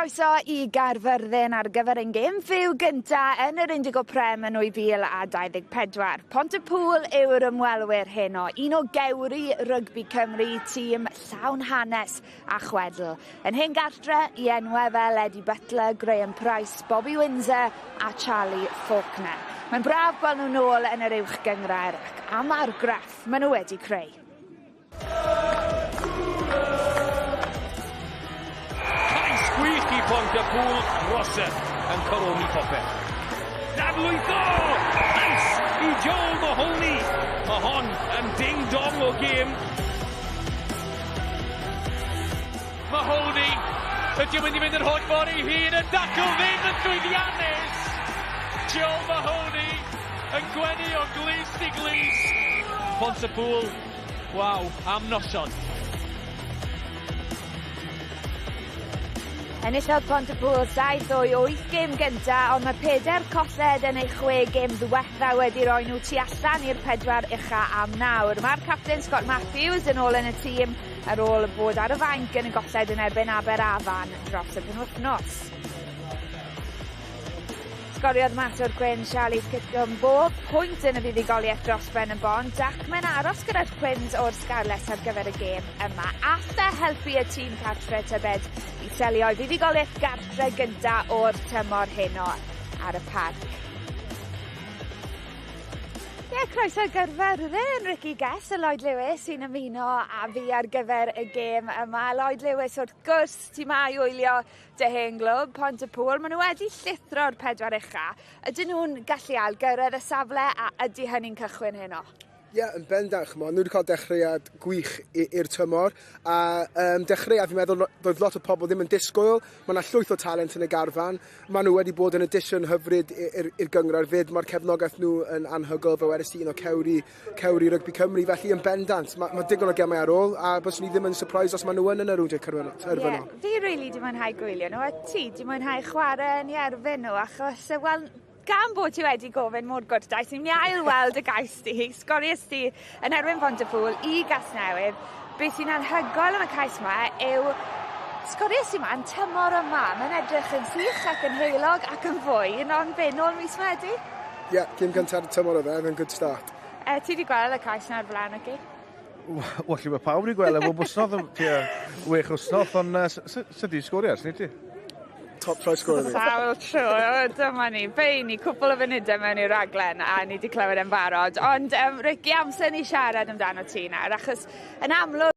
Croeso i Gaerfyrddin ar gyfer ein gêm fyw gynta yn yr Indigo Prem yn 2024. Pontypŵl yw'r ymwelwyr heno, un o gewri rygbi Cymru, tîm llawn hanes a chwedl. Yn hen gartre i enwau fel Eddie Butler, Graham Price, Bobby Windsor a Charlie Faulkner. Mae'n braf gweld nhw nôl yn yr uwch gynghrair ac am argraff maen nhw wedi creu. Cais gwych i Pontypŵl, Rosser yn coroni popeth. Dadlwytho! Cais i Joel Mahoney! Mae hon yn ding-dong o gêm. Mahoney, ydy o'n mynd i fynd yr holl ffordd ei hun, y dacl ddim yn llwyddiannus! Joel Mahoney yn gwenu o glust i glust. Pontypŵl, waw, am noson. Enillodd Pontypŵl 7 o'i 8 gêm gynta, ond mae pedair colled yn ei 6 gêm ddiwetha wedi roi nhw tu allan i'r pedwar ucha am nawr. Mae'r capten Scott Matthews yn ôl yn y tîm ar ôl bod ar y fainc yn y golled yn erbyn Aberafan dros y penwythnos. Sgoriodd maswr Gwyn Charlie Kitcum bob pwynt yn y fuddugoliaeth dros Ben y Bont ac mae'n aros gyda'r Cwins o'r Scarlets ar gyfer y gêm yma. All e helpu y tîm cartre tybed i selio'i fuddugoliaeth gartre gynta o'r tymor heno ar y parc. Ie, yeah, croeso Gaerfyrddin, Ricky Guest a Lloyd Lewis sy'n ymuno â fi ar gyfer y gêm yma. Lloyd Lewis wrth gwrs, ti ma i wylio dy hen glwb, Pontypŵl, maen nhw wedi llithro'r pedwar ucha. Ydyn nhw'n gallu ail gyrraedd y safle a ydy hynny'n cychwyn heno? Ie, yeah, yn bendant, ch'mo', nhw wedi cael dechreuad gwych i'r tymor, a um, dechreuad fi'n meddwl doedd lot o pobl ddim yn disgwyl, mae yna llwyth o talent yn y garfan, maen nhw wedi bod yn addition hyfryd i'r gynghrair 'fyd, mae'r cefnogaeth nhw yn anhygoel, fel wedes i, un o cewri cewri rygbi Cymru, felly yn bendant, mae, ma digon o gemau ar ôl, a byswn i ddim yn surprised os maen nhw yn yn y rownd terfynol. Yeah, fi really di mwynhau gwylio nhw, a ti di mwynhau chwarae yn ei erbyn nhw, achos, wel, gan bod ti wedi gofyn mor gwrtais, ni'n mynd i ail weld y gais di, sgoriais ti yn erbyn Pontypŵl i Gasnewydd. Be sy'n anhygoel am y cais yma yw sgoriais i yma yn tymor yma. Mae'n edrych yn sych ac yn heulog ac yn fwy, ond be, nôl mis Medi? Ie, yeah, gêm gyntaf y tymor oedd e, oedd yn good start. E, ti wedi gweld y cais 'na o'r blaen, oce? Wel, lle mae pawb wedi gweld e bob wsnos, tua 6 wsnos, ond uh, sut di sgorio ers ni ti? Top try scorer fi. Sawl tro, dyma ni. Be ni, cwpl o funudau mewn i'r raglen a ni wedi clywed e'n barod. Ond, um, Ricky, amser ni siarad amdano ti nawr, achos yn amlwg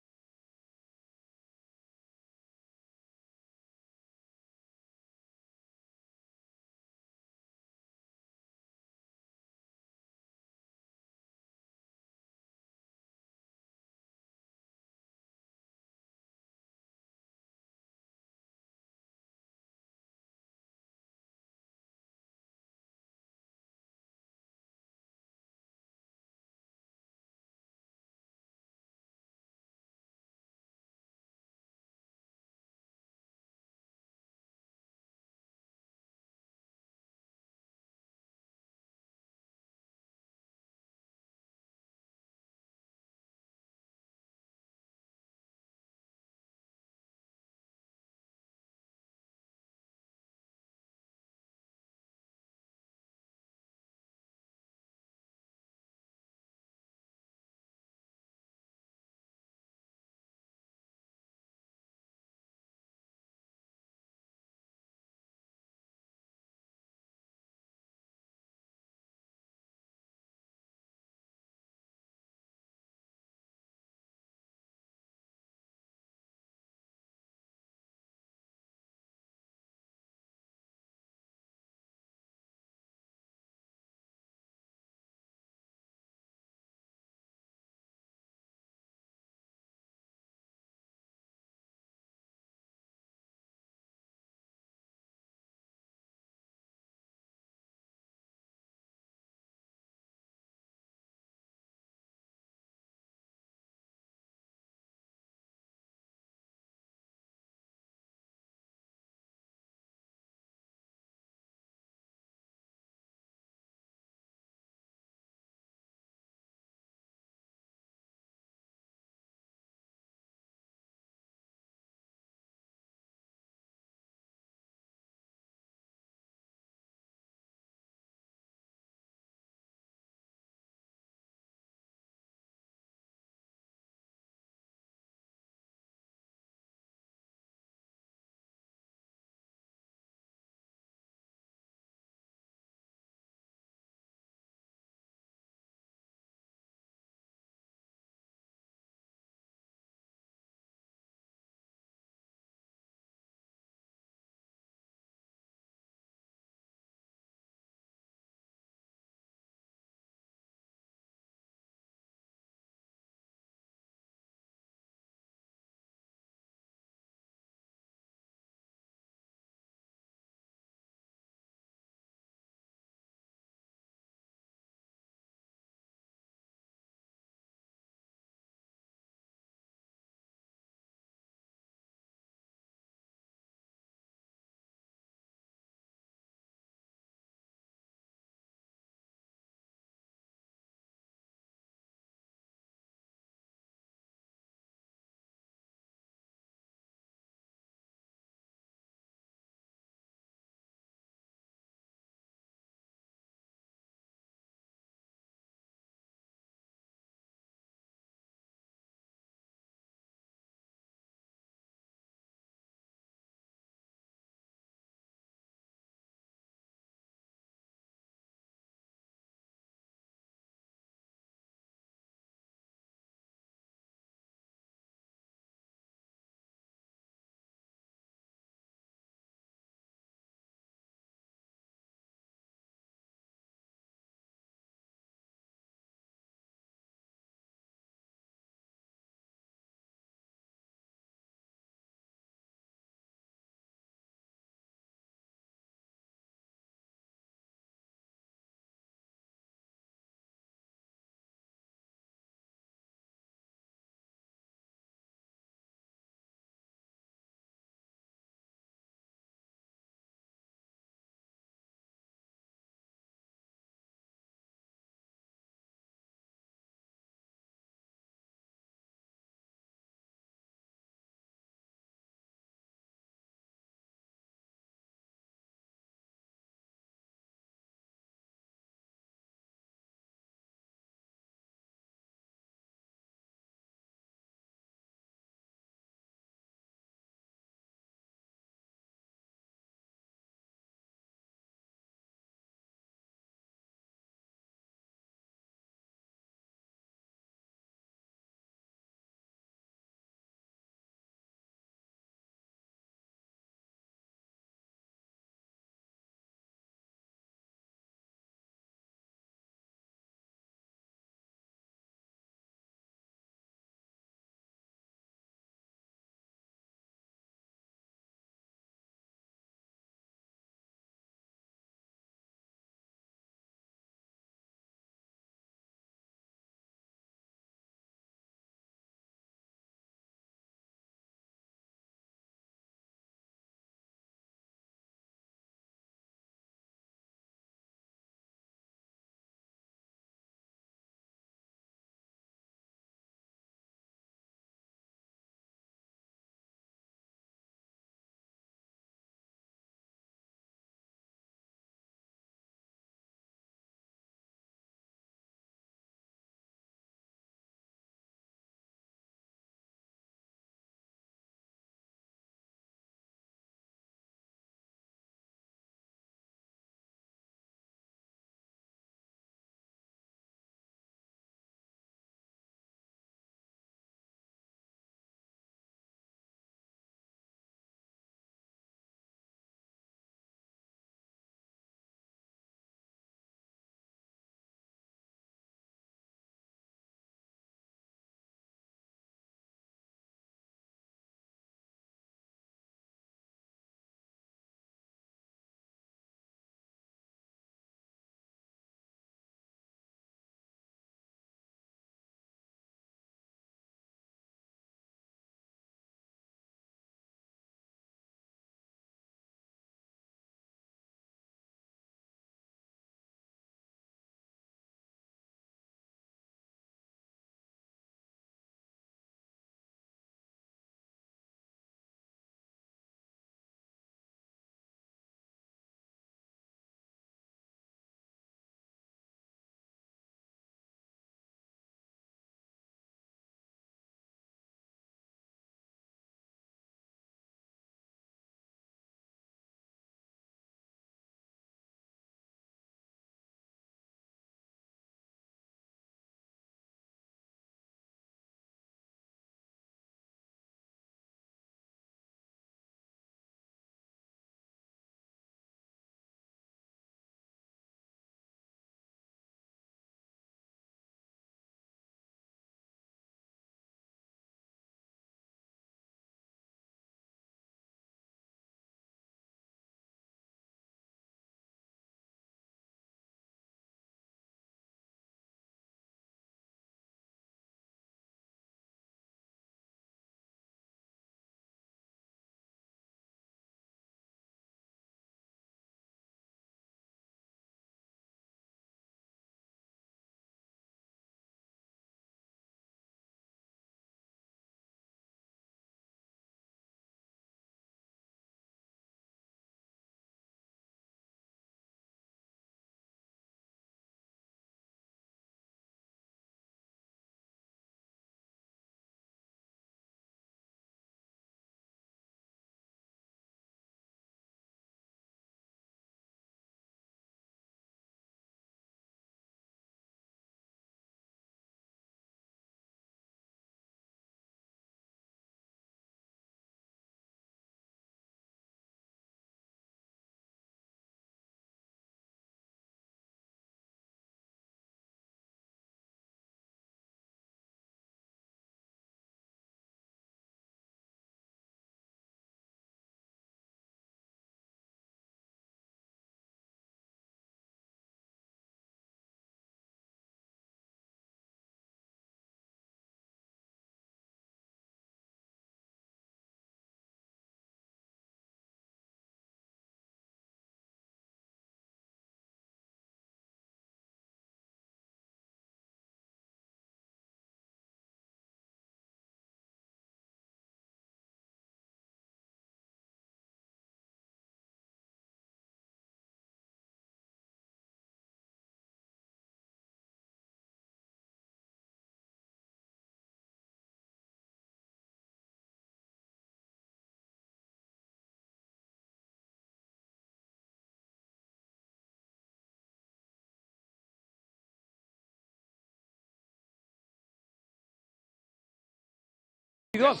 Llwyddodd.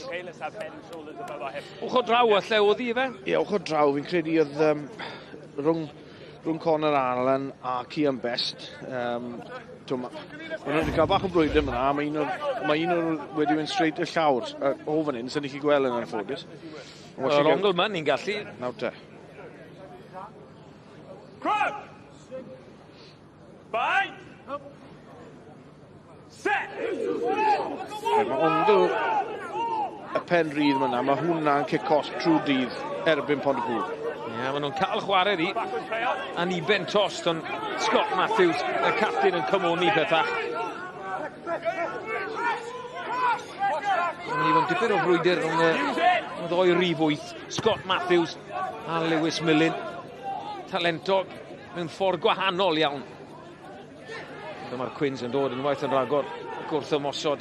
Ochr draw a lle oedd hi efe? Ie, ochr draw, fi'n credu oedd rhwng Conor Allen a Cian Best. Ma nhw wedi cael bach o brwydr yma, mae un o'r wedi mynd straight i'r llawr. O fan hyn, sy'n ni chi gweld yn anffodus. Yr ongl yma, ni'n gallu. Nawr te. Crowd! Bind! Set! Mae ongl y pen rydd yma, mae hwnna'n cic-off trwy dydd erbyn Pontypool. Ie, maen nhw'n cael chwarae di. Aniben tost, ond Scott Matthews, y captain, yn cymoni pethach. Mae'n mynd i fod yn dipyn o frwydr rhwng y ddoi rif 8. Scott Matthews a Lewis Millen. Talentog mewn ffordd gwahanol iawn. Dyma'r Quins yn dod unwaith yn rhagor gwrth ymosod.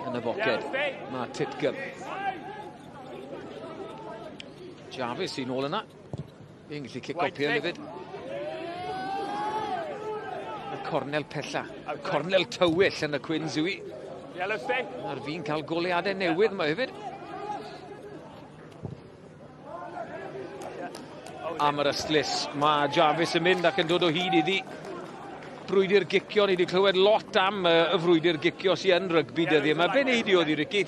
Yn y boced, mae Titgum. Jarvis sy'n ôl yna. Fi'n gallu cico pêl hefyd. Y cornel pella. Y cornel tywyll yn y Quins yw i. Mae'r fi'n cael goleadau newydd yma hefyd. Am yr ystlys, mae Jarvis yn mynd ac yn dod o hyd iddi. Brwydr gicio, ni wedi clywed lot am y frwydr gicio sy'n yn rygbi dyddiau yma. Be neud i oedd i Ricky?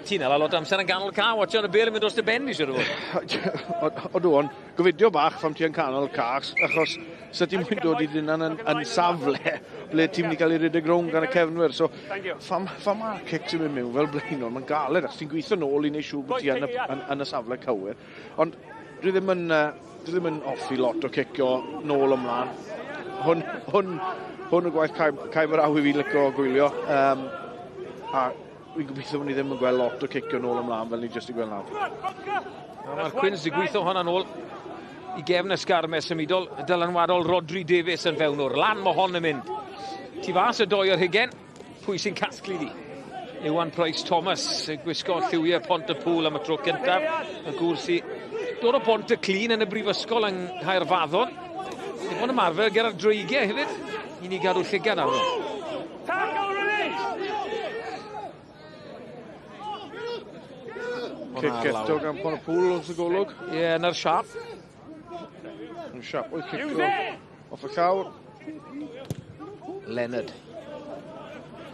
Ti'n hala lot amser yn ganol ca, watch on y bêl yn mynd dros dy ben i siwr o fod. Odw, ond gofidio bach pham ti yn canol cas, achos sa ti'n mynd dod i dyna'n yn safle ble ti'n mynd i gael ei redeg rownd gan y cefnwyr. So, pham mae'r cic sy'n mynd mewn fel blaenor, mae'n galed, achos ti'n gweithio nôl i wneud siŵr bod ti yn y safle cywir. Ond dwi ddim yn hoffi lot o cicio nôl ymlaen. Hwn y gwaith Cae Baraw i fi licio gwylio. A fi'n gobeithio bod ni ddim yn gweld lot o cicio nôl ymlaen fel ni jyst i gweld nawr. Mae'r Quins wedi gweithio hwnna nôl i gefn y sgarmes symudol. Y dylanwadol Rodri Davies yn fewnwr. Lan mae hon yn mynd. Tu fas y 2 ar hugen. Pwy sy'n casglu di? Iwan Price Thomas, gwisgo lliwiau Pontypool am y tro cyntaf. Y gŵr sy'n dod o Bont-y-clun yn y brifysgol yng Nghaerfaddon. Wedi bod yn ymarfer gyda'r dreigiau hefyd. I ni gadw llygad arno. Cic eto gan Pontypool wrth y golwg. Ie, yna'r siap. Yn siap o'i cico off y llawr. Leonard.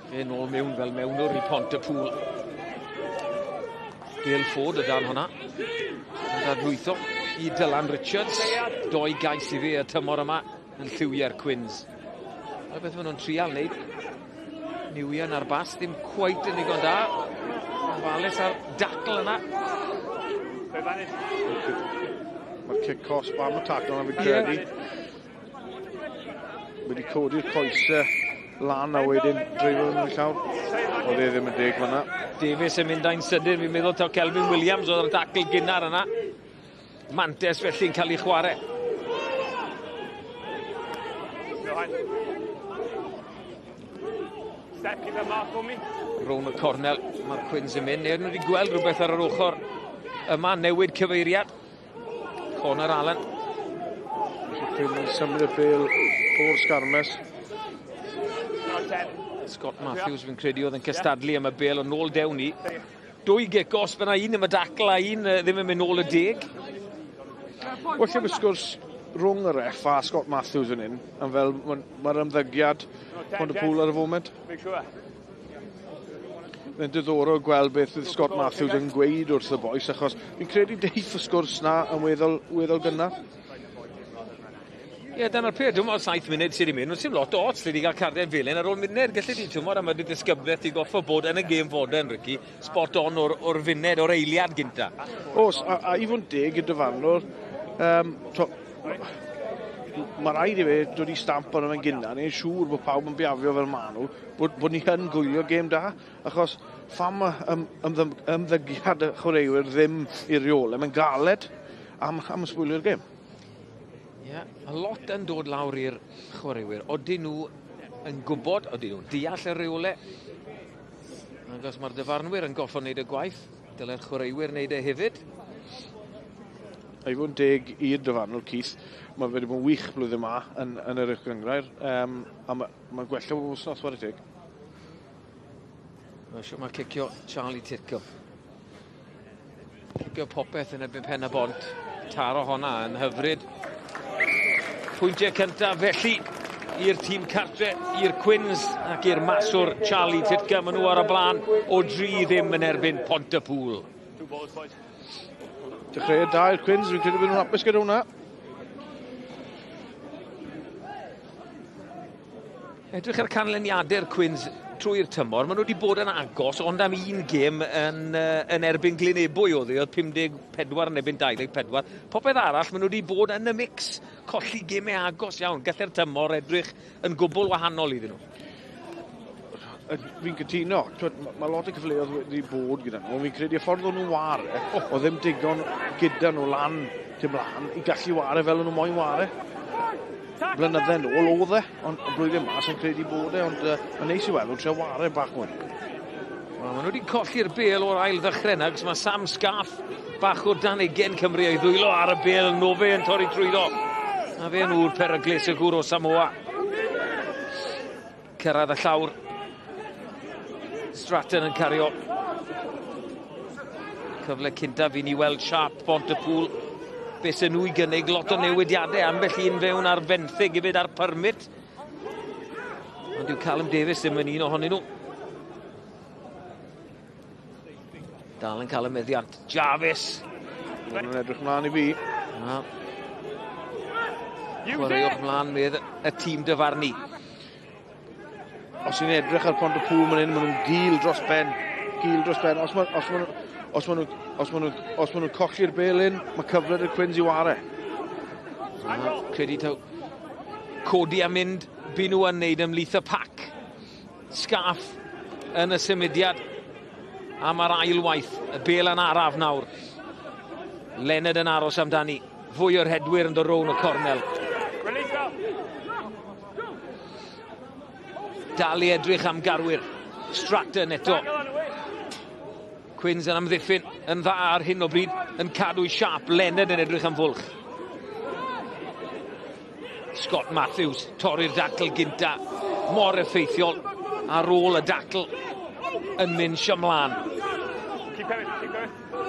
Fe nôl mewn fel mewnwr i Pontypool. Dale Ford y dan hwnna. Yn dadlwytho i Dylan Richards. 2 gais i fe y tymor yma yn lliwiau'r Quins. A beth maen nhw'n trial wneud. Newion ar bas, ddim cweit yn ddigon da. Ofalus ar dacl yna. Mae'r cic cosb am y tacl yna fi'n credu. Wedi codi'r coesau lan a wedyn dreifo nhw'n llawr. Oedd e ddim yn deg fan'na. Davies yn mynd â'n sydyn, fi'n meddwl taw Kelvin Williams oedd ar dacl gynnar yna. Mantes felly'n cael ei chwarae. Rown y cornel, mae'r Quins yn mynd. Neu nhw wedi gweld rhywbeth ar yr ochr yma, newid cyfeiriad. Conor Allen. Quins yn symud y bêl o'r sgarmes. Scott Matthews fi'n credu oedd yn cystadlu am y bêl, ond nôl dewn ni. 2 gic os fyna un am y dacl a un ddim yn mynd nôl y 10. Wel, lle sgwrs rhwng y ref a Scott Matthews yn un, yn fel mae'r ymddygiad Pontypool ar y foment. Mae'n diddorol gweld beth oedd Scott Matthews yn gweud wrth y bois, achos fi'n credu deith y sgwrs na yn weddol gynnar. Ie, dyna'r peth, dwi'n meddwl 7 munud sydd wedi mynd, ond sy'n lot o ots lle wedi cael cardiau felyn ar ôl munud, gallu di, ti'n meddwl, am y disgyblaeth i goffo bod yn y gêm fodern, Ricky, spot on o'r funed, o'r eiliad gynta. Oes, a i fod yn deg i'r dyfarnwr, mae rhaid i fe dod i stamp arno fe'n gynnar, ni'n siŵr bod pawb yn biafio fel maen nhw, bod ni yn gwylio gêm da, achos pham ymddygiad y chwaraewyr ddim i'r reolau, mae'n galed am ysbwylio'r gêm. Ie, a lot yn dod lawr i'r chwaraewyr. Odyn nhw yn gwybod, odyn nhw'n deall y reolau. Achos mae'r dyfarnwyr yn goffo wneud y gwaith, dyle'r chwaraewyr wneud e hefyd. A i fod yn deg i'r dyfarnwr, Keith, mae fe wedi bod yn wych blwyddyn yma yn yr uwch gynghrair, a mae'n gwella bob wythnos, chwarae teg. Mae mae cicio Charlie Titcombe. Cicio popeth yn erbyn Pen y Bont. Taro honna yn hyfryd. Pwyntiau cyntaf felly i'r tîm cartre, i'r Cwins ac i'r maswr Charlie Titcombe. Maen nhw ar y blaen o 3-0 yn erbyn Pontypool. Dechreuad da i'r Cwins, fi'n credu bod nhw'n hapus gyda hwnna. Edrych ar canlyniadau'r Cwins trwy'r tymor, maen nhw wedi bod yn agos, ond am un gêm yn erbyn Glynebwy oedd 54 yn erbyn 24. Popeth arall, maen nhw wedi bod yn y mix, colli gemau agos iawn. Gallai'r tymor edrych yn gwbl wahanol iddyn nhw. Fi'n cytuno, mae lot o cyfleoedd wedi bod gyda nhw, fi'n credu y ffordd o'n nhw'n ware, o ddim digon gyda nhw lan tu mlaen i gallu ware fel o'n nhw moyn ware. Blynydde nôl oedd e, ond y blwyddyn yma sy'n credu bod e, ond mae'n neis i weld nhw'n trio ware bach mwy. Wel, maen nhw wedi colli'r bêl o'r ail ddechrau yna, mae Sam Scaff bach o dan ugen Cymru o'i ddwylo ar y bêl, Nofe yn torri trwyddo. A fe yn ŵr peryglus y gŵr o Samoa. Cyrraedd y llawr. Stratton yn cario. Cyfle cyntaf i ni weld siâp Pontypool. Be sy'n nhw i gynnig, lot o newidiadau, ambell un fewn ar fenthyg hefyd ar permit. Ond dyw Callum Davies ddim yn un ohonyn nhw. Dal yn cael y meddiant. Jarvis. Maen nhw'n edrych mlaen i fi. Na. Chwaraewch mlaen medd y tîm dyfarnu. Os i'n edrych ar Pontypool man hyn, maen nhw'n gul dros ben. Gul dros ben. Os maen nhw'n colli'r belyn, mae cyfle i'r Cwins i ware. Credu taw codi a mynd, bu nhw yn neud ymhlith y pac. Scaff yn y symudiad am yr ail waith. Y bel yn araf nawr. Leonard yn aros amdani. Fwy o'r hedwyr yn dod rown y cornel. Dal i edrych am garwyr. Stratton eto. Cwins yn amddiffyn yn dda ar hyn o bryd, yn cadw i siâp. Leonard yn edrych am fwlch. Scott Matthews, torri'r dacl gynta. Mor effeithiol ar ôl y dacl yn mynd siamlan.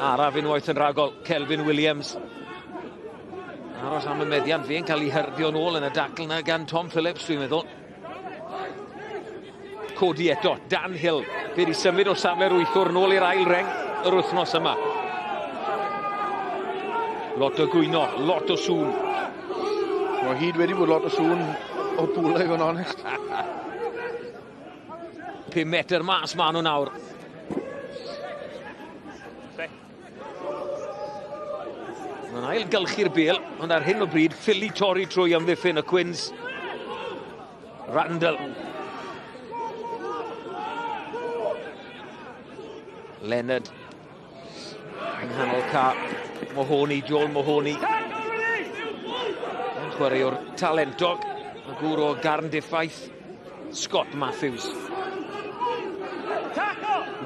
Araf unwaith yn rhagol, Kelvin Williams. Aros am y meddiant, fe'n cael ei hyrddio nôl yn y dacl na gan Tom Phillips, dwi'n meddwl. Codi eto, Dan Hill. Fe wedi symud o safle'r wythwr nôl i'r ail reng yr wythnos yma. Lot o gwyno, lot o sŵn. Mae hyd wedi bod lot o sŵn o bwle i fod yn onest. 5 metr mas maen nhw nawr. Mae'n ail gylchu'r bêl, ond ar hyn o bryd, ffili torri trwy amddiffyn y Cwins. Randall. Leonard. Yng nghanol ca. Mahoney, Joel Mahoney. Yn chwaraewr talentog. Y gŵr o Garndiffaith, Scott Matthews.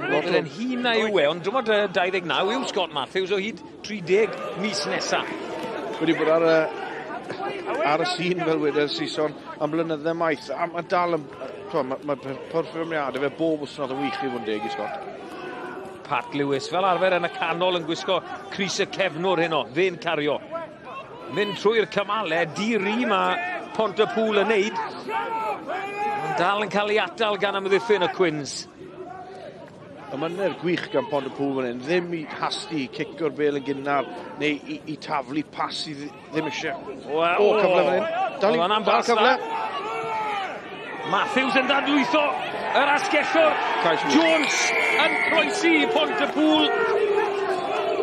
Roedd yn hŷn na yw e, ond dwi'n meddwl 29 yw Scott Matthews o hyd 30 mis nesaf. Wedi bod ar y sîn fel wedodd Saeson am blynydde maith, a mae dal yn... Mae perfformiadau fe bob wythnos yn wych i fod yn deg i Scott. Pat Lewis fel arfer yn y canol yn gwisgo crys y cefnwr heno, fe'n cario. Mynd trwy'r cymalau, di-ri mae Pontypool yn neud. Ond dal yn cael ei atal gan amddiffyn y Cwins. Y mynedd gwych gan Pontypool fan hyn, ddim i hasti, i cicio'r bêl yn gynnar, neu i taflu pas i ddim eisiau. Wel, o, cyfle fan hyn. Dal dal cyfle. Matthews yn dadlwytho yr asgellwr. Jones yn croesi i Pontypool.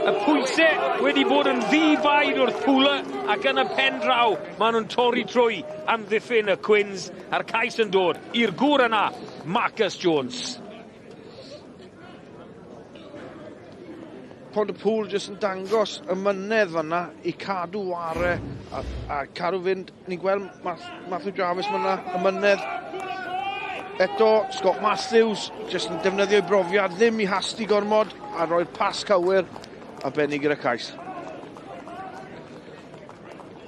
Y pwysau wedi bod yn ddi-baid wrth Pooler ac yn y pen draw maen nhw'n torri trwy amddiffyn y Cwins a'r cais yn dod i'r gŵr yna, Marcus Jones. Pontypool jyst yn dangos y mynedd fanna i cadw ware a cadw fynd. Ni'n gweld Matthew Jarvis fanna, y mynedd. Eto, Scott Matthews jyst yn defnyddio ei brofiad, ddim i hasti gormod a roi'r pas cywir a benni gyda cais.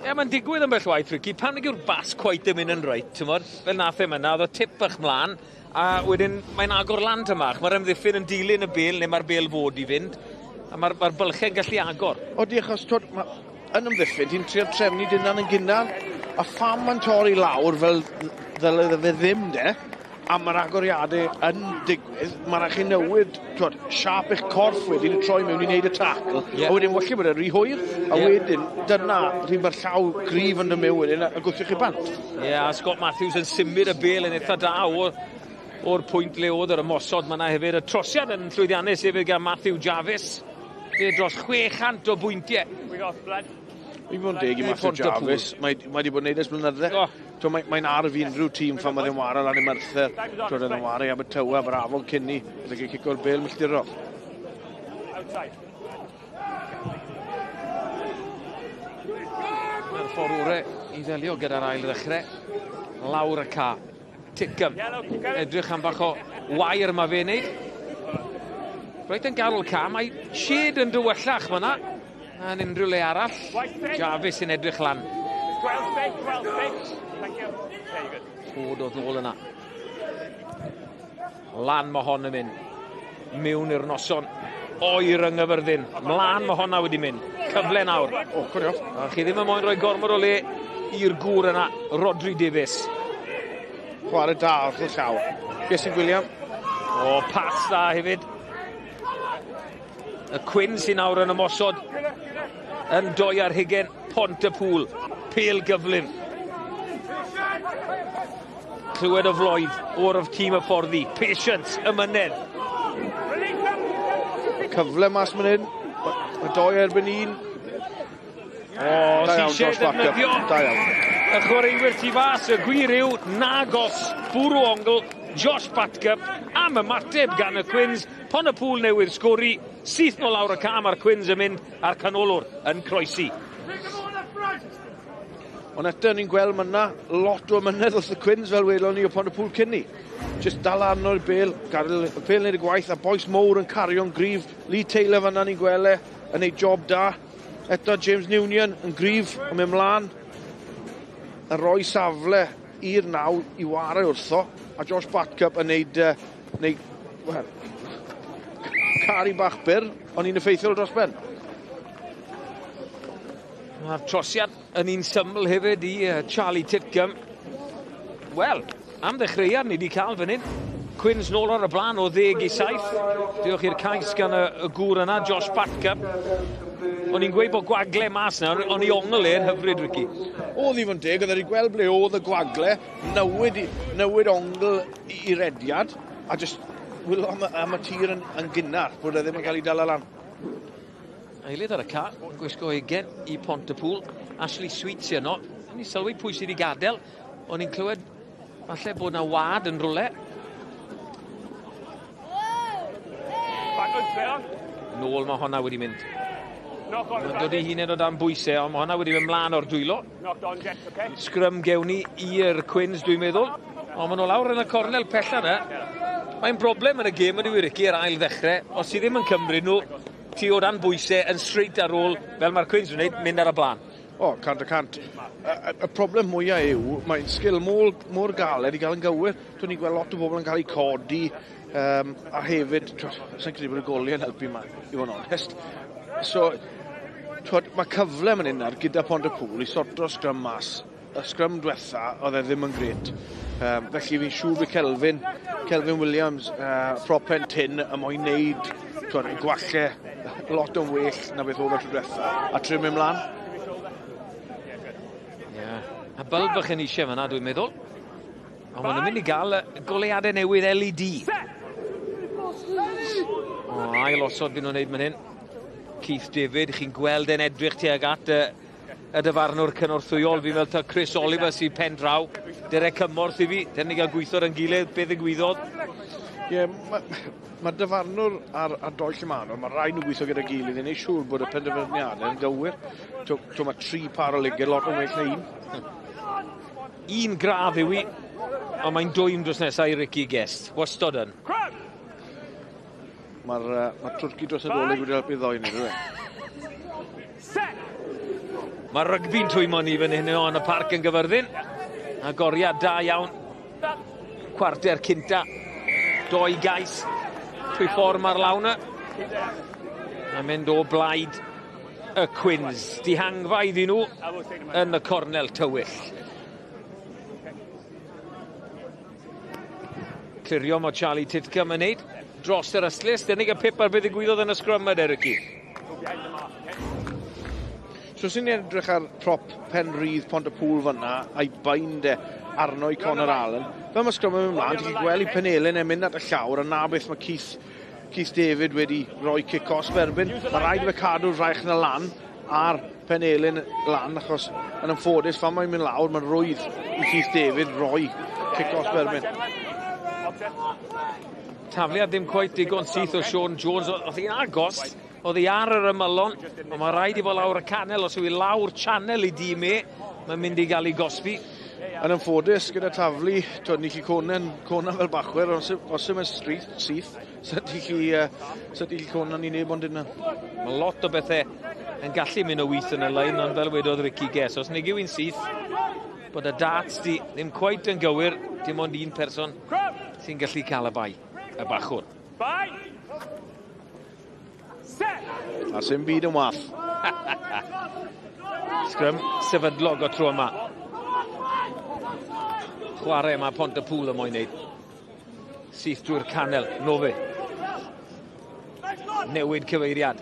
Ie, mae'n digwydd yn bell waith, Ricky. Pan yw'r bas cweit yn mynd yn reit, ti'n modd, fel nath e myna, oedd o tip bach mlaen, a wedyn mae'n agor lan tymach. Mae'r ymddiffyn yn dilyn y bel, neu mae'r bel fod i fynd, a mae'r ma bylchau'n gallu agor. Odi, achos, twod, ma, yn ymddiffyn, ti'n trio trefnu dyna'n yn gynnar, a pham mae'n torri lawr fel ddyle fe ddim de, a mae'r agoriadau yn digwydd, mae'n rhaid chi newid twod, siap eich corff wedyn i troi mewn i wneud y tackle, yeah. A wedyn falle bod e'n rhy hwyr, a yeah. Wedyn dyna rhywun mae'r llaw gryf yn dod wedyn a gwthio chi bant. Ie, yeah, a Scott Matthews yn symud y bel yn eitha da o'r pwynt le oedd yr ymosod. Mae yna hefyd y trosiad yn llwyddiannus hefyd gan Matthew Jarvis. Fe dros 600 o bwyntiau. I fod yn deg i Matthew Jarvis, mae wedi bod yn neud ers blynydde. Oh. Mae'n mae arf i unrhyw tîm fan mae ddim wara lan i Merthyr. Twyd oedd yn wara i Abertawe, Aberafon cyn ni. Bydd e'n cico'r bel milltirol. Mae'r ffordd orau i ddelio gyda'r ail ddechrau. Lawr y ca. Titcombe. Edrych am bach o wair mae fe'n neud. Reit yn ganol ca, mae shed yn dywyllach fyna. Yn unrhyw le arall. Jarvis yn edrych lan. Ford oedd nôl yna. Lan mae hon yn mynd. Mewn i'r noson. Oer yng Nghyfyrddin. Mlaen mae honna wedi mynd. Cyfle nawr. O, cwrio. A chi ddim yn moyn rhoi gormod o le i'r gŵr yna, Rodri Davies. Chwarae da wrth y llaw. Beth sy'n gwylio? O, pas da hefyd. Y Cwyn sy'n nawr yn ymosod yn 22 Pont-y-pŵl. Pêl gyflym. Clywed o floedd o'r tîm y fforddi. Patience, ymynedd. Cyfle mas man hyn. Mae doi erbyn un. O, Da iawn, sy eisiau Josh Backup. defnyddio Da iawn. y chwaraewyr tu fas. Y gwir yw nagos bwrw ongl Josh Batcup am ymateb gan y Cwins. Pont-y-pŵl newydd sgori. Syth nôl lawr y cam a'r Cwins yn mynd a'r canolwr yn croesi. Ond eto ni'n gweld ma' 'na lot o ymynedd wrth y Cwins fel welon ni o Pont-y-pŵl cyn ni. Just dal arno'r bel, gadael y bel wneud y gwaith, a bois mowr yn cario'n gryf. Lee Taylor fan'na ni'n gweld e, yn neud job da. Eto James Newnion yn gryf, yn mynd mlaen. Yn rhoi safle i'r naw i wario wrtho, a Josh Batcup yn neud, well, cari bach byr, ond un effeithiol dros ben. Mae'r trosiad yn un syml hefyd i Charlie Titcombe. Wel, am ddechreuad ni wedi cael fan hyn. Cwins nôl ar y blaen o 10-7. Diolch i'r cais gan y gŵr yna, Josh Batcup. O'n i'n gweud bod gwagle mas na, o'n i ongl e'n hyfryd, Ricky. Oedd i fod yn deg, oedd wedi gweld ble oedd y gwagle, newid ongl i rediad, a just wylo am y tir yn gynnar, bod e ddim yn cael ei dal lan. Eilydd ar y car, gwisgo 20 i Pont-y-pŵl. Ashley Sweet sy yno. O'n i'n sylwi pwy sydd wedi gadael. O'n i'n clywed falle bod na wad yn rhywle. Nôl mae honna wedi mynd. Mae'n dod i hunain o dan bwysau, ond mae honna wedi mynd mlaen o'r dwylo. Sgrym gewn ni i'r Cwins, dwi'n meddwl. Ond maen nhw lawr yn y cornel pella yna. Mae'n broblem yn y gêm yn yw i Ricky ar ail ddechrau. Os ti ddim yn cymryd nhw, ti o dan bwysau yn straight ar ôl, fel mae'r Cwins yn gwneud, mynd ar y blaen. O, 100%. Y problem mwyaf yw, mae'n sgil mor galed i gael yn gywir. Dwi'n ni'n gweld lot o bobl yn cael eu codi, a hefyd, sa'n credu bod y goliau yn helpu yma, i fod yn onest. So, twod, mae cyfle man hyn gyda Pont-y-pŵl i sorto'r sgrym mas. Y sgrym diwetha, oedd e ddim yn gret. Felly fi'n siŵr bydd Kelvin Williams, prop pen tyn, y moyn neud twod, y gwalle lot yn well na beth oedd y tro diwetha, a trio mynd mlaen. Yeah. A bylb bych yn eisiau fyna, dwi'n meddwl. Ond maen nhw'n mynd i gael goleuadau newydd LED. O, ail osod fy nhw'n neud man hyn. Keith David, chi'n gweld e'n edrych tuag at y dyfarnwr cynorthwyol. Fi'n meddwl ta Chris Oliver sy'n pen draw. Dere cymorth i fi. Dere ni gael gweithio yn gilydd, beth ddigwyddodd. Ie, yeah, ma dyfarnwr ar doi lle mae rhaid nhw gweithio gyda'i gilydd i wneud siŵr bod y penderfyniadau yn gywir. To mae tri par o ligau lot yn well na un. Un gradd yw i, ond mae'n dwym dros nesaf i Ricky Guest. Wastod yn. Mae'r ma twrci dros y dolyg wedi helpu ddoi ni, rwy'n. Mae rygbi'n twymo ni fan hyn yn y parc yn Gyfyrddin. Agoriad da iawn. Cwarter cynta. 2 gais. Trwy ffordd mae'r lawn yna. A mynd o blaid y Cwins. Dihangfa iddyn nhw yn y cornel tywyll. Clirio mae Charlie Titcombe yn neud dros yr ystlys. Dynig y pip ar beth ddigwyddodd yn y sgrym yna, Ricky. So os ni'n edrych ar prop pen rydd Pontypool fyna, a'i bind e arno i Conor Allen, fel mae sgrym yn mynd mlaen, ti'n gweld i penelyn e'n mynd at y llawr, a na beth mae Keith David wedi rhoi cic-os erbyn. Mae rhaid i fe cadw'r fraich na lan a'r penelyn lan, achos yn anffodus, fan mae'n mynd lawr, mae'n rwydd i Keith David roi cic-os erbyn. Tafliad ddim cweit digon syth o Sean Jones, oedd hi'n agos, oedd hi ar yr ymylon, ond mae rhaid i fod lawr y canel, os yw hi lawr channel i dîm e, mae'n mynd i gael ei gosbi. Yn anffodus gyda taflu, twyd, ni chi conan fel bachwyr, os yw'n syth, sa ti chi conan i neb ond yna. Mae lot o bethau yn gallu mynd o wyth yn y lein, ond fel wedodd Ricky Guess, os nag yw'n syth, bod y darts di ddim cweit yn gywir, dim ond un person sy'n gallu cael y bai, y bachwr. A sy'n byd yn wath. Sgrym sefydlog o tro yma. Chwarae mae Pontypool yn moyn wneud. Syth drwy'r canel, Nofe. Newid cyfeiriad.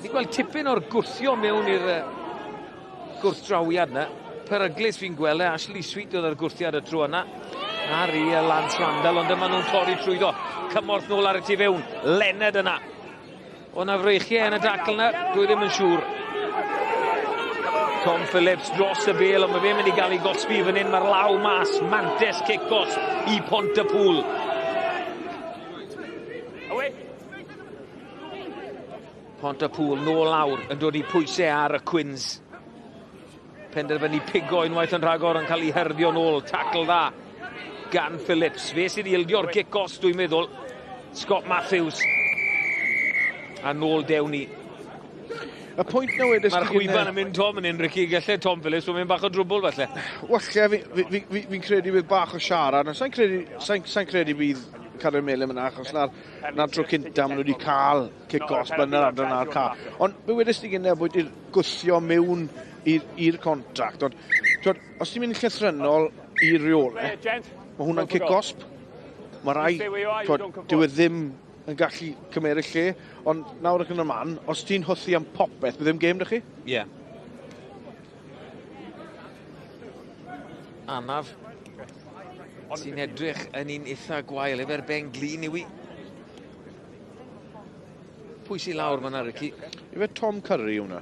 Ni'n gweld tipyn o'r gwthio mewn i'r gwrthdrawiad yna. Peryglus fi'n gweld e, Ashley Sweet oedd ar gwrthiad y tro yna. Ar i Lance Randall, ond yma nhw'n torri trwyddo. Cymorth nôl ar y tu fewn. Leonard yna. O na freichiau yn y dacl yna, dwi ddim yn siŵr. Tom Phillips dros y bel, ond mae fe'n mynd i gael ei gosbi fan hyn. Mae'r law mas, mantes cic-gosb i Pontypool. Pontypool nôl lawr yn dod i pwysau ar y Cwins. Penderfynu pigo unwaith yn rhagor yn cael ei hyrddio nôl. Tackle dda gan Phillips. Fe sydd i ildio'r cic-gosb, dwi'n meddwl. Scott Matthews. A nôl dewn ni. Y pwynt na wedys... Mae'r chwiban yn mynd Tom yn un, Ricky. Gallai Tom Phillips, mae'n mynd bach o drwbl falle. Walle, fi'n credu bydd bach o siarad. Sa'n credu bydd Cadwyn Melin yna, achos na'r tro cynta maen nhw wedi cael cic-gosb yn yr adran a'r ca. Ond be wedys ti gyda bod i'r gwthio mewn i'r contract. Ond, os ti'n mynd llythrennol i'r reolau, mae hwnna'n cic-gosb. Mae rai, dyw e ddim yn gallu cymeryd lle, ond nawr ac yn y man, os ti'n hwthu am popeth, bydd ddim gêm da chi? Ie. Yeah. Anaf sy'n edrych yn un eitha gwael, efo'r ben glin yw i. Pwy sy'n lawr fan'na, Ricky? Ife Tom Curry hwnna?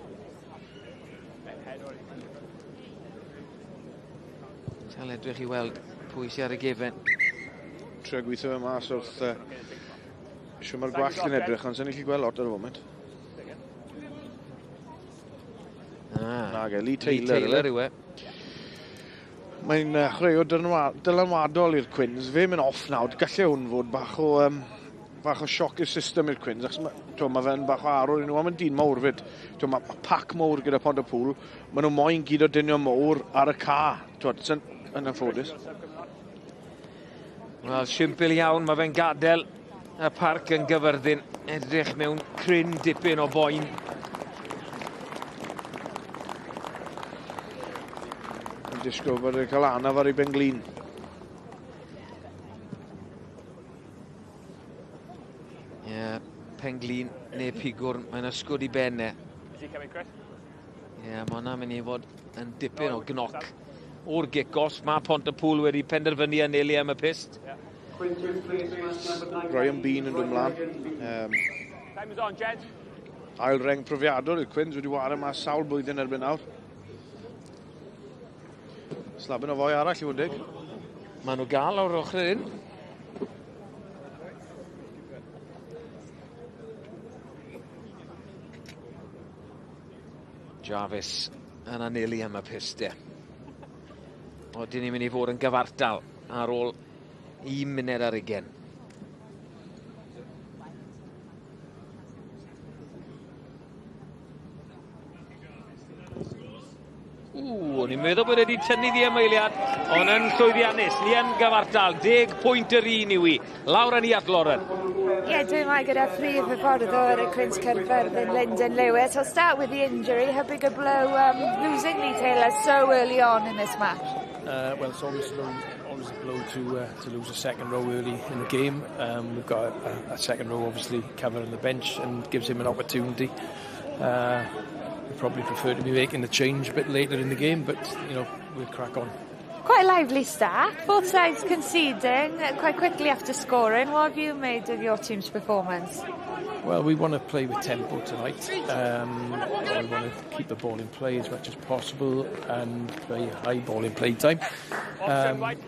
Cael edrych i weld pwy sy'n ar y gefen. Trio gweithio fe mas wrth... Siw mae'r gwallt yn edrych, ond sy'n ni'n gallu gweld lot ar y foment. Nage, Lee Taylor. Lee Taylor yw e. Mae'n chwaraewr dylanwadol i'r Cwins. Fe mynd off nawr. Gallai hwn fod bach o sioc i'r system i'r Cwins, achos mae fe'n bach o arwr i nhw, a mae'n dyn mawr fyd. Mae pac mawr gyda Pontypool. Maen nhw moyn gyd o dynion mawr ar y ca. Sy'n yn anffodus. Wel, simpl iawn, mae fe'n gadael y parc yn Gyfyrddin, edrych mewn cryn dipyn o boen. Yn disgwyl bod e'n cael anaf ar ei ben glin. Ie, yeah, pen glin neu pigwrn, mae'n ysgwyd i ben e. Ie, yeah, mae hwnna'n mynd i fod yn dipyn o gnoc o'r gic-off. Mae Pontypool wedi penderfynu anelu am y pyst. Ryan Bean yn dod mlaen. Ail reng profiadol i'r Cwins wedi wario mas sawl blwyddyn erbyn nawr. Slabyn o foi arall i fod deg. Maen nhw gael o'r ochr un. Jarvis yn anelu am y pyst, e. Odyn ni'n mynd i fod yn gyfartal ar ôl 1 munud ar 20. Ww, o'n i'n meddwl bod wedi tynnu ddi am eiliad, ond yn llwyddiannus. Ni yn gyfartal, 10 pwynt yr un yw i. Lawr â ni at Lauren. Ie, yeah, dwi'n mai gyda phrif hyfforddwr y Cwins Caerfyrddin, Lyndon Lewis. I'll start with the injury. How big a blow losing Lee Taylor so early on in this match? Well, it's always a blow to lose a second row early in the game. We've got a second row obviously covering the bench and gives him an opportunity. We probably prefer to be making the change a bit later in the game, but we'll crack on. Quite a lively start. Both sides conceding quite quickly after scoring. What have you made of your team's performance? Well, we want to play with tempo tonight. We want to keep the ball in play as much as possible and play high ball in play time.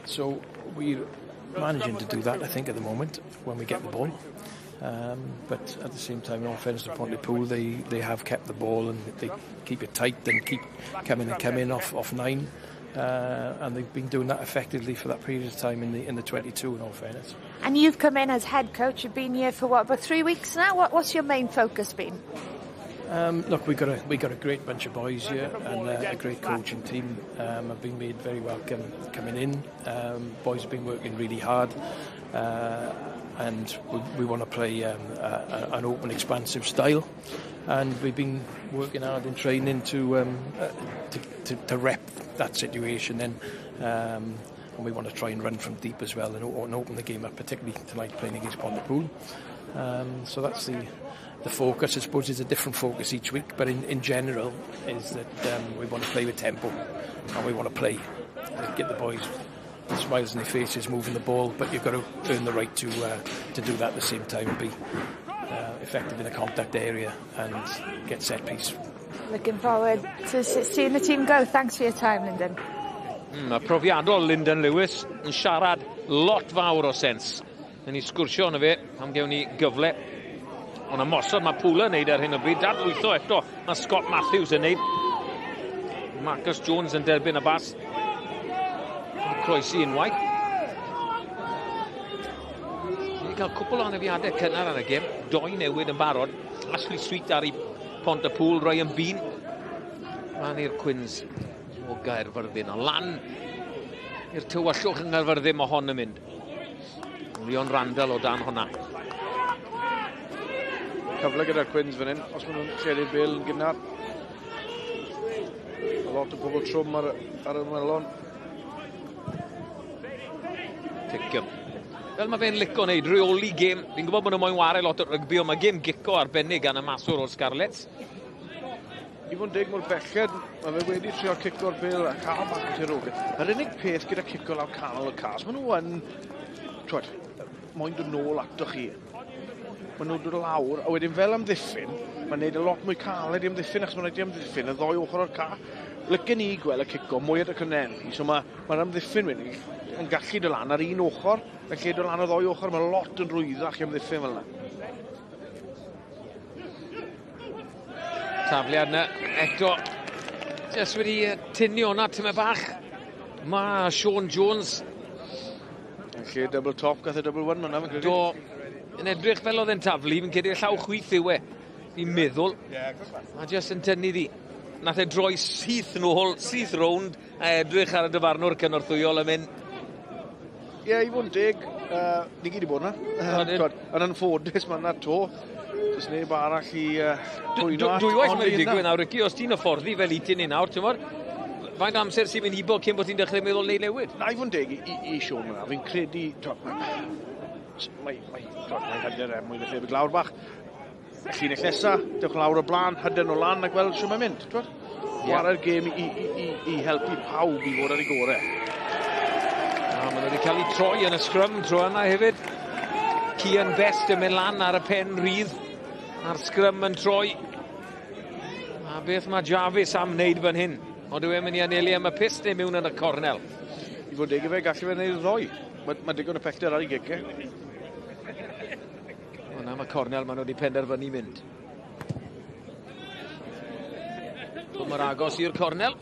So we're managing to do that, I think, at the moment when we get the ball. But at the same time, in all fairness to Pontypool, they have kept the ball and they keep it tight and keep coming and coming off 9. And they've been doing that effectively for that period of time in the 22, in all fairness. And you've come in as head coach. You've been here for what, about 3 weeks now? What's your main focus been? Look, we've got a great bunch of boys here and a great coaching team. I've been made very welcome coming in. Boys have been working really hard, and we want to play an open, expansive style. And we've been working hard in training to rep that situation then. And we want to try and run from deep as well and open the game up, particularly tonight playing against Pontypool. So that's the focus. I suppose it's a different focus each week, but in general is that we want to play with tempo and we want to play, get the boys with smiles on their faces, moving the ball, but you've got to earn the right to do that at the same time and be effective in the contact area and get set piece. Looking forward to seeing the team go. Thanks for your time, Lyndon. Mae profiadol Lyndon Lewis yn siarad lot fawr o sens. Yn ei sgwrsio yna fe, am gewn ni gyfle. Ond ymosod mae Pwla yn neud ar hyn o bryd. Dadlwytho eto, mae Scott Matthews yn neud. Marcus Jones yn derbyn y bas. Yn croesi unwaith. Ni wedi cael cwpl o anafiadau cynnar ar y gêm. Doi newid yn barod. Ashley Sweet ar ei Pontypool, Ryan Bean. Lan i'r Cwins o Gaerfyrddin. Ond lan i'r tywyllwch yng Nghaerfyrddin mae hon yn mynd. Leon Randall o dan honna. Cyfle gyda'r Cwins fan hyn, os maen nhw'n lledu'r bêl yn gynnar. A lot o pobl trwm ar yr ymwelon. Pickham. Fel mae fe'n lico wneud, reoli gêm. Fi'n gwybod bod nhw moyn wario lot o rygbi, ond mae gêm gico arbennig gan y maswr o'r Scarlets. I fod yn deg mor belled, mae fe wedi trio cico'r bêl a cael bach o tirogaeth. Yr unig peth gyda cico lawr canol y cas, maen nhw yn, twed, moyn dod nôl ato chi. Maen nhw'n dod lawr, a wedyn fel amddiffyn, mae'n neud y lot mwy caled i amddiffyn, achos mae'n neud i amddiffyn y ddoi ochr o'r ca. Lycen i gweld y cico mwy at y cynenni, so mae'r amddiffyn wedyn yn gallu dod lan ar un ochr, yn lle dod lan ar ddoi ochr, mae lot yn rwyddach i amddiffyn fel yna. Tafliad yna eto, jyst wedi tynnu hwnna tyma bach. Mae Sean Jones. Yn lle double top, gath e double one hwnna, fi'n credu. Do, yn edrych fel oedd e'n taflu, fi'n credu llaw chwith yw e, fi'n meddwl. A jyst yn tynnu ddi. Nath e droi syth nôl, syth rownd, a edrych ar y dyfarnwr cynorthwyol yn mynd. Ie, i fod yn deg, ni gyd i bod yna. Yn anffodus, mae yna to. Does neb arall i pwyno at. Dwywaith mae'n digwydd nawr, Ricky, os ti'n hyfforddi fel i ti ni nawr, ti'n gwbod, faint amser sy'n mynd hibo cyn bod ti'n dechrau meddwl neu newid? Na, i fod yn deg i Sean yna, fi'n credu, mae hyder e mwy na thebyg lawr bach. Llinell nesa, dewch lawr o blaen, hyder nhw lan a gweld shwt mae'n mynd, twed? Chwarae'r gêm i helpu pawb i fod ar ei gorau. A maen nhw wedi cael eu troi yn y sgrym tro yna hefyd. Cian Best yn mynd lan ar y pen rhydd. A'r sgrym yn troi. A beth mae Jarvis am wneud fan hyn? Ond yw e'n mynd i anelu am y pyst neu mewn yn y cornel? I fod deg i fe, gallu fe wneud y ddoi. Mae digon o pellter ar ei gigau. Ond am y cornel maen nhw wedi penderfynu mynd. Mae'r agos i'r cornel.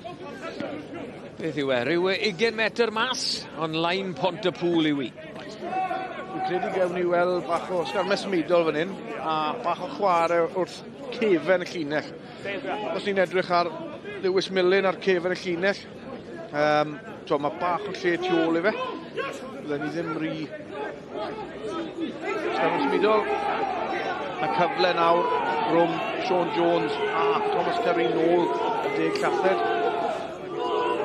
Beth yw e? Rhyw 20 metr mas, ond line Pontypool yw i. Dwi'n credu gewn ni weld bach o sgarmes symudol fan hyn, a bach o chwarae wrth cefen y llinell. Os ni'n edrych ar Lewis Millen ar cefen y llinell. Mae bach o lle tu ôl i fe. Bydden ni ddim rhy sgarmes symudol. A cyfle nawr rhwng Sean Jones a Thomas Curry nôl y 10 llathed.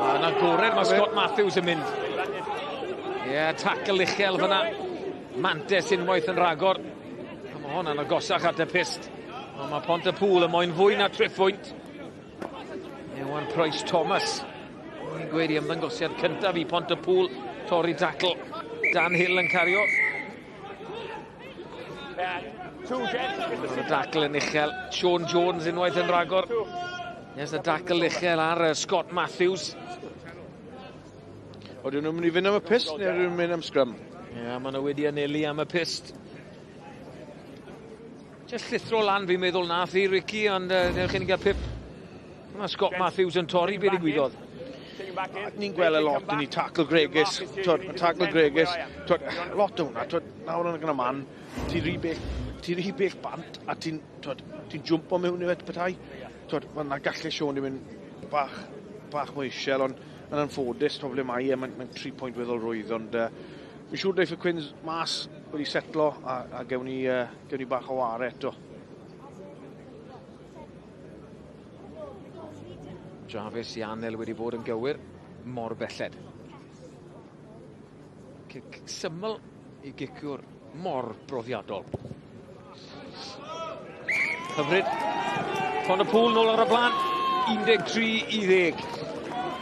A yna agored mae Scott Matthews yn mynd. Ie, yeah, tackle uchel fyna. Mantes unwaith yn rhagor. A mae hwnna'n agosach at y pyst. Ond mae Pont-y-pŵl yn moyn fwy na triphwynt. Iwan Price Thomas. Ni'n gweud i ymddangosiad cyntaf i Pont-y-pŵl. Torri tackle. Dan Hill yn cario. Y tackle yn uchel. Sean Jones unwaith yn rhagor. Yes, y tackle uchel ar Scott Matthews. Oedden nhw'n mynd i fynd am y pyst neu ydyn nhw'n mynd am scrum? Ie, yeah, maen nhw wedi anelu am y pyst. Just llithro lan fi'n meddwl nath i Ricky, ond newch chi'n gael pip. Mae Scott Matthews yn torri beth ddigwyddodd. Ni'n gweld y lot yn ei tackle gregus. Tackle gregus. Lot o hwnna. Nawr yn y man, ti'n rhy bell bant a ti'n ti jwmpo mewn i fe petai. Mae gallu Sean i mynd bach mwy isiel, ond yn anffodus, ble mae e, mae'n 3 pwynt weddol rwydd, ond fi'n siŵr deiff y Cwins mas wedi setlo a gewn ni bach o ware eto. Jarvis Ianel wedi bod yn gywir, mor belled. Cic syml i giciwr mor brofiadol. Hyfryd. Pont-y-pŵl nôl ar y blaen, 13-10.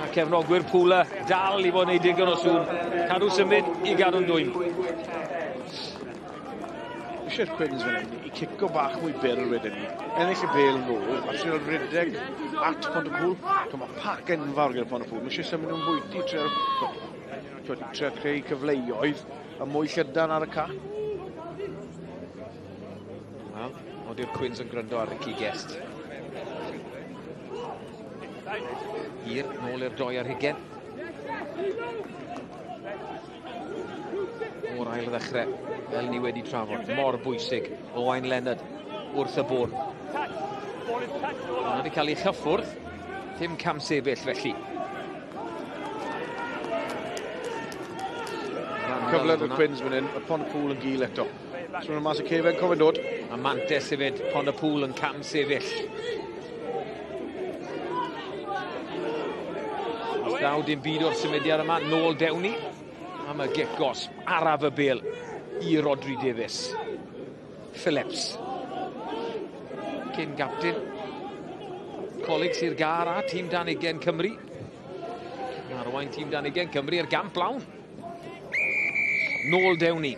A cefnogwyr Pŵla dal i fod yn ei digon o sŵn. Cadw symud i gadw'n dwym. Eisiau'r Cwins fan hyn i cico bach mwy byr wedyn ni. Ennill y bêl nôl, a trio rhedeg at Pont-y-pŵl. Mae pac enfawr gyda Pont-y-pŵl. Mae eisiau symud nhw'n bwyty, trio creu cyfleoedd a mwy llydan ar y ca. Wel, oeddi'r Cwins yn gryndo ar Ricky Guest. Hir, nôl i'r 2 ar hugain. O'r ail ddechrau, fel ni wedi trafod, mor bwysig, Owain Leonard wrth y bwrdd. Mae wedi cael ei chyffwrdd, ddim cam sefyll felly. Cyfle y Cwins fan hyn, y Pont-y-pŵl yn gil eto. So nhw'n mas y cefen, cofyn dod. A Mantes hefyd, Pont-y-pŵl yn cam sefyll. Os daw dim byd o'r symudiad yma, nôl dewn ni am y gic gosb araf y bêl i Rodri Davies. Phillips. Cyn gapten. Coleg Sir Gâr a tîm dan 20 Cymru. Arwain tîm dan 20 Cymru i'r gamp lawn. Nôl dewn ni.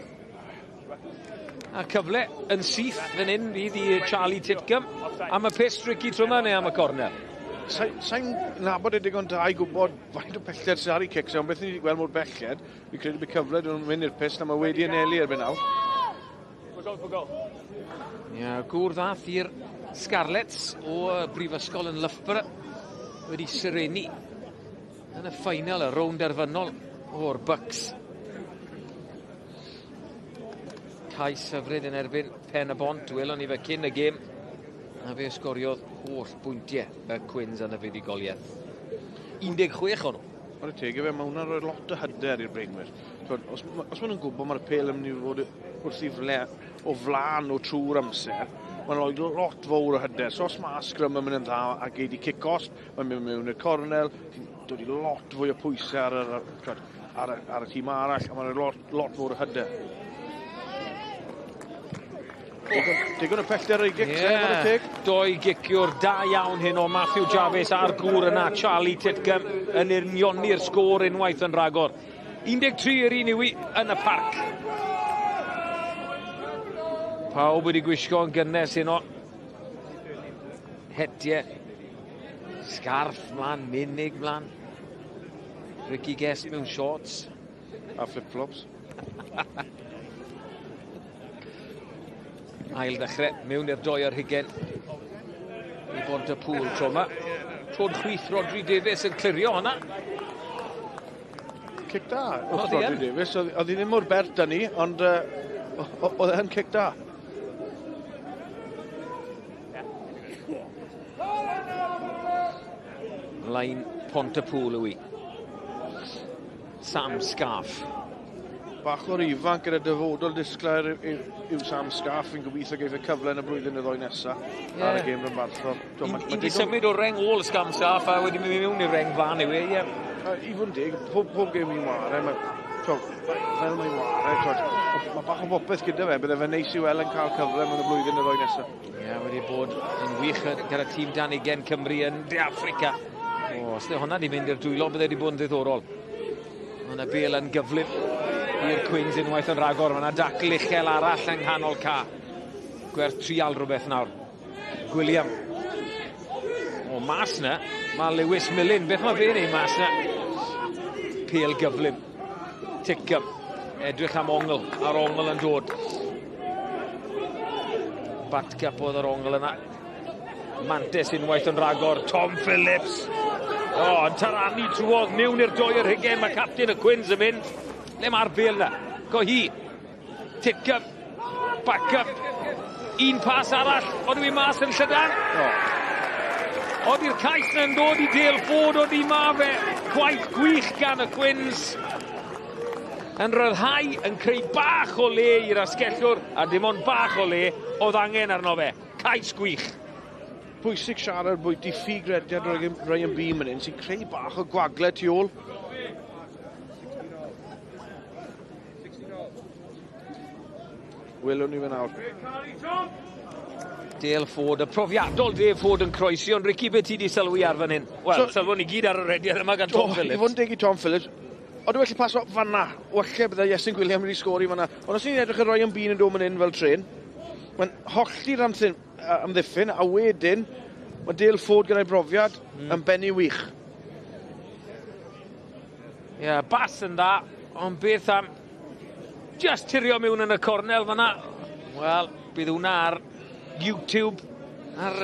A cyfle yn syth fan hyn fydd i Charlie Titcombe. Am y pyst, Ricky, tro yma neu am y corner? Sa'n sa nabod e digon da i gwybod faint o pellter sydd ar ei cics, ond beth ni wedi gweld mor belled, fi'n credu bydd cyfle dyn nhw'n mynd i'r pyst, a mae wedi anelu erbyn nawr. Ie, gŵr ddath i'r Scarlets o Brifysgol yn Loughborough wedi syrenu yn y ffeinal, y rownd derfynol o'r Bucks. Cais hyfryd yn erbyn Pen y Bont, welon ni fe cyn y gêm, a fe sgoriodd holl bwyntiau y Cwins yn y fuddugoliaeth. 16 o'n nhw. Whare teg i fe, mae hwnna'n rhoi lot o hyder i'r breinwyr. Os maen nhw'n gwybod mae'r pêl yn mynd i fod wrth i fle, o flaen o trwy'r amser, mae'n rhoi lot fawr o hyder. So os mae sgrym yn mynd yn dda a gei di kick-off, mae'n mynd mewn i'r cornel, ti'n dod i lot fwy o pwysau ar y tîm arall, a mae'n rhoi lot fawr o hyder. Digon o pellter ar ei gics, yeah. Teg. Doi giciwr da iawn hyn o Matthew Jarvis a'r gŵr yna, Charlie Titcombe, yn unioni'r sgôr unwaith yn rhagor. 13 i'r 1 yw yn y parc. Pawb wedi gwisgo yn gynnes heno. Hetiau. Sgarff mlaen, menig mlaen. Ricky Guest mewn shorts. A flip-flops. Ail ddechrau mewn i'r 2 ar hugain i Bont y Pŵl tro yma. Tro'n chwith Rodri Davies yn clirio hwnna. Cic da wrth Rodri Davies. Oedd hi ddim mor bert â ni, ond oedd e'n cic da. Lein Pontypool yw i. Sam Scarf. Bach o'r ifanc gyda dyfodol disglair yw Sam Scarf. Fi'n gobeithio geiff y cyfle yn y blwyddyn y ddoi nesaf ar y gêm rhanbarthol. Un di symud o reng ôl Sam Scarf a wedi mynd mewn i'r reng fan yw e, ie. I fod yn deg, pob gêm i'n ware, fel mae'n ware, mae bach o bopeth gyda fe, bydde fe'n neis i weld yn cael cyfle mewn y blwyddyn y ddoi nesaf. Ie, wedi bod yn wych gyda tîm dan 20 Cymru yn De Affrica. O, os hwnna di mynd i'r dwylo, bydde wedi bod yn ddiddorol. Mae yna bel yn gyflym i'r Cwins unwaith yn rhagor. Mae yna dacl uchel arall yng nghanol ca. Gwerth trial rhywbeth nawr. Gwilliam. O, mas na, mae Lewis Millen. Beth mae fe'n ei mas na? Pel gyflym. Tickham. Edrych am ongl. A'r ongl yn dod. Batcup oedd yr ongl yna. Mantes unwaith yn rhagor. Tom Phillips. O, yn taranu trwodd mewn i'r 22. Mae captain y Cwins yn mynd. Le mae'r bel na? Go hi. Titcomb. Back up. Un pas arall. Ond yw i mas yn llydan. Oedd i'r cais na'n dod i Dale Ford, oedd i ma fe. Gwaith gwych gan y Cwins. Yn rhyddhau, yn creu bach o le i'r asgellwr, a dim ond bach o le oedd angen arno fe. Cais gwych. Pwysig siarad bwyty ffigrediad Ryan Beam yn un sy'n creu bach o gwagle tu ôl. Welwn ni fe nawr. Dale Ford, y profiadol Dale Ford yn croesi, ond Ricky, beth ti di sylwi ar fan hyn? Wel, so, sylwon ni gyd ar y rediad yma gan Tom Phillips. I fod yn deg i Tom Phillips, ond wedi paso fanna. Walle bydde Iestyn Gwilliam wedi sgori fanna. Ond os ni'n edrych ar Ryan Bean yn dod fan hyn fel tren, mae'n hollti'r amddiffyn, a wedyn mae Dale Ford gyda'i brofiad yn bennu wych. Ie, yeah, bas yn dda, ond beth am just tirio mewn yn y cornel fanna. Wel, bydd hwnna ar YouTube, ar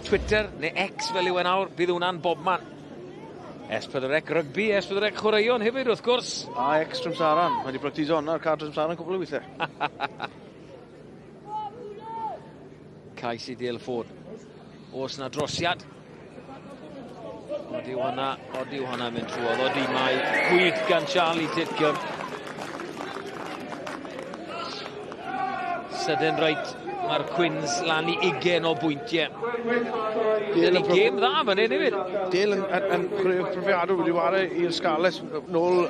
Twitter, neu X fel yw e nawr, bydd hwnna'n bobman. S4C Rygbi, S4C Chwaraeon hefyd, wrth gwrs. A X Trimsaran, mae wedi practiso hwnna ar car Trimsaran cwbl o weithiau. Cais i Dale Ford. Oes na drosiad? Odi hwnna mynd trwodd. Odi mae gwych gan Charlie Titcomb. Sydyn reit, mae'r Cwins lan i 20 o bwyntiau. Dyna ni gêm dda fan hyn hefyd. Dale yn profiadol wedi ware i'r Scarlets nôl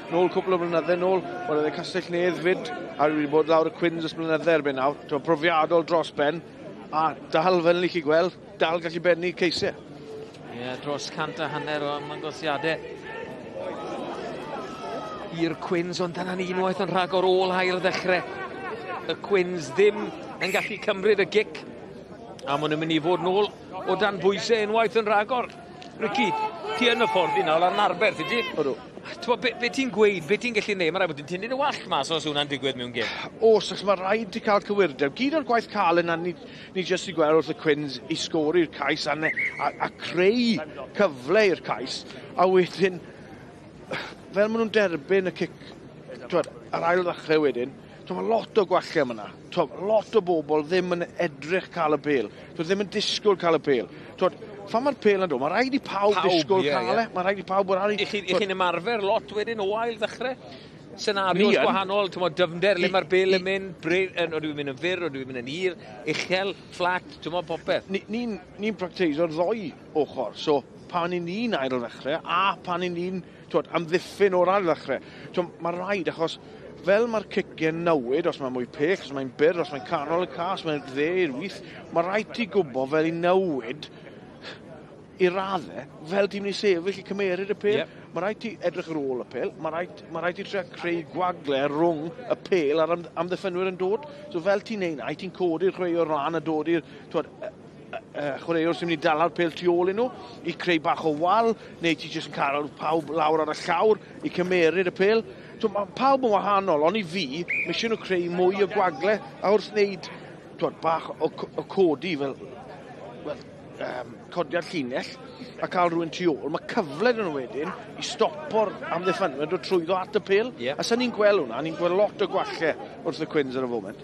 cwpl o blynydde nôl. Oedd e Castell Nedd fyd, a wedi bod lawr y Cwins ys blynydde erbyn nawr. Profiadol dros ben, a dal fel ni chi gweld, dal gallu bennu ceisiau. Ie, dros 150 o ymddangosiadau i'r Cwins, ond dyna ni unwaith yn rhagor ôl ail ddechrau. Y Cwins ddim yn gallu cymryd y gic, a maen nhw'n mynd i fod nôl o dan bwysau unwaith yn rhagor. Ricky, ti yn y ffordd i nawr ar Narberth, ydy? Odw. Be ti'n gweud, be ti'n gallu neud? Mae rhaid bod ti'n tynnu dy wallt mas os hwnna'n digwydd mewn gêm. Oes, achos mae rhaid i cael cywirdeb. Gyd o'r gwaith cael yna, ni jyst i gweld wrth y Cwins i sgori'r cais a creu cyfle i'r cais. A wedyn, fel maen nhw'n derbyn y cic, twad, yr ail ddechrau wedyn, mae lot o gwallau yma. Lot o bobl ddim yn edrych cael y bêl. Ddim yn disgwyl cael y bêl. Pan mae'r pêl yn dod, mae rhaid i pawb disgwyl cael e. Mae rhaid i pawb bod ar ei... I chi'n ymarfer lot wedyn o ail ddechrau? Senarios gwahanol, dyfnder, le mae'r bêl yn mynd, odw i'n mynd yn fyr, odw i'n mynd yn hir, uchel, fflat, popeth. Ni'n practeiso'r ddoi ochr, so pan i ni'n ail ddechrau a pan i ni'n amddiffyn o'r ail ddechrau. Mae rhaid, achos fel mae'r ciciau'n newid, os mae'n mwy pell, os mae'n byr, os mae'n canol y cas, mae'n dde i'r wyth, mae rhaid ti gwybod fel i newid i raddau, fel ti'n mynd i sefyll i cymeryd y pêl. Yep. Mae rhaid ti edrych ar ôl y pêl, mae rhaid ti trio creu gwagle rhwng y pêl a'r amddiffynwyr yn dod. So fel ti'n neud na, ti'n codi'r chwaraewr lan a dod i'r chwaraewr sy'n mynd i dala'r pêl tu ôl i nhw, i creu bach o wal, neu ti jyst yn cael pawb lawr ar y llawr i cymeryd y pêl. So mae pawb yn wahanol, ond i fi, mae eisiau nhw creu mwy o gwagle, a wrth wneud bach o codi fel codiad llinell a cael rhywun tu ôl, mae cyfle dyn nhw wedyn i stopo'r amddiffynwyr dod trwyddo at y pêl. Yeah. A sa'n ni'n gweld hwnna, ni'n gweld lot o gwallau wrth y Cwins ar y foment.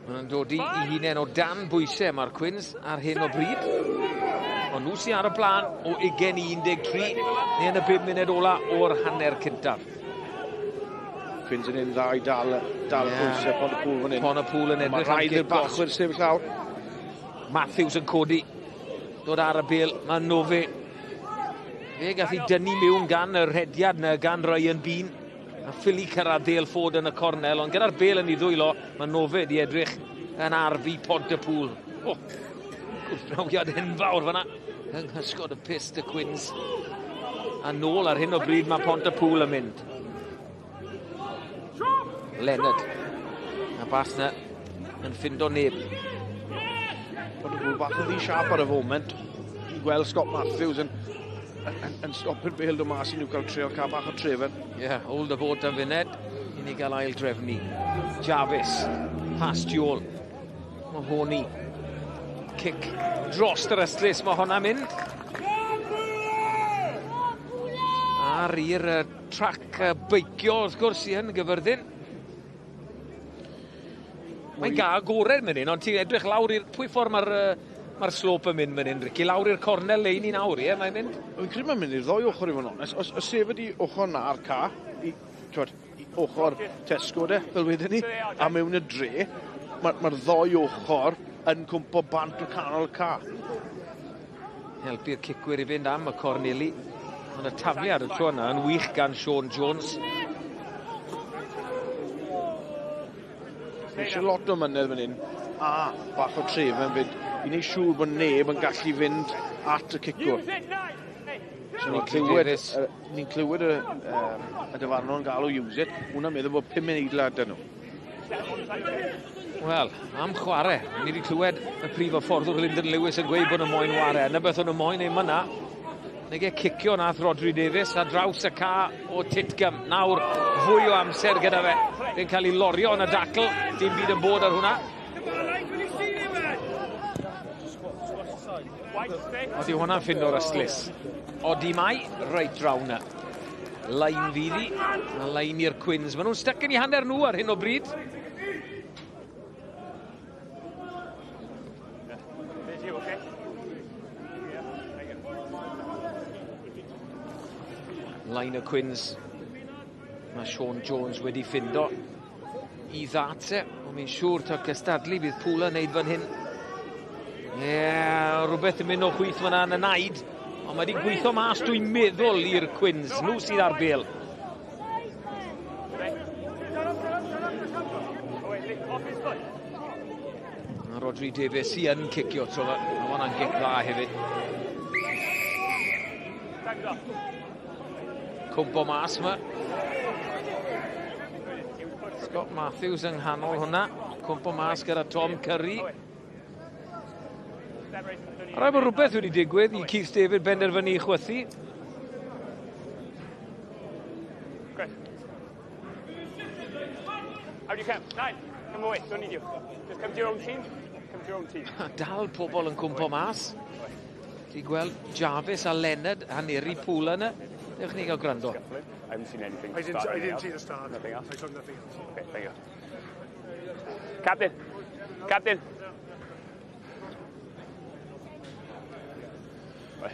Maen nhw'n dod i hunain o dan bwysau mae'r Cwins ar hyn o bryd. Ond nhw sy'n ar y blaen o 20 i 13 neu yn y 5 munud ola o'r hanner cyntaf. Cwins yn un dda i dal, dal yeah. pwysau Pont-y-pŵl fan hyn. Pont-y-pŵl yn edrych am gic bachwyr sefyll lawr. Matthews yn codi. Dod ar y bel. Mae Nove. Fe gath ei dynnu mewn gan y rhediad na gan Ryan Bean. A ffili cyrraedd Dale Ford yn y cornel, ond gyda'r bel yn ei ddwylo, mae Nove di edrych yn arfu Pont-y-pŵl. Oh, gwrthdrawiad enfawr fyna yng nghysgod y pyst y Cwins. A nôl ar hyn o bryd mae Pont-y-pŵl yn mynd. Leonard. A bas na yn ffindo neb. Pont-y-pŵl bach yn ddi siap ar y foment. Dwi'n gweld Scott Matthews yn, yn, yn, yn stopio'r bel dod mas i nhw cael trio cael bach o trefen. Ie, yeah, hold the boat am funud i ni gael ail drefnu. Jarvis, pas tu ôl. Mahoney. Cic dros yr ystlys, mae hwnna'n mynd. Ar i'r trac beicio, wrth gwrs, i yn Gyfyrddin. Mae'n ga agored mynd hyn, ond ti'n edrych lawr i'r... Pwy ffordd mae'r mae'r slope yn mynd mynd hyn, Ricky? Lawr i'r cornel lein i nawr, ie, mae'n mynd? Fi'n credu mae'n mynd i'r ddoi ochr i fod yn onest. Os, os sef ydi ochr na'r ca, i, twod, i ochr Tesco de, fel wedyn ni, a mewn y dre, mae'r ma ddoi ochr yn cwmpo bant o canol y ca. Helpu'r cicwyr i fynd am y corneli. Ond y tafliad y tro yna yn wych gan Sean Jones. Mae eisiau lot o mynedd fan hyn, a bach o trefen fyd, i wneud siŵr bod neb yn gallu fynd at y cicwr. So ni'n clywed, ni'n clywed y, um, y dyfarnwr yn galw use it, hwnna'n meddwl bod 5 eiliad dyn nhw. Wel, am chwarae. Ni wedi clywed y prif hyfforddwr Lyndon Lewis yn gweud bod nhw moyn ware. Na beth o'n nhw moyn ei myna. Nege cicio nath Rodri Davies a draws y ca o Titgum. Nawr fwy o amser gyda fe. Fe'n cael ei lorio yn y dacl. Dim byd yn bod ar hwnna. Odi hwnna'n ffindo'r ystlys. Odi mai, reit draw na. Lain fydd hi, a lain i'r Cwins. Maen nhw'n styc yn eu hanner nhw ar hyn o bryd. Lain y Cwins. Mae Sean Jones wedi ffindo i ddate. Ond mi'n siŵr ta'r cystadlu bydd Pwla yn neud fan hyn. Ie, yeah, rhywbeth yn mynd o chwith fyna yn y naid. Ond mae wedi gweithio mas, dwi'n meddwl, i'r Cwins. Nhw sydd ar bel. Mae Rodri Davies sy yn cicio tro fe. Mae hwnna'n gic dda hefyd. Cwmpo mas yma. Scott Matthews yng nghanol hwnna. Cwmpo mas gyda Tom Curry. A rhaid bod rhywbeth wedi digwydd i Keith David benderfynu i chwythu. How do you count? Nine. Come away. Don't need you. Just come to your own team. Come to your own team. Dal pobl yn cwmpo mas. Ti gweld Jarvis a Leonard haneru pŵl yna. Dewch ni gael gwrando. I haven't seen anything. I didn't see the start. Nothing else. I saw nothing else. Okay, thank you. Captain. Captain. Right.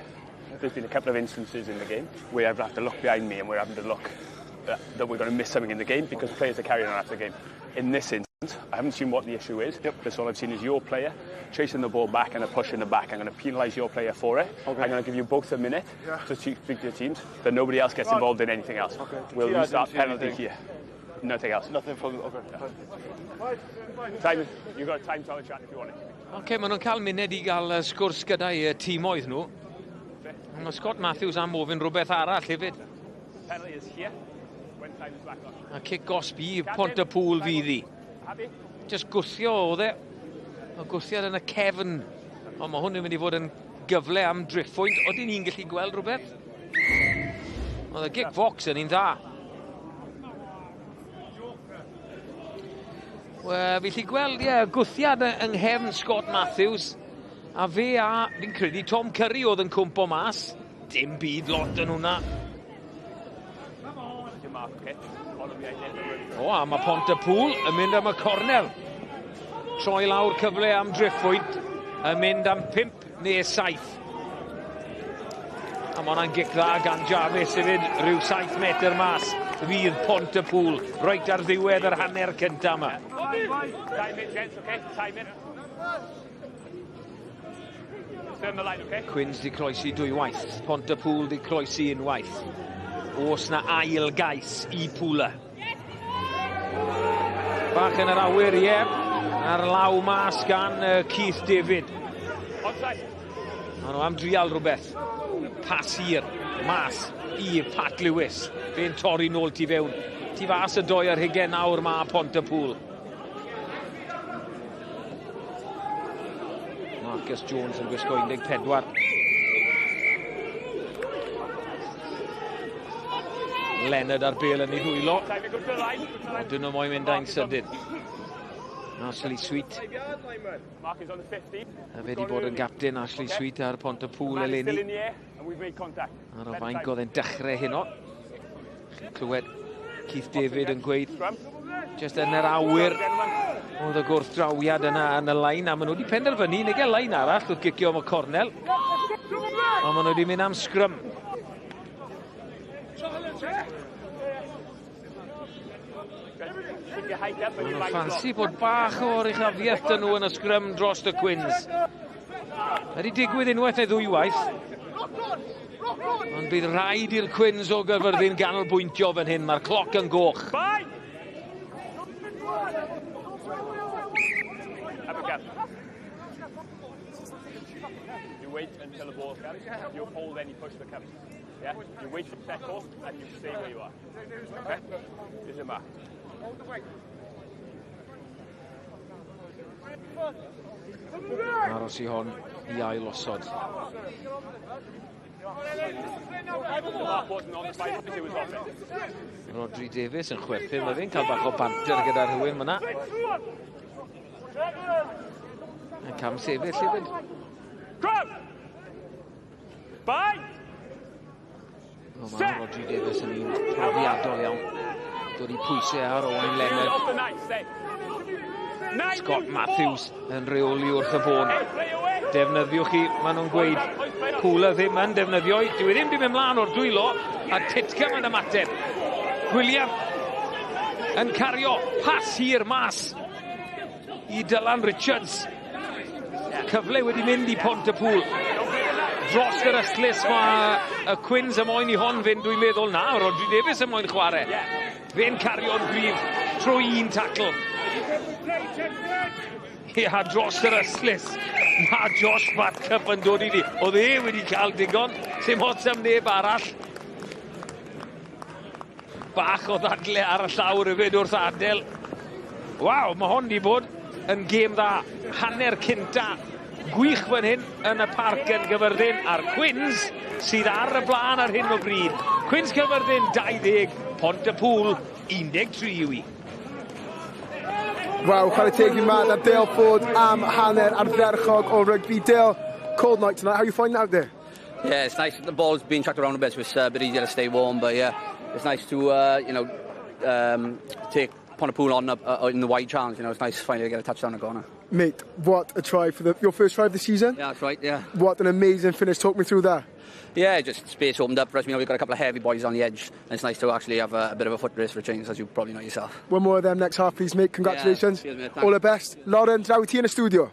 There's been a couple of instances in the game where I've had to look behind me and we're having to look that we're going to miss something in the game because players are carrying on after the game. In this instance, I haven't seen what the issue is. Yep. That's all I've seen is your player chasing the ball back and a push in the back. I'm going to penalise your player for it. Okay. I'm going to give you both a minute to speak to your teams, but nobody else gets involved in anything else. Okay. We'll Yeah, I use didn't that see penalty anything. here. Nothing else. Nothing from... Okay. Time, you've got time to have a chat if you want it. Oce, okay, maen nhw'n cael munud i gael sgwrs gyda'i tîmoedd nhw. Mae Scott Matthews am ofyn rhywbeth arall hefyd. Penalty is here. When time is back on. A cic gosb i Pont-y-pŵl fydd hi. Happy? Just gwthio oedd e. O gwthiad yn y cefn. Ond mae hwn yn mynd i fod yn gyfle am driffwynt. Oedden ni'n gallu gweld rhywbeth? Oedd y gic fox yn un dda. Wel, fi 'llu gweld, ie, gwthiad yng nghefn Scott Matthews. A fe a, fi'n credu, Tom Curry oedd yn cwmpo mas. Dim byd lot yn hwnna. Your mark, okay? Follow the idea. O, a mae Pont-y-pŵl yn mynd am y cornel. Troi lawr cyfle am driffwynt, yn mynd am 5 neu 7. A mae hwnna'n gic dda gan Jarvis hefyd, rhyw 7 metr mas fydd Pont-y-pŵl, reit ar ddiwedd yr hanner cyntaf yma. Time it, gents, okay? Time it. Stay on the line, okay? Quins di croesi dwywaith, Pont-y-pŵl di croesi unwaith. Oes na ail gais i Pwla. Bach yn yr awyr, ie. Ar law mas gan Keith David. Onside. Maen nhw am drial rhywbeth. Pas hir, mas i Pat Lewis. Fe'n torri nôl tu fewn. Tu fas y 22 nawr ma Pont-y-pŵl. Marcus Jones yn gwisgo 14. Leonard ar bel yn ei ddwylo. Time it, go to the line. Go to the line. Dyn nhw moyn mynd â'n sydyn. Ashley Sweet. Mark is on the 50. A fe di bod yn gapten Ashley Sweet ar Pont-y-pŵl Man is still eleni. in the air, and we've made contact. Ar y fainc oedd e'n dechrau heno. Chi'n clywed Keith David yn gweud Scrum. just yn yr awyr Gentlemen. oedd y gwrthdrawiad yna yn y lein a maen nhw wedi penderfynu neu gael lein arall wrth gicio am y cornel. Ond maen nhw wedi mynd am sgrym. Keep your height up and your Maen nhw'n lines ffansi locked. bod bach o oruchafiaeth dyn nhw yn y sgrym dros y Quins. Mae wedi digwydd unwaith neu ddwywaith. Ond bydd rhaid i'r Quins o Gaerfyrddin ganolbwyntio fan hyn. Mae'r cloc yn goch. Bye! Have a gap. You wait until the ball comes, you hold any push that comes. Yeah? You wait for settle and you stay where you are. Okay? This is a mark. Aros i hon i ail osod. The mark wasn't on the five, it was off it. Rodri Davies yn chwerthin, mae fe'n cael bach o banter gyda rhywun fyna. Yn cam sefyll hefyd. Grab! Bye! O, mae Rodri Davies yn un profiadol iawn. Dod i pwysau ar Owain Leonard. Off the nine, stay. Nine, Scott use the Matthews yn reoli wrth y bôn. ball. Hey, play away. Defnyddiwch chi, maen nhw'n gweud, Pwla ddim yn defnyddio, dyw e ddim 'di mynd mlaen o'r dwylo, a Titcombe yn ymateb. William yn cario pas hir mas i Dylan Richards. Cyfle wedi mynd i Pont-y-pŵl. Dros yr ystlys mae y Quins y moyn i hon fynd, dwi'n meddwl na, Rodri Davies y moyn chwarae. Fe'n cario'n gryf trwy un tacl. Ia, dros yr ystlys. Mae Josh Batcup yn dod i ni. Oedd e wedi cael digon, sim ots am neb arall. Bach o ddadle ar y llawr hefyd wrth adael. Waw, mae hon di bod yn gêm dda. Hanner cynta gwych fan hyn yn y parc yn Gyfyrddin a'r Quins sydd ar y blaen ar hyn o bryd. Quins Cyfyrddin 20, Pont-y-pŵl 13 yw i. Waw, chwarae teg i Matt a Dale Ford am hanner ardderchog o rygbi. Dale, cold night tonight. How are you finding out there? Yeah, it's nice. The ball's being chucked around a bit, so it's a bit easier to stay warm. But yeah, it's nice to take Pontypool on up in the wide challenge. You know, it's nice finally to get a touchdown in the corner. Mate, what a try for your first try of the season. Yeah, that's right. Yeah. What an amazing finish. Talk me through that. Yeah, just space opened up for us. You know, we've got a couple of heavy boys on the edge, and it's nice to actually have a bit of a foot race for a change, as you probably know yourself. One more of them next half, please, mate. Congratulations. Yeah, cheers, mate. Thanks. All the best. Lauren, draw i ti yn y studio.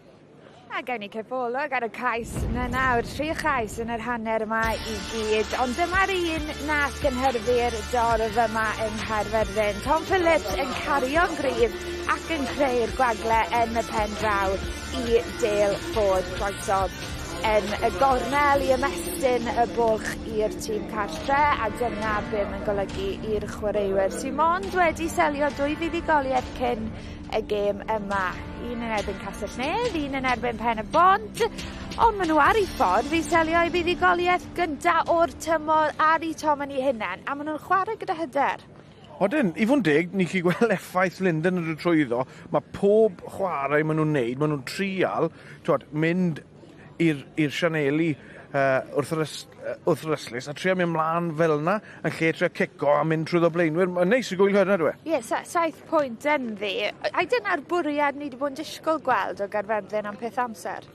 A gawn ni cipolwg ar y cais na nawr, tri chais yn yr hanner yma i gyd, ond dyma'r un nath gynhyrfu'r dorf yma yng Nghaerfyrddin. Tom Phillips yn cario'n gryf ac yn creu'r gwagle yn y pen draw i Dale Ford. Croesodd yn y gornel i ymestyn y bwlch i'r tîm cartre a dyna be mae'n golygu i'r chwaraewyr sy'n mond wedi selio dwy fuddugoliaeth cyn y gêm yma. Un yn erbyn Castell Nedd, un yn erbyn Pen y Bont, ond maen nhw ar eu ffordd i selio eu buddugoliaeth gynta o'r tymor ar eu tomen eu hunain, a maen nhw'n chwarae gyda hyder. Odyn, i fod yn deg, ni chi gweld effaith Lyndon yn dod trwyddo. Mae pob chwarae maen nhw'n neud, maen nhw'n trial, twod, mynd i'r sianeli wrth yr wrth yr ystlys a trio mynd mlaen fel yna yn lle trio cico a mynd trwyddo blaenwyr. Mae'n neis i gwylio hynna, dwi. E? Ie, yeah, 7 pwynt ynddi. Ai dyna'r bwriad ni wedi bod yn disgwyl gweld o Gaerfyrddin am peth amser?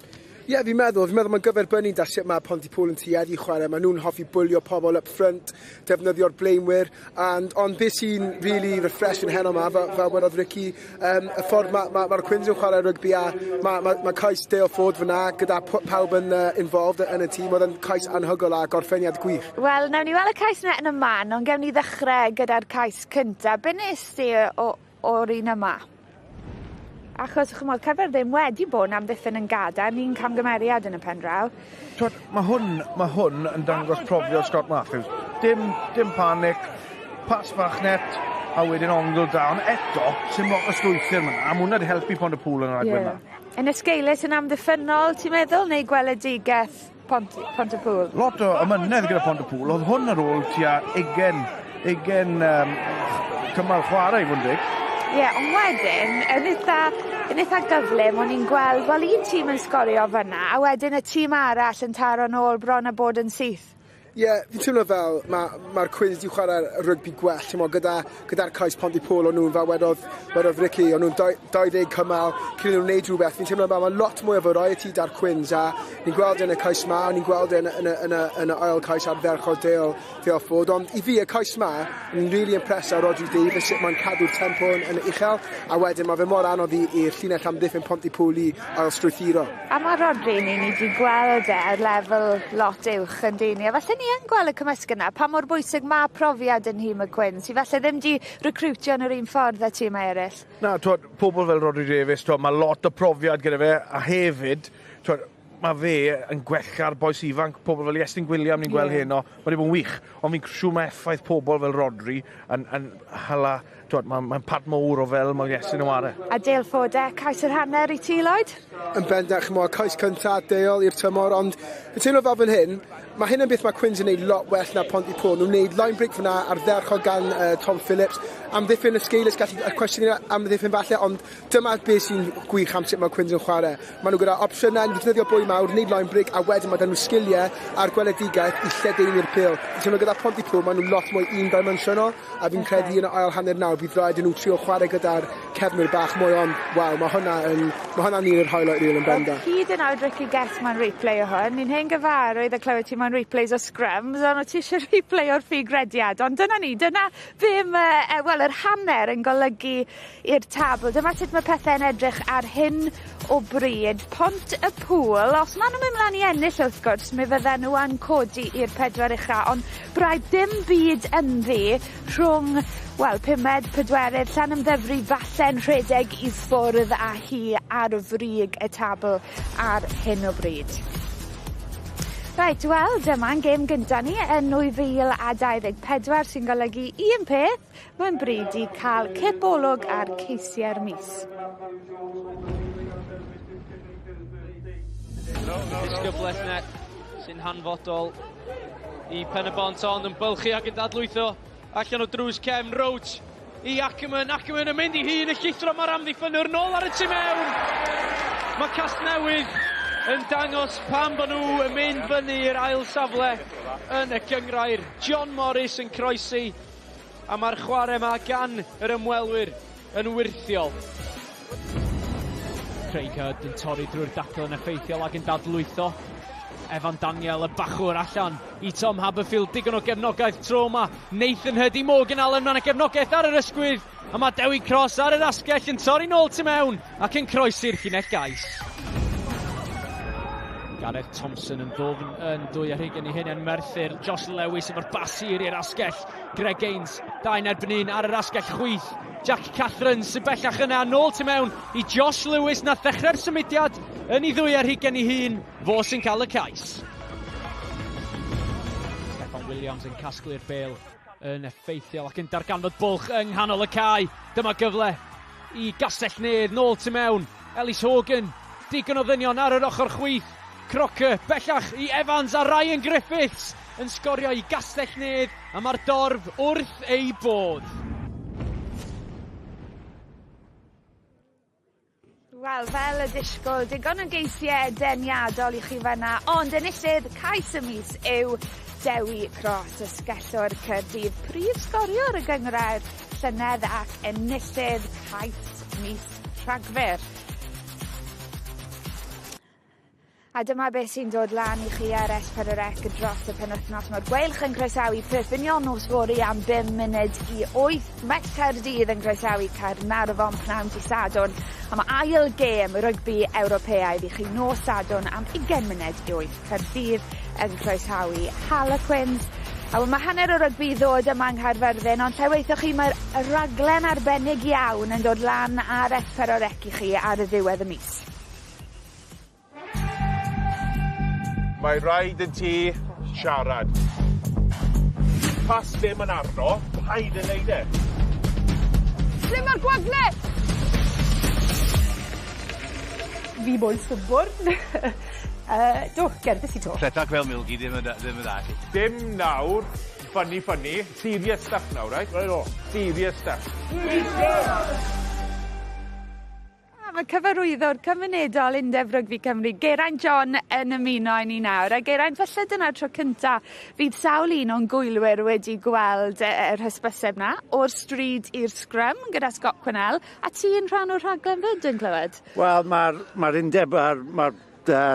Ie, yeah, fi'n meddwl, fi'n meddwl mae'n gyferbynnu da sut mae Pontypool yn tueddu chwarae. Maen nhw'n hoffi bwlio pobl up front, defnyddio'r blaenwyr, and, ond beth sy'n really refreshing heno yma, fel, fel wedodd Ricky, y ffordd mae'r ma, ma, ma Quins yn chwarae rygbi a mae ma, ma cais Dale Ford fyna gyda pawb yn involved yn y tîm, oedd yn cais anhygoel a gorffeniad gwych. Wel, nawn ni weld y cais yna yn y man, ond gewn ni ddechrau gyda'r cais cyntaf. Be nes ti o'r un yma? Achos, chymod, Caerfyrddin wedi bod yn amddiffyn yn gadael, ni'n camgymeriad yn y pen draw. Twod, mae hwn, mae hwn yn dangos profiad Scott Matthews. Dim, dim panic, pas bach net, a wedyn ongl da. Ond eto, sy'n lot o strwythur yma, a mae hwnna wedi helpu Pont y Pŵl yn yr agwedd yeah. Yn esgeulus yn amddiffynnol, ti'n meddwl, neu gweledigaeth Pont, Pont y Pŵl? Lot o ymynedd gyda Pont y Pŵl. Oedd hwn ar ôl tua 20, 20 cymal chwarae i fod yn deg. Ie, yeah, ond wedyn, yn eitha, yn eitha gyflym, o'n i'n gweld, wel, un tîm yn sgorio fyna, a wedyn y tîm arall yn taro nôl bron a bod yn syth. Ie, yeah, fi'n teimlo fel mae'r ma, Cwins di chwarae rygbi gwell, ti'n gyda, gyda'r cais Pontypool o'n nhw'n fel wedodd, wedodd Ricky, o'n nhw'n 20 cymal cyn nhw'n wneud rhywbeth. Fi'n teimlo fel mae lot mwy o variety da'r Cwins a ni'n gweld yn y cais ma, ni'n gweld yn, yn, yn, yn, yn y ail cais ardderchog Dale, Dale Ford, ond i fi y cais ma, ni'n really impressed ar Rodri Davies, sut mae'n cadw'r tempo yn, yn uchel, a wedyn mae fe mor anodd i'r llinell amddiffyn Pontypool i ail strwythuro. A mae Rodri ni, ni wedi gweld e ar lefel lot uwch yn dyn ni, a falle ni yn gweld y cymysg yna, pa mor bwysig mae profiad yn nhîm y Cwins, i falle ddim di recrwtio yn yr un ffordd â tîm eraill. Na, twod, pobl fel Rodri Davies, twod, mae lot o profiad gyda fe, a hefyd, twod, mae fe yn gwella'r boes ifanc, pobl fel Iestyn Gwilliam ni'n gweld yeah. heno, mae wedi bod yn wych, ond fi'n siŵr mae effaith pobl fel Rodri yn, yn hala, twod, mae'n mae part mowr o fel mae Iestyn yn ware. A Dale Ford, e, cais yr hanner i ti, Lloyd? Yn bendant, chymod, cais cyntaf Dale i'r tymor, ond fi'n teimlo fel fan hyn, mae hyn yn beth mae Quins yn neud lot well na Pontypool. Nhw'n neud line break fyna ardderchog gan Tom Phillips. Amddiffyn y sgeilus, gallu y cwestiwn amddiffyn falle, ond dyma beth sy'n gwych am sut mae Quins yn chwarae. Maen nhw gyda opsiynau, yn defnyddio bwy mawr, wneud line break, a wedyn mae 'da nhw sgiliau a'r gweledigaeth i lledaenu'r pêl. Fi'n teimlo gyda Pontypool, maen nhw lot mwy un-dimensional, a fi'n credu yn y ail hanner nawr, bydd rhaid i nhw trio chwarae gyda'r cefnwyr bach mwy, ond waw, mae hwnna yn, mae hwnna'n un o'r highlight reel yn bendant. Hyd yn oed Ricky Guest mae'n replay o hwn. Ni'n hen gyfarwydd a clywed ti mewn replays o scrums, ond o ti eisiau replay o'r ffigrediad. Ond dyna ni, dyna be mae, wel, yr hanner yn golygu i'r tabl. Dyma sut mae pethau'n edrych ar hyn o bryd. Pont y Pŵl, os maen nhw'n mynd mlaen i ennill wrth gwrs, mi fydden nhw yn codi i'r pedwar ucha, ond braidd dim byd ynddi rhwng, wel, pumed, pedwerydd, Llanymddyfri falle'n rhedeg i ffwrdd â hi ar frig y tabl ar hyn o bryd. Reit, wel, dyma'n gêm gynta ni yn 2024 sy'n golygu un peth, mae'n bryd i cael cipolwg ar ceisiau'r mis. Disgyblaeth net sy'n hanfodol i Pen-y-bont ond yn bylchu ac yn dadlwytho allan o drws cefn Roach i Ackerman. Ackerman yn mynd i hun y llithro, mae'r amddiffynnwr nôl ar y tu mewn. Mae Casnewydd yn dangos pam bod nhw yn mynd fyny i'r ail safle yn y gynghrair. John Morris yn croesi a mae'r chwarae yma gan yr ymwelwyr yn wyrthiol. Craig Hudd yn torri drwy'r dacl yn effeithiol ac yn dadlwytho. Evan Daniel, y bachwr allan i Tom Haberfield, digon o gefnogaeth tro yma. Nathan Hurd i Morgan Allen, mae'n gefnogaeth ar yr ysgwydd. A mae Dewi Cross ar yr asgell yn torri nôl tu mewn ac yn croesi'r llinell gais. Gareth Thompson yn ddwfn yn 22 i hyn yn Merthyr. Josh Lewis efo'r basir i'r asgell. Greg Gaines, 2 yn erbyn 1 ar yr asgell chwith. Jack Catherine sy'n bellach yna, nôl tu mewn i Josh Lewis na ddechrau'r symudiad yn ei 22 i hun. Fo sy'n cael y cais. Steffan Williams yn casglu'r bêl yn effeithiol ac yn darganfod bwlch yng nghanol y cae. Dyma gyfle i Gastell Nedd nôl tu mewn. Ellis Hogan, digon o ddynion ar yr ochr chwith. Crocker bellach i Evans a Ryan Griffiths yn sgorio i Gastell Nedd a mae'r dorf wrth ei bodd. Wel, fel y disgwyl, digon o geisiau deniadol i chi fanna, ond enillydd cais y mis yw Dewi Cross, ysgellwr Caerdydd, prif sgoriwr y gynghrair llynedd ac enillydd cais mis Rhagfyr. A dyma beth sy'n dod lan i chi ar S4C dros y penwythnos. Mae'r Gweilch yn croesawu Perpignan nos fory am bum munud i 8. Met Caerdydd yn croesawu Caernarfon pnawn dy Sadwrn. A mae ail gêm rygbi Ewropeaidd i chi nos Sadwrn am 20 munud i 8. Caerdydd yn croesawu Harlequins. A wel, mae hanner o rygbi i ddod yma yng Nghaerfyrddin, ond lle weithoch chi mae'r raglen arbennig iawn yn dod lan ar S4C i chi ar y ddiwedd y mis. Mae rhaid i ti siarad. Pas ddim yn arno, paid yn neud e. Ble mae'r gwagle? Fi moyn swbwrdd. uh, do, gerddes i to. Rhedeg fel milgi ddim yn ddim yn dda i chi. Dim nawr, funny funny, serious stuff now, right? Right o. Serious stuff. A mae cyfarwyddwr cymunedol Undeb Rygbi Cymru, Geraint John, yn ymuno â ni nawr. A Geraint, falle dyna'r tro cynta fydd sawl un o'n gwylwyr wedi gweld yr hysbyseb 'na, o'r stryd i'r sgrym gyda Scott Quinnell, a ti yn rhan o'r rhaglen fyd, dwi'n clywed? Wel, mae'r ma undeb a'r ma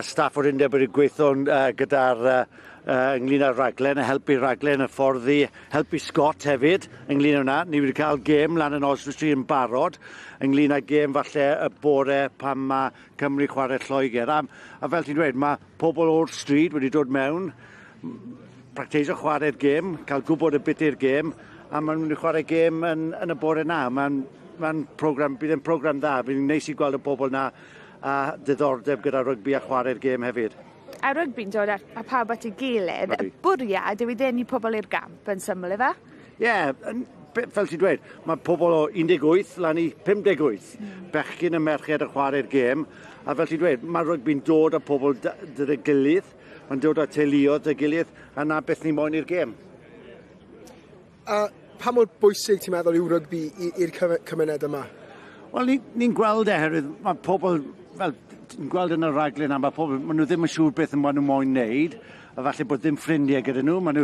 staff o'r undeb wedi gweithio gyda'r ynglyn â'r raglen, a helpu'r raglen, y fforddi, helpu Scott hefyd ynglyn â hwnna. Ni wedi cael gêm lan yn Oswestry yn barod, ynglyn â gêm falle y bore pan mae Cymru chwarae Lloegr. A fel ti'n dweud, mae pobl o'r stryd wedi dod mewn, practeisio chwarae'r gêm, cael gwybod y bit i'r gêm, a maen nhw'n mynd i chwarae gêm yn y bore na. Mae'n ma program, bydd yn program dda, bydd yn neis i gweld y bobl na a diddordeb gyda rygbi a chwarae'r gêm hefyd. A rygbi'n dod â pawb at ei gilydd. Y bwriad yw i ddenu pobl i'r gamp yn syml, ife? Ie, yeah, fel ti'n dweud, mae pobl o 18 lan i 58. Bechgyn a merched yn chwarae'r gêm. A fel ti'n dweud, mae rygbi'n dod â pobl dy gilydd, mae'n dod â teuluoedd dy gilydd, a na beth ni moyn i'r gêm. A pa mor bwysig ti'n meddwl yw rygbi i'r cymuned yma? Wel, ni'n ni gweld e herwydd mae pobl, fel ti'n gweld yn y raglen am, mae pobl, maen nhw ddim yn siŵr beth maen nhw moyn wneud, a falle bod ddim ffrindiau gyda nhw, maen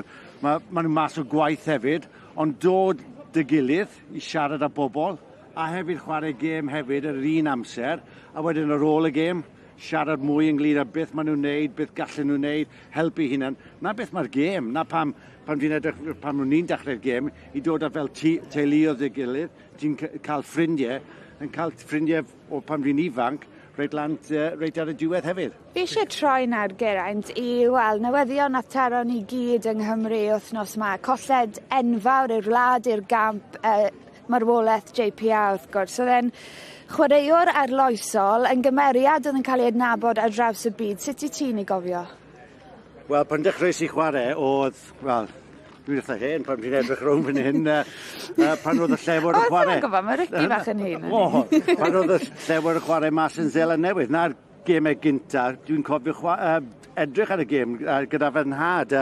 nhw mas o gwaith hefyd, ond dod dy gilydd i siarad â bobl, a hefyd chwarae gêm hefyd ar yr un amser, a wedyn ar ôl y gêm, siarad mwy ynglyn â beth maen nhw'n wneud, beth gallen nhw'n wneud, helpu hunan. Na beth mae'r gêm, na pam, pam dwi'n edrych, pam nhw'n ni'n dechrau'r gêm, i dod â fel teuluoedd dy gilydd, ti'n cael ffrindiau, yn cael ffrindiau o pan dwi'n ifanc, reit lan, reit ar y diwedd hefyd. Fi eisiau troi nawr, Geraint, i, wel, newyddion nath taro ni gyd yng Nghymru wythnos yma. Colled enfawr i'r wlad, i'r gamp, marwolaeth JPR, wrth gwrs. Oedd e'n chwaraewr arloesol, yn gymeriad oedd yn cael ei adnabod ar draws y byd. Sut i ti'n ei gofio? Wel, pan dechreuais i chwarae, oedd, wel, dwi'n eitha hen pan ti'n edrych rownd fan hyn, pan oedd y llewod yn chwarae. O, dwi'n gwybod, mae Ricky bach yn hyn. O, pan oedd y llewod yn chwarae mas yn Seland Newydd. Na'r gemau gynta, dwi'n cofio edrych ar y gêm gyda fy nhad.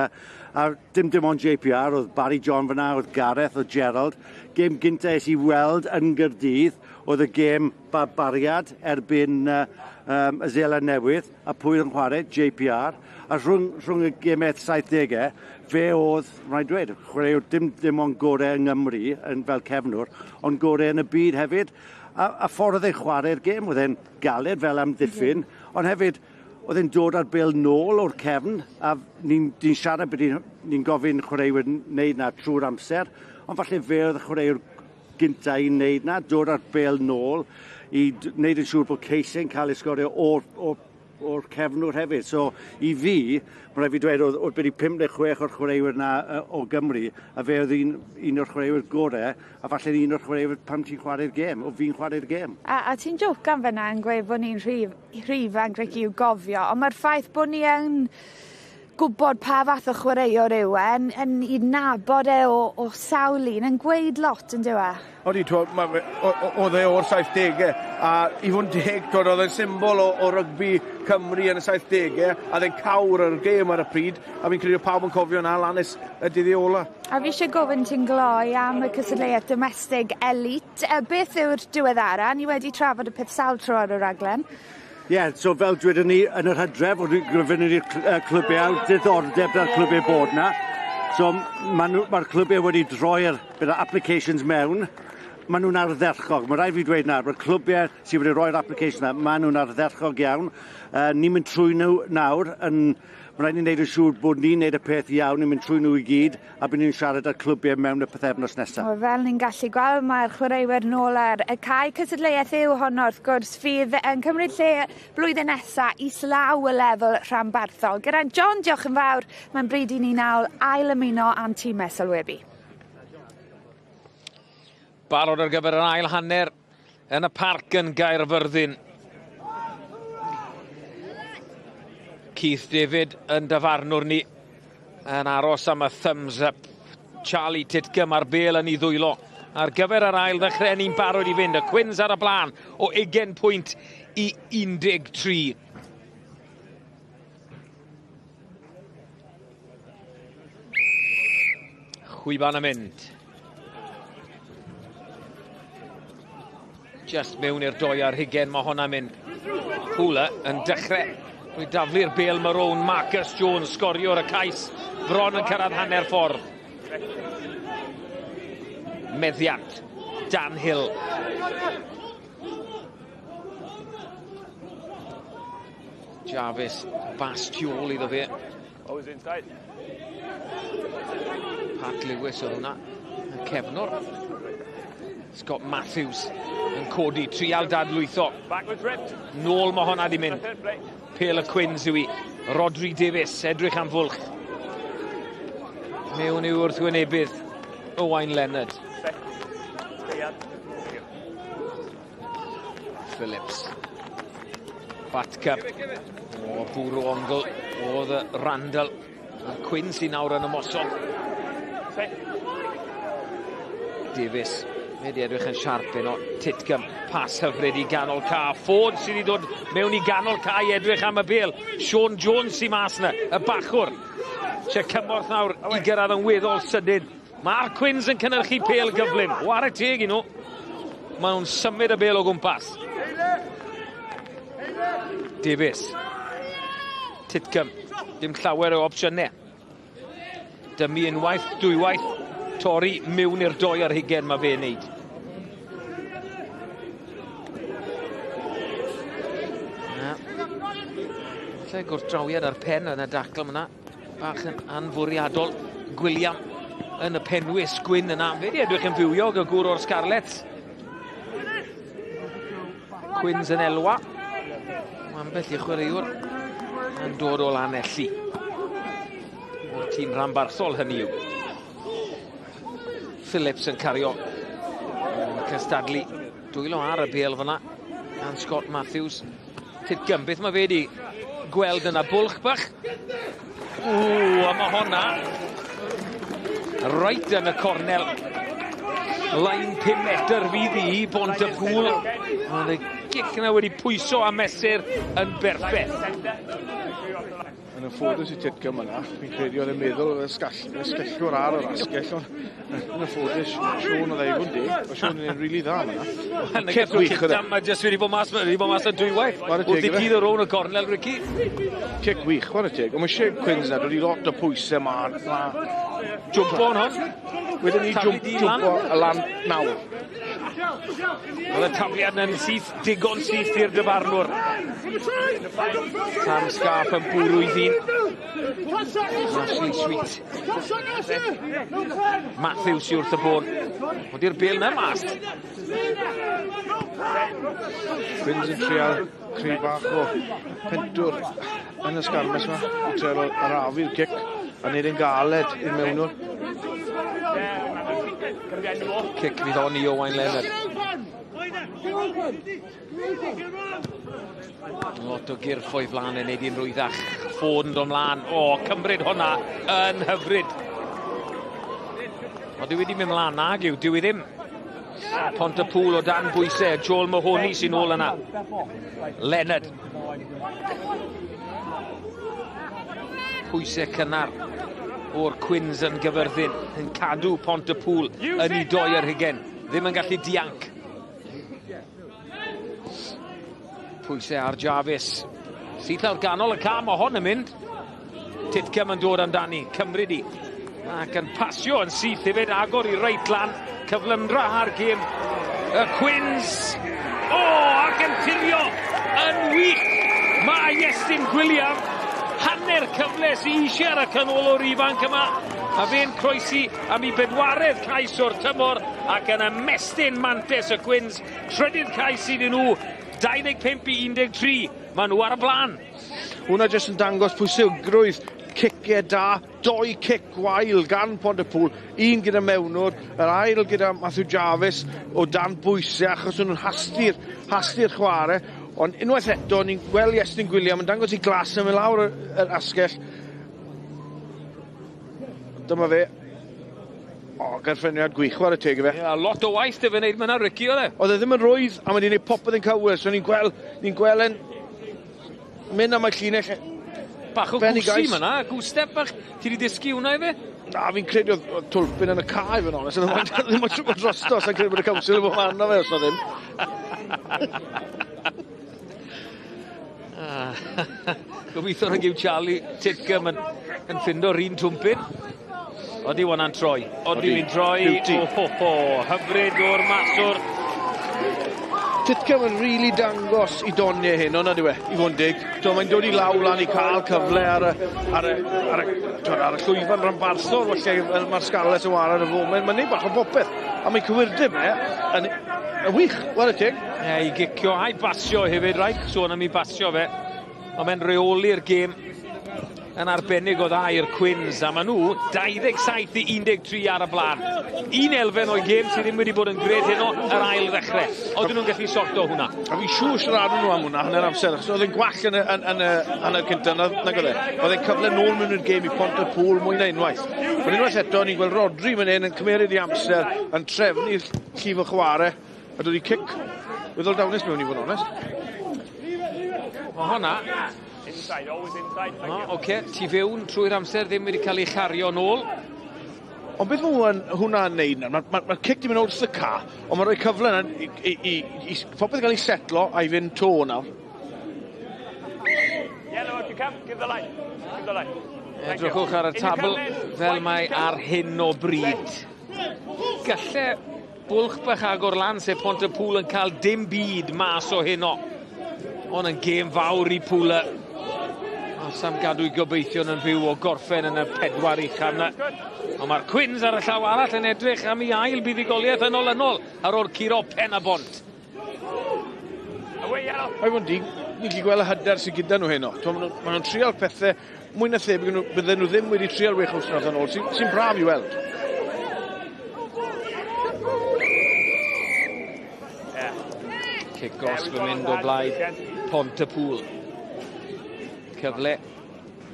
A dim ond JPR, oedd Barry John fyna, oedd Gareth, oedd Gerald. Gêm gynta es i weld yn Gaerdydd, oedd y gêm Barbariad erbyn y Seland Newydd, a pwy oedd yn chwarae? JPR. A rhwng y gemau 70au, fe oedd, rhaid dweud, chwaraewr dim ond gorau yng Nghymru yn fel cefnwr, ond gorau yn y byd hefyd. A ffordd oedd e'n chwarae'r gêm, oedd e'n galed fel amddiffyn, ond hefyd oedd e'n dod â'r bêl nôl o'r cefn, a ni'n ni siarad bod ni'n gofyn chwaraewyr wneud na trwy'r amser, ond falle fe oedd y chwaraewr gynta i wneud na, dod â'r bêl nôl, i wneud yn siŵr bod ceisiau'n cael ei sgorio o'r cefnwr hefyd. So, i fi, mae rhaid fi dweud, oedd wedi 56 o'r chwaraewyr na o Gymru, a fe oedd un o'r chwaraewyr gorau, a falle un o'r chwaraewyr pan ti'n chwarae'r gêm, o fi'n chwarae'r gêm. A ti'n jocan fyna yn gweud bod ni'n rhy ifanc, Ricky, i'w gofio, ond mae'r ffaith bod ni yn gwybod pa fath o chwaraewr yw e, yn i nabod e o sawl un, yn gweud lot yn dyw e? Odi, oedd e o'r 70au, a i fod yn deg, oedd e'n symbol o rygbi Cymru yn y 70au, a oedd e'n cawr ar y gêm ar y pryd, a fi'n credu pawb yn cofio na lan nes y dyddiau ola. A fi eisiau gofyn ti'n gloi am y cystadleuaeth domestig elite. Beth yw'r diweddara? Ni wedi trafod y peth sawl tro ar y raglen. Ie, yeah, so fel dwedon ni yn yr hydref, o'n i'n gofyn i'r clybiau, diddordeb da'r clybiau bod na. So mae'r clybiau wedi droi'r applications mewn. Maen nhw'n ardderchog. Mae rhaid fi dweud nawr, mae'r clybiau sydd wedi rhoi'r application na, maen nhw'n ardderchog iawn. Ni'n mynd trwy nhw nawr yn... Mae rhaid ni wneud yn siŵr bod ni'n wneud y peth iawn, ni'n mynd trwy nhw i gyd, a bydd ni'n siarad â'r clybiau mewn y pythefnos nesaf. O, fel ni'n gallu gweld, mae'r chwaraewyr nôl ar y cae. Cystadleuaeth yw honno, wrth gwrs, fydd yn cymryd lle blwyddyn nesaf islaw y lefel rhanbarthol. Gyda John, diolch yn fawr, mae'n bryd i ni nawr ail ymuno â'n tîm sylwebu. Barod ar gyfer yr ail hanner yn y parc yn Gaerfyrddin. Keith David yn dyfarnwr ni yn aros am y thumbs up. Charlie Titcombe ar bêl yn ei ddwylo. Ar gyfer yr ail ddechrau ni'n barod i fynd. Y Cwins ar y blaen o 20 pwynt i 13. Chwiban yn mynd. Just mewn i'r 22 mae hwnna'n mynd. Hwla yn dechrau drwy daflu'r bêl maroon. Marcus Jones sgoriwr y cais bron yn cyrraedd hanner ffordd. Meddiant Dan Hill. Jarvis bas tu ôl iddo fe. Pat Lewis oedd hwnna, y cefnwr. Scott Matthews yn codi, trial dadlwytho. Nôl mae hwnna di mynd. Pêl y Cwins yw i. Rodri Davies, edrych am fwlch. Mewn i'w wrthwynebydd, Owain Leonard. Phillips. Batcup. O, bwrw ongl oedd Randall. A'r Cwins sy'n nawr yn ymosod. Davies. Mae wedi edrych yn siarp un o Titcombe. Pas hyfryd i ganol ca. Ford sydd wedi dod mewn i ganol ca i edrych am y bêl. Sean Jones sy'n mas yna, y bachwr. Eisiau cymorth nawr i gyrraedd yn weddol sydyn. Mae'r Cwins yn cynhyrchu pêl gyflym. Ware teg i nhw. Maen nhw'n symud y bêl o gwmpas. Davies. Titcombe. Dim llawer o opsiynau. Dymu unwaith, dwywaith. Torri mewn i'r 22 mae fe'n neud. Lle gwrthdrawiad ar pen yn y dacl yna. Bach yn anfwriadol. Gwilliam yn y penwys gwyn yna. Fe di edrych yn fywiog y gŵr o'r Scarlets. Cwins yn elwa. Mae ambell i chwaraewr yn dod o Lanelli. O'r tîm rhanbarthol hynny yw. Phillips yn cario yn cystadlu dwylo ar y bêl fyna gan Scott Matthews. Titcombe, beth mae fe wedi gweld yna? Bwlch bach. Ww, a mae honna reit yn y cornel. Line 5 metr fydd i Bontypŵl. Oedd y gic yna wedi pwyso a mesur yn berffaith. Yn y ffodus i Titcombe yna, fi'n credu oedd e'n meddwl oedd ysgellwr ar yr asgell, ond yn y ffodus, Sean oedd ei fod deg, oedd Sean yn rili dda yna. Cic wych oedd e. Mae jyst wedi bod mas, wedi bod mas yn dwywaith. Wrth i gyd o rown y cornel, Ricky. Cic wych, chwarae teg. Ond mae eisiau Cwins na, dod i lot o pwysau ma. Jwmpo yn hon. Wedyn ni jwmpo y lan nawr. Oedd y tafliad yn syth, digon syth i'r dyfarnwr. Sam Scarf yn bwrw i ddyn. Ashley Sweet. Matthews i wrth y bôn. Ond i'r bêl na mas. Cwins yn trial creu bach o pentwr yn y sgarmes yma. Trial arafu'r cic a wneud yn galed i'r mewnwr. Cic fydd hon i Owain Leonard. Lot o gyrff o'i flaen yn neud i'n rwyddach. Ffôn yn dod mlaen. O, cymryd hwnna yn hyfryd. Ond dyw wedi mynd mlaen nag yw, dyw i ddim. Pont-y-pŵl o dan bwysau, Joel Mahoney sy'n ôl yna. Leonard. Pwysau cynnar o'r Quins yn gyfyrddin, yn cadw Pont-y-pŵl yn ei doi ar hugen. Ddim yn gallu dianc. Pwysau ar Jarvis. Syth lawr ganol y cam, o hon yn mynd. Titcombe yn dod amdani, cymryd i. Ac yn pasio yn syth hefyd, agor i reit lan. Cyflymdra ar gêm y Quins. O, ac yn tirio yn wych. Mae Iestyn Gwilliam hanner cyfle sy'n eisiau ar y canolwr ifanc yma. A fe'n croesi am ei bedwaredd cais o'r tymor ac yn ymestyn mantes y Quins. Trydydd cais iddyn nhw, 25 i 13. Maen nhw ar y blaen. Hwna jyst yn dangos pwysigrwydd ciciau da, doi cic gwael gan Pontypool, un gyda mewnwr, yr ail gyda Matthew Jarvis o dan bwysau achos nhw'n hastu'r hastu chwarae. Ond unwaith eto, ni'n gweld Iestyn Gwilliam yn dangos i glas yn mynd lawr yr asgell. Dyma fe. O, gorffeniad gwych, chwarae teg i fe. Ie, lot o waith dy fe wneud myna, Ricky, oedd e? Oedd e ddim yn rwydd, a mae wedi gwneud popeth yn cywir, so ni'n gweld, ni'n gweld e'n mynd am y llinell. Bach o gwsi myna, gwstep bach. Ti wedi dysgu hwnna i fe? Na, fi'n credu oedd twlpyn yn y cae, fe'n onest. Ddim ond trwbl drosto, sa'n credu bod y council yn bod arno fe, os na ddim. Gobeithio nag yw Charlie Titcombe yn ffindo'r un twmpyn. Odi hwnna'n troi. Odi fi'n troi. Beauty. O, ho, ho. Hyfryd o'r maswr. Titcombe yn rili dangos i doniau hyn, ond yw e, i fod yn dig. Mae'n dod i law lan i cael cyfle ar y, ar y, ar y, ar y llwyfan rhanbarthol, felly fel mae'r Scarlets yn wario ar y foment. Mae'n neud bach o bopeth, a mae cywirdeb e yn, yn wych, ware teg. Ie, i gicio a'i basio hefyd, rhaid sôn am ei basio fe. Ond mae'n reoli'r gêm yn arbennig o dda i'r Quins, a maen nhw 27 i 13 ar y blaen. Un elfen o'i gêm sydd ddim wedi bod yn gred heno, yr ail ddechrau. Oedden nhw'n gallu sorto hwnna. A fi'n siŵr siarad nhw am hwnna hanner amser, achos oedd e'n gwall yn y, yn, yn y hanner cyntaf, nag oedd e. Oedd e'n cyfle nôl mewn i'r gêm i Pont-y-pŵl mwy na unwaith. Ond unwaith eto, ni'n gweld Rodri fan hyn yn cymeryd i amser, yn trefnu llif o chwarae, a dod i cic weddol dawnus mewn i fod yn onest. O hwnna. Inside, always inside. O, oce, ti fewn trwy'r amser ddim wedi cael ei chario nôl. Ond beth mae hwnna'n neud nawr, mae'r ma, ma cic di mynd wrth y ca, ond mae'n rhoi cyfle yna i, i, i popeth gael ei setlo a i fynd to nawr. Yellow, if you can, give the line. Give the line. Edrychwch ar y tabl fel mae ar hyn o bryd. Galle bwlch bach agor lan sef Pont-y-pŵl yn cael dim byd mas o heno. Ond yn gêm fawr i Pwla. Os am gadw i gobeithion yn fyw o gorffen yn y pedwar uchaf yna. Ond mae'r Quins ar y llaw arall yn edrych am ei ail buddugoliaeth yn olynol ar ôl curo pen a bont. Mae fod yn dig, ni'n gallu gweld y hyder sydd gyda nhw heno. Maen nhw'n trial pethau mwy na thebyg nhw, bydden nhw ddim wedi trial wech wythnos yn ôl, sy'n sy braf i weld. Cic gosb yn mynd o blaid Pont-y-pŵl. Cyfle.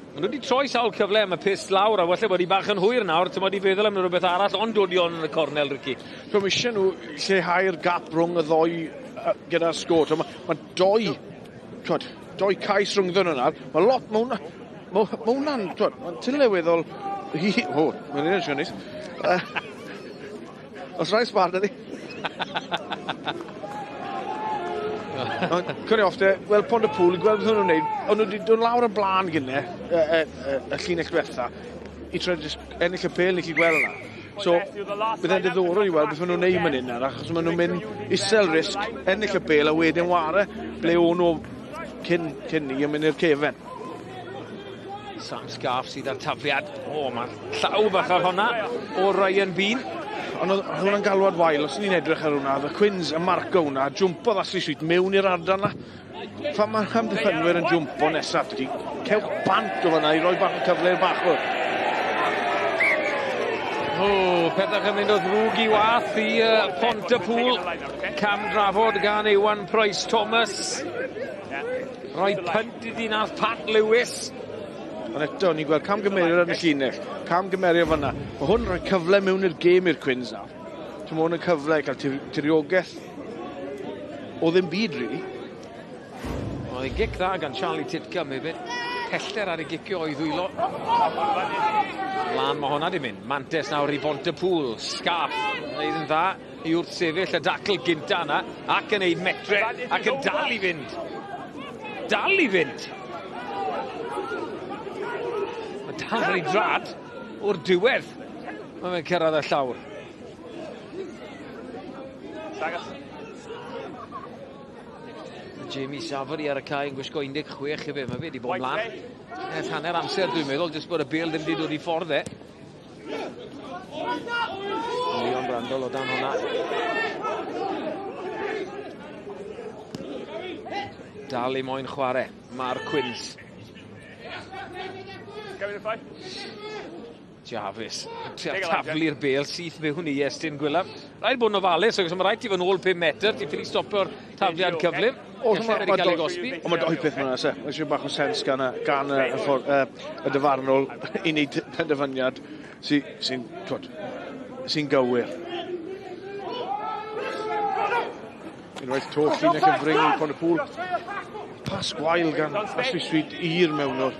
Maen nhw wedi troi sawl cyfle am y pyst lawr, a falle bod hi bach yn hwyr nawr, ti'n modd i feddwl am rhywbeth arall, ond dod i on yn y cornel, Ricky. So, mae eisiau nhw lleihau'r gap rhwng y ddoi gyda'r sgôr. Mae ma doi, twod, doi cais rhwngddyn nhw nawr. Mae lot, mae hwnna, ma, ma hwnna'n, twod, mae'n tyleweddol, o, mae'n un yn neis. Os rhaid sbar, dydi? Cynnu off de, wel Pont-y-pŵl, gweld beth o'n nhw'n neud, o'n nhw wedi dod lawr y blaen gynne, y, y, y llinell diwetha, i trio jyst ennill y pêl, ni chi gweld yna. So, bydde'n diddorol i weld beth maen nhw'n neud fan hyn nawr, achos maen nhw'n mynd isel risg, ennill y bêl a wedyn ware ble o'n nhw cyn, cyn ni yn mynd i'r cefen. Sam Scarf sydd ar tafliad. O, mae'r llaw bach ar honna o Ryan Bean. Ond oedd hwnna'n galwad wael, os ni'n edrych ar hwnna, the Quins yn marco hwnna, jwmpodd Ashley Sweet mewn i'r ardal na. Phan mae'r amddiffynwyr yn jwmpo nesaf, dydy, cewch bant o fanna i roi bach o cyfle i'r bachwr. O, pethau yn mynd o ddrwg i wath i Pontypool. Cam drafod gan Iwan Price Thomas. Rhoi pynt iddi nath Pat Lewis. Ond eto, ni'n gweld camgymeriad ar y llinell, camgymeriad fanna. Mae hwn yn rhoi cyfle mewn i'r gêm i'r Cwins nawr. Ti'n hwn yn cyfle i gael tiriogaeth o ddim byd, really. Oedd ei gic dda gan Charlie Titcombe hefyd. Pellter ar ei gicio o'i ddwylo. Lan mae hwnna di mynd. Mantes nawr i Bontypool. Scarf. Wneud yn dda i wrth sefyll y dacl gynta yna. Ac yn neud metre. Ac yn dal i fynd. Dal i fynd. Mae dal ar ei drad o'r diwedd. Mae fe'n cyrraedd y llawr. Jamie Savory ar y cae yn gwisgo 16 hefyd. Mae fe wedi bod mlaen. Ers hanner amser dwi'n meddwl, jyst bod y bêl ddim wedi dod i ffordd e. Leon Brandol o dan hwnna. Dal i moyn chwarae. Mae'r Quins. Jarvis yn trio taflu'r bêl syth mewn i Iestyn Gwilym. Rhaid bod yn ofalus, achos mae rhaid ti fod yn ôl 5 metr, ti'n ffili stopio'r tafliad cyflym. O, mae wedi cael ei gosbi. Ond mae doi peth yna, se. Mae eisiau bach o sens gan, y, gan y, y, ffordd, y, y dyfarnol i wneud penderfyniad sy'n sy sy gywir. Unwaith to, llinell yn fring i Pontypool. Pas gwael gan Ashley Street i'r mewnwr.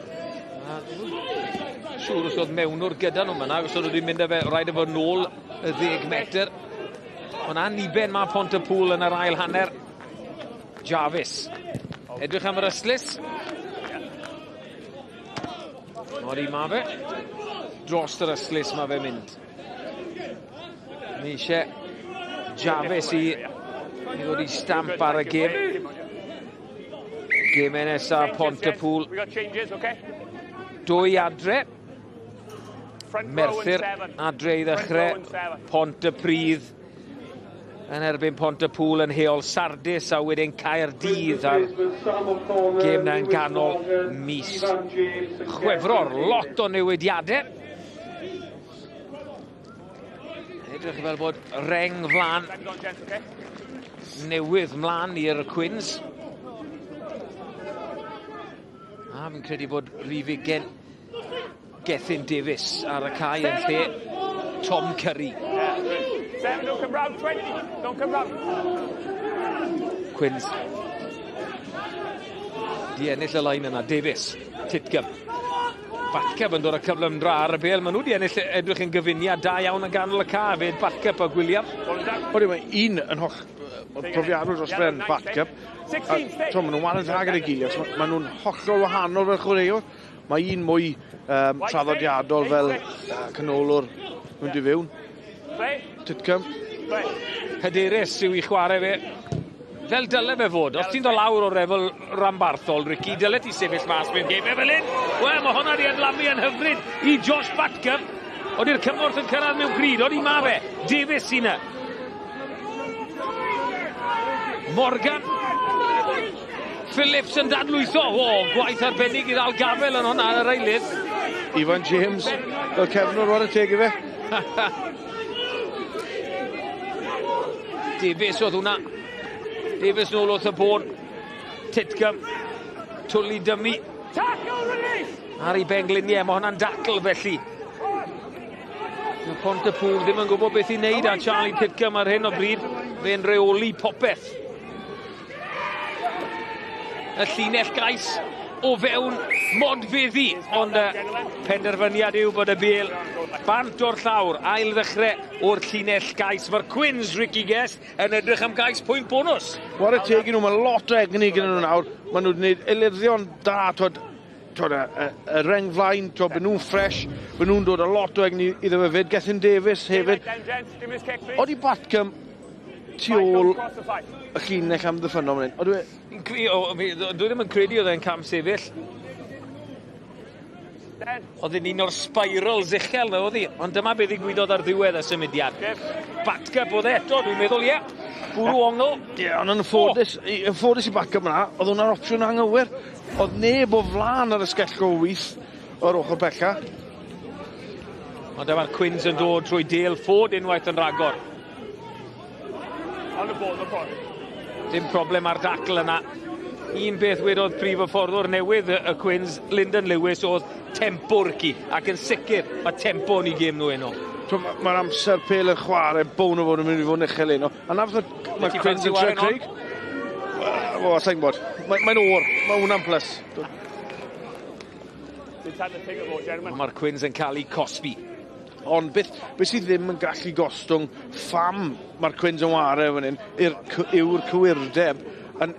Siŵr os oedd mewnwr gyda nhw yna, os oedd wedi mynd â fe, rhaid efo nôl y 10 metr. Ond aniben mae Pontypool yn yr ail hanner. Jarvis. Edrych am yr ystlys. Odi ma fe. Dros yr ystlys mae fe mynd. Mae eisiau Jarvis i, i ddod i stamp ar y gêm. Gemau nesaf Pontypool. Dwy adre. Merthyr adre i ddechrau. Pontypridd yn erbyn Pontypool yn Heol Sardis a wedyn Caerdydd a'r gêm na yn ganol mis Chwefror. Lot o newidiadau. Edrych fel bod reng flan newydd mlaen i'r Cwins. A fi'n credu bod rif 20 Gethin Davies ar y cae yn lle Tom Curry. Seven, don't come round, 20, don't come round. Quins. Di ennill y lein yna, Davies, Titcombe. Batcup yn dod â cyflymdra ar y bêl. Maen nhw wedi ennill edrych yn gyfuniad da iawn yn ganol y ca fyd Batcup a Gwilliam. Odi, mae un yn holl profiadol dros ben Batcup. A, to, maen nhw'n wario dda gyda'i gilydd. Maen nhw'n hollol wahanol fel chwaraewr. Mae un mwy traddodiadol fel canolwr mynd i fewn. Titcombe. Hyderus yw i chwarae fe. Fel dyle fe fod. Os ti'n dod lawr o'r lefel ranbarthol, Ricky, dyle ti sefyll mas mewn gêm fel hyn. Wel, mae hwnna wedi adlamu yn hyfryd i Josh Batcombe. Oedi'r cymorth yn cyrraedd mewn pryd. Odi ma fe. Davies sy'n yna. Morgan. Phillips yn dadlwytho. O, gwaith arbennig i ddal gafel yn hwnna ar yr eilydd. Ivan James, fel cefnwr war y teg i fe. Davies oedd hwnna. Davies nôl wrth y bôn. Titcombe. Twli dymu. Ar ei bengliniau, mae hwnna'n dacl felly. Mae Pontypool ddim yn gwybod beth i wneud â Charlie Titcombe ar hyn o bryd. Fe'n reoli popeth. Y llinell gais o fewn modfeddi, ond y penderfyniad yw bod y bêl bant o'r llawr, ail ddechrau o'r llinell gais. Mae'r Quins, Ricky Guest, yn edrych am gais pwynt bonus. Whare teg i nhw, mae lot o egni gyda nhw nawr. Maen nhw wedi gwneud eilyddion da, twod, twod, y, y, y reng flaen, twod, byd nhw'n ffres, byd nhw'n dod â lot o egni iddo fe fyd. Gethin Davies hefyd. Odi Batcombe tu ôl y llinell amddiffynnol fan hyn. Odw e... Dwi ddim yn credu oedd e'n cam sefyll. Oedd e'n un o'r spirals uchel na oedd hi, ond dyma beth ddigwyddodd ar ddiwedd y symudiad. Batcup oedd e eto, dwi'n meddwl, ie. Bwrw ongl. Ie, ond yn ffodus, yn ffodus i Batcup yna, oedd hwnna'r opsiwn anghywir. Oedd neb o flaen ar y sgell o wyth o'r ochr bella. Ond dyma'r Quins yn dod trwy Dale Ford unwaith yn rhagor. On the ball, the ball. Dim problem ar dacl yna. Un beth wedodd prif hyfforddwr newydd y Quins, Lyndon Lewis, oedd tempo'r ci. Ac yn sicr, mae tempo yn ei gêm nhw heno. Mae'r amser pel yn chwarae, bown o fod yn mynd i fod yn uchel heno. A na fath mae'r Quins yn trio creu. O, sa i'n gwybod. Mae'n oer. Mae hwnna'n plus. Mae'r Quins yn cael eu cosbi. Ond beth sydd ddim yn gallu gostwng pham mae'r Quins yn ware fan hyn yw'r cywirdeb yn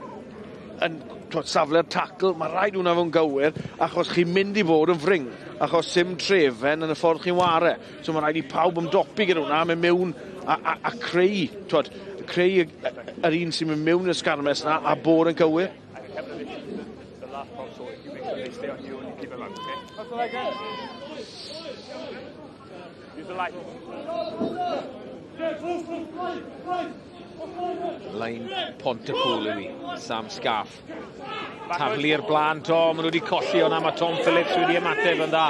safle'r tacl. Mae rhaid hwnna fo'n gywir achos chi'n mynd i fod yn fring, achos sim trefen yn y ffordd chi'n ware. So mae rhaid i pawb ymdopi gyda hwnna, mynd mewn a creu, twod, creu yr un sy'n mynd mewn i'r sgarmes na a bod yn gywir. Lein Pontypool yw i, Sam Scaff. Taflu'r blaen to, maen nhw wedi colli o'na, mae Tom Phillips wedi ymateb yn dda.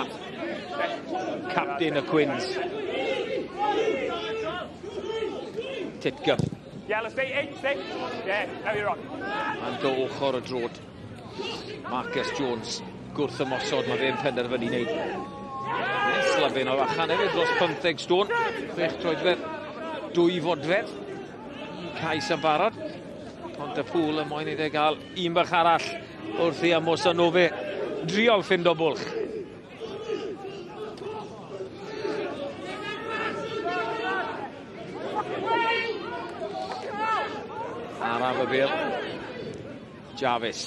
Captain y Quins. Titcombe. Mae'n do ochr y drod. Marcus Jones, gwrth ymosod, mae fe'n penderfynu wneud. Slafin o'r achan hefyd dros 15 stôn. 6 troedfedd, 2 fodfedd. Cais yn barod. Pontypool yn moyn iddo gael un bach arall wrth i Amos Anove driol ffindo bwlch. Araf y bêl. Jarvis.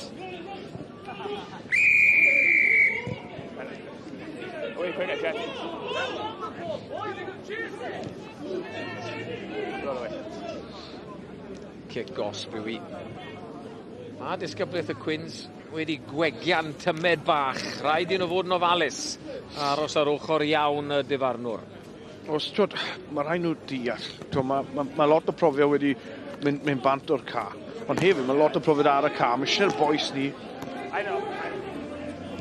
Cic gosb yw i. Mae disgyblaeth y Quins wedi gwegian tymed bach. Rhaid i nhw fod yn ofalus. Aros ar ochr iawn y dyfarnwr. Os, twod, mae rhaid nhw deall. Mae lot o profiad wedi mynd bant o'r ca. Ond hefyd, mae lot o profiad ar y ca. Mae eisiau'r bois ni.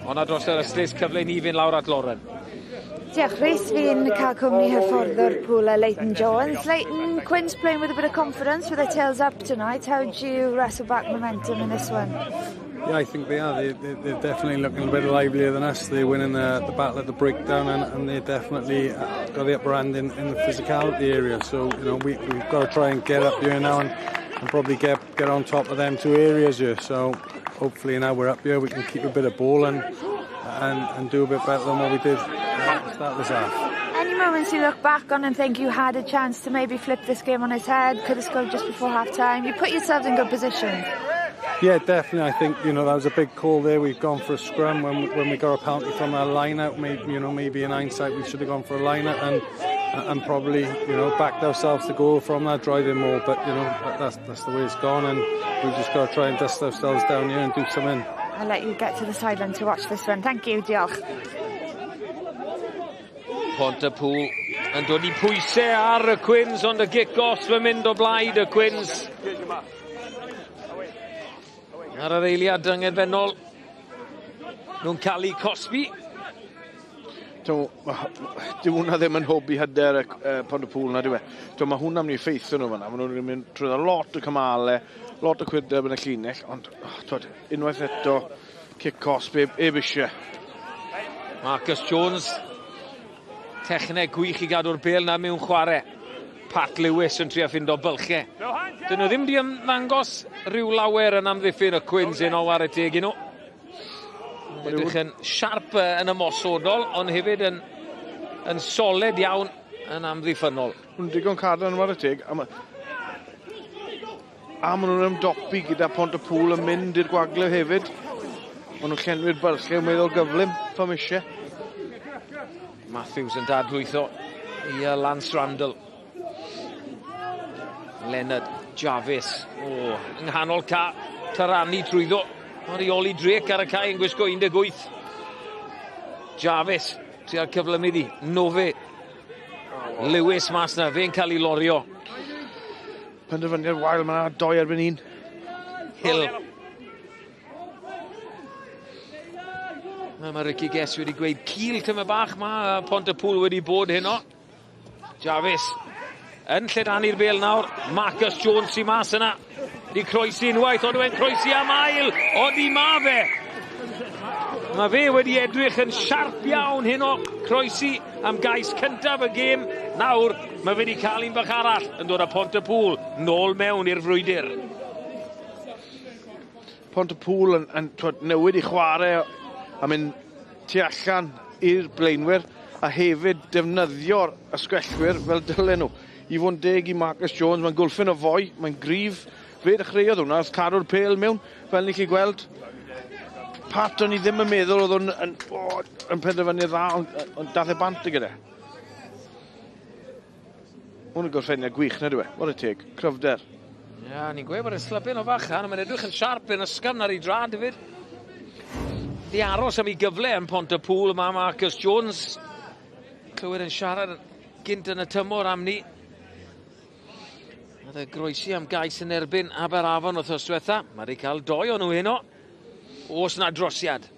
Ond dros yr ystlys, cyfle ni fynd lawr at Lauren. Diolch, Rhys. Fi'n cael cwmni hyfforddwr Pŵl Leighton Jones. Leighton, Quins playing with a bit of confidence with their tails up tonight. How do you wrestle back momentum in this one? Yeah, I think they are. They're definitely looking a bit livelier than us. They're winning the battle at the breakdown, and they definitely got the upper hand in the physicality area. So, you know, we've got to try and get up here now and probably get on top of them two areas here. So hopefully now we're up here, we can keep a bit of ball and do a bit better than what we did at the start of this half. Any moments you look back on and think you had a chance to maybe flip this game on its head, could have scored just before half time? You put yourselves in good positions. Yeah, definitely. I think, you know, that was a big call there. We've gone for a scrum when we got a penalty from our line-out. Maybe, you know, maybe in hindsight we should have gone for a line-out and probably, you know, backed ourselves to goal from that, driving more. But, you know, that's the way it's gone, and we've just got to try and dust ourselves down here and do something. I'll let you get to the sideline to watch this one. Thank you, diolch. Pontypool yn dod i pwysau ar y Quins, ond y gic gosb yn mynd o blaid y Quins. Ar yr eiliad dyngedfennol, nhw'n cael eu cosbi. Dyw hwnna ddim yn hwb i hyder y Pontypool na, dyw e. Mae hwnna'n mynd i effeithio nhw fan'na. Maen nhw'n mynd trwy lot o cymalau, lot o cwyrdeb yn y llinell, ond twod, unwaith eto, cic cosb eb eisiau. Marcus Jones, techneg gwych i gadw'r bêl na mewn chwarae. Pat Lewis yn trio ffindo bylchau. Dyn nhw ddim di ymddangos rhyw lawer yn amddiffyn y Quins un o ware teg i nhw. Edrych yn siarp yn ymosodol, ond hefyd yn soled iawn yn amddiffynnol. Nhw'n digon cadarn yn ware teg, a maen nhw'n ymdopi gyda Pontypool yn mynd i'r gwagle hefyd. Maen nhw'n llenwi'r bylchau yn meddwl gyflym, pham eisiau. Matthews yn dadlwytho i Lance Randall. Leonard Jarvis, yng nghanol ca, tarannu trwyddo. Mae Oli Drake ar y cae yn gwisgo 18. Jarvis, trial cyflymu iddi, Nove. Lewis mas na, fe'n cael ei lorio. Penderfyniad wael, mae yna 2 erbyn 1. Hill. Mae Ricky Guest wedi gweud cil tyma bach mae Pontypool wedi bod heno. Jarvis yn lledanu'r bel nawr. Marcus Jones sy'n mas yna. Di croesi unwaith, ond e'n croesi am ail. Ond i ma fe. Mae fe wedi edrych yn siarp iawn heno. Croesi am gais cyntaf y gêm. Nawr, mae fe wedi cael un bach arall yn dod â Pontypool nôl mewn i'r frwydr. Pontypool yn, yn twod, newid i chwarae a mynd tu allan i'r blaenwyr a hefyd defnyddio'r ysgwellwyr fel dylen nhw. I fod yn deg i Marcus Jones, mae'n gwlffyn o foi, mae'n gryf. Fe dechreuodd hwnna, wrth cadw'r pêl mewn, fel ni chi gweld. Pat o'n i ddim yn meddwl oedd hwn yn, oh, yn penderfynu dda, ond on dath e bant i gyda. Hwn yn gorffeniad gwych, na dwi e? What a teg, cryfder. Ia, yeah, ni'n gweud bod e'n slybyn o fachan, ond mae'n edrych yn siarp yn ysgafn ar ei drad hefyd. Di aros am ei gyfle yn Pontypool mae Marcus Jones. Clywed yn siarad gynt yn y tymor am ni. Oedd e groesi am gais yn erbyn Aberafon wrth diwetha. Mae wedi cael doi o'n nhw heno. Oes na drosiad.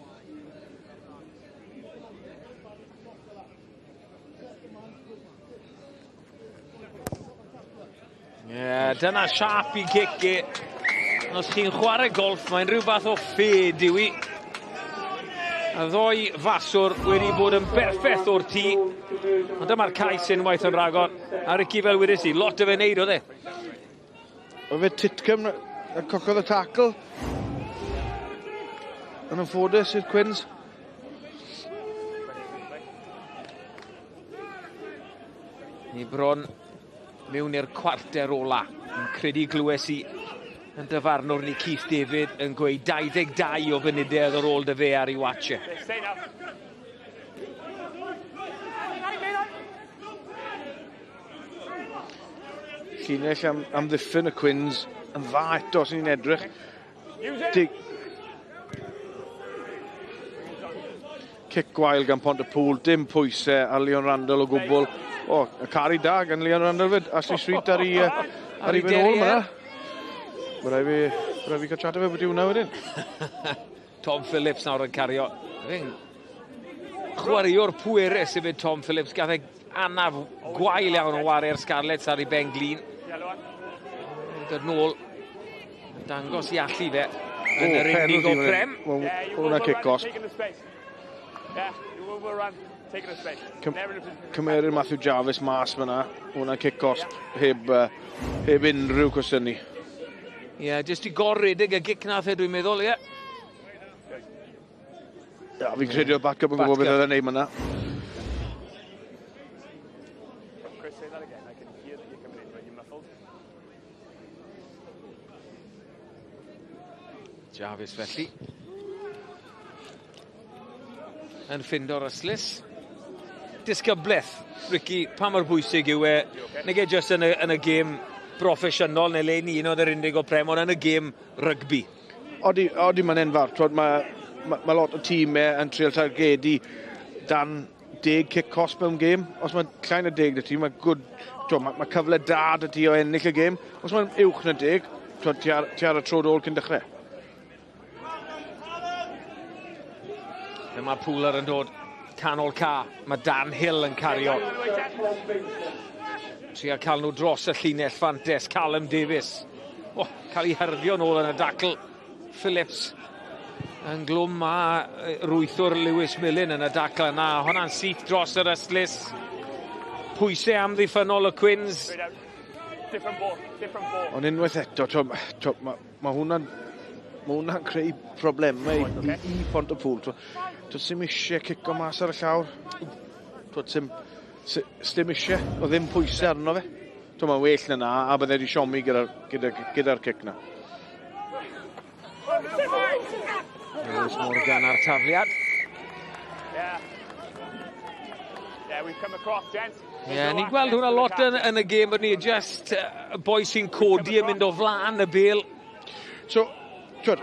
Ie, yeah, dyna siap i cic i. Os chi'n chwarae golf, mae'n rhyw fath o ffed yw i. Y ddoi faswr wedi bod yn berffaith o'r tŷ. Ond dyma'r cais unwaith yn rhagor. A Ricky fel wedes i, lot o fe wneud oedd e. Oedd fe Titcombe a cocodd y tackle. Yn anffodus i'r Quins. Ni bron mewn i'r cwarter ola. Yn credu glywes i yn dyfarnwr ni Keith David yn gweud 22 o funudau ar ôl dy fe ar ei watch e. Llinell am, am ddiffyn y Quins yn dda eto os ni'n edrych. Dig... Cic gwael gan Pontypool, dim pwysau ar Leon Randall o gwbl. O, y cari da gan Leon Randall fyd. Ashley Street ar ei, ar ei ben ôl yma. Mae rai fi, rai fi cael chat efo beth yw hwnna wedyn. Tom Phillips nawr yn cario. Fe'n chwaraewr pwerus hefyd Tom Phillips. Gath e anaf gwael iawn o ware'r Scarlets ar ei ben glin. Dod nôl. Dangos i allu fe yn yr unig o prem. Hwna cic gosb. Cymerir Matthew Jarvis mas fyna. Hwna cic gosb heb, heb unrhyw cwestiynu. Ie, yeah, jyst i gorredeg y gic nath e, dwi'n meddwl, ie. Yeah. Ja, fi'n credu oedd backup yn gwybod beth oedd e'n neud myna. Jarvis felly. Yn ffindo'r ystlys. Disgybleth, Ricky, pa mor bwysig yw e? Nag e jyst yn y, yn y gêm broffesiynol neu le ni un oedd yr unig o prem, ond yn y gêm rygbi. Odi, odi mae'n enfawr. Twod, mae, mae, mae lot o tîmau yn trial targedu dan deg cic cosb mewn gêm. Os mae llai na deg 'da ti, mae good, twod, mae, mae cyfle da 'da ti o ennill y gêm. Os mae'n uwch na deg, twod, ti ar, ti ar y tro ôl cyn dechrau. Dyma Pooler yn dod canol ca. Mae Dan Hill yn cario. Tria cael nhw dros y llinell fantes. Callum Davies. Oh, cael ei hyrddio nôl yn y dacl. Phillips yn glwm a rwythwr Lewis Millen yn y dacl yna. Honna'n syth dros yr ystlys. Pwysau amddiffynnol y Quins. Ond unwaith eto, to, mae ma hwnna'n ma hwnna'n creu problemau i, i, i Pontypool. To, to sim eisiau cico mas ar y llawr. To, sim, sim eisiau, o ddim pwysau arno fe. To, mae'n well na na, a bydde wedi siomi gyda'r gyda, gyda cic na. Lewis Morgan ar tafliad. Ie, yeah, ni'n gweld hwnna lot yn, yn y gêm, bod ni just y boi sy'n codi yn mynd o flaen y bel. So, twyd,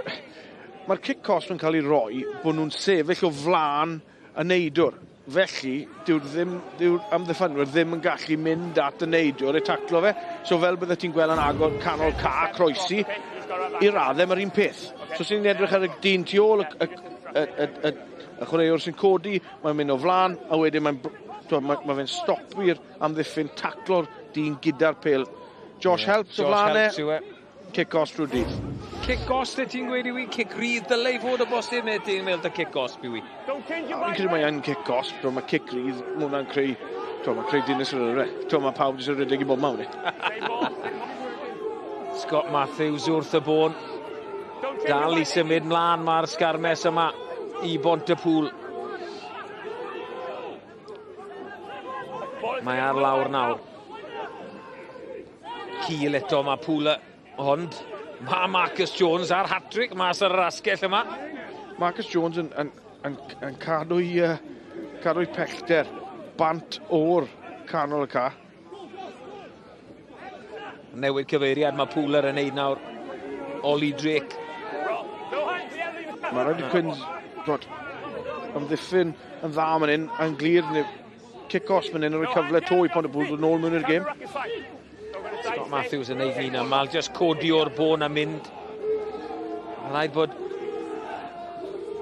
mae'r cic cosb yn cael ei roi bod nhw'n sefyll o flaen y neidwr. Felly, dyw'r ddim, dyw'r amddiffynwyr ddim yn gallu mynd at y neidiwr i taclo fe. So fel bydde ti'n gweld yn agor canol ca, croesi, i raddau mae'r un peth. So sy'n edrych ar y dyn tu ôl y, y, y, y, y, Y chwaraewr sy'n codi, mae'n mynd o flaen, a wedyn mae'n mae fe'n stopi'r amddiffyn, taclo'r dyn gyda'r pêl. Josh Helps o flaen e. Cic gosb drwy'r dydd. Cic gosb ti'n gweud i wi? Cic rydd dylai fod o bosib neu ti'n meddwl ta cic gosb i wi? Fi'n credu mae yn cic gosb, mae cic rydd, mae hwnna'n creu, mae'n creu dinas yr yrre. Mae pawb jyst yn rhedeg i bob mawn. Scott Matthews wrth y bôn. Dal i symud mlaen mae'r sgarmes yma i Bont-y-pŵl. Mae ar lawr nawr. Cil eto mae Pooler, ond mae Marcus Jones ar hat-trick mas ar yr asgell yma. Marcus Jones yn cadw'i pellter bant o'r canol y ca. Newid cyfeiriad mae Pooler yn neud nawr. Ollie Drake. Mae rhaid i Quins amddiffyn yn dda man hyn, yn glir, cic-off man hyn, yn rhoi cyfle to i Pont-y-pŵl dod nôl mewn i'r gêm. Scott Matthews yn neud ni'n aml, just codi o'r bôn a mynd. Mae rhaid bod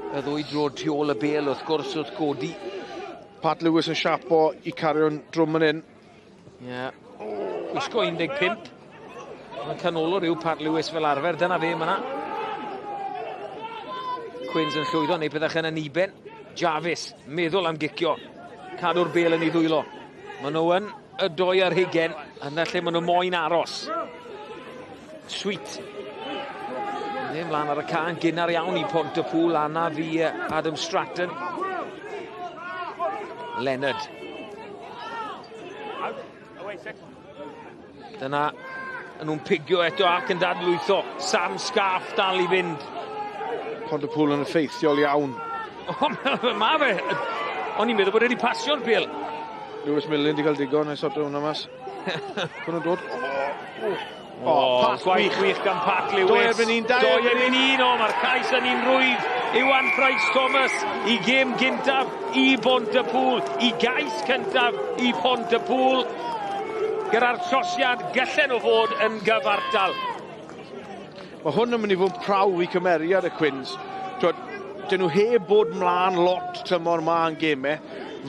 y ddwy dro tu ôl y bêl wrth gwrs wrth godi. Pat Lewis yn siapo i cario'n drwm man hyn. Ie. Yeah. Wisgo 15. Mae'n canolwr yw Pat Lewis fel arfer, dyna fe yma. Quins yn llwyddo, neu byddech yn aniben. Jarvis, meddwl am gicio. Cadw'r bêl yn ei ddwylo. Maen nhw yn y 22, yna lle maen nhw moyn aros. Sweet. Ddim lan ar y can, gynnar iawn i Pont-y-pŵl, anaf i Adam Stratton. Leonard. Dyna nhw'n pigio eto ac yn dadlwytho. Sam Scarf dal i fynd. Pont-y-pŵl yn effeithiol iawn. Mae fe. O'n i'n meddwl bod wedi pasio'r bêl. Lewis Millen wedi cael digon, ei sorto hwnna mas. Hwnnw'n nhw'n dod. Pas gwaith wych gan Pat Lewis. 2 erbyn 1, 2 erbyn 1. O, mae'r cais yn un rwydd. Iwan Price Thomas i gêm gyntaf i Bont-y-pŵl. I gais cyntaf i Bont-y-pŵl. Gyda'r trosiad gallen nhw fod yn gyfartal. Mae hwn yn mynd i fod yn prawf i cymeriad y Quins. Dyn nhw heb bod mlaen lot tymor ma yn gemau.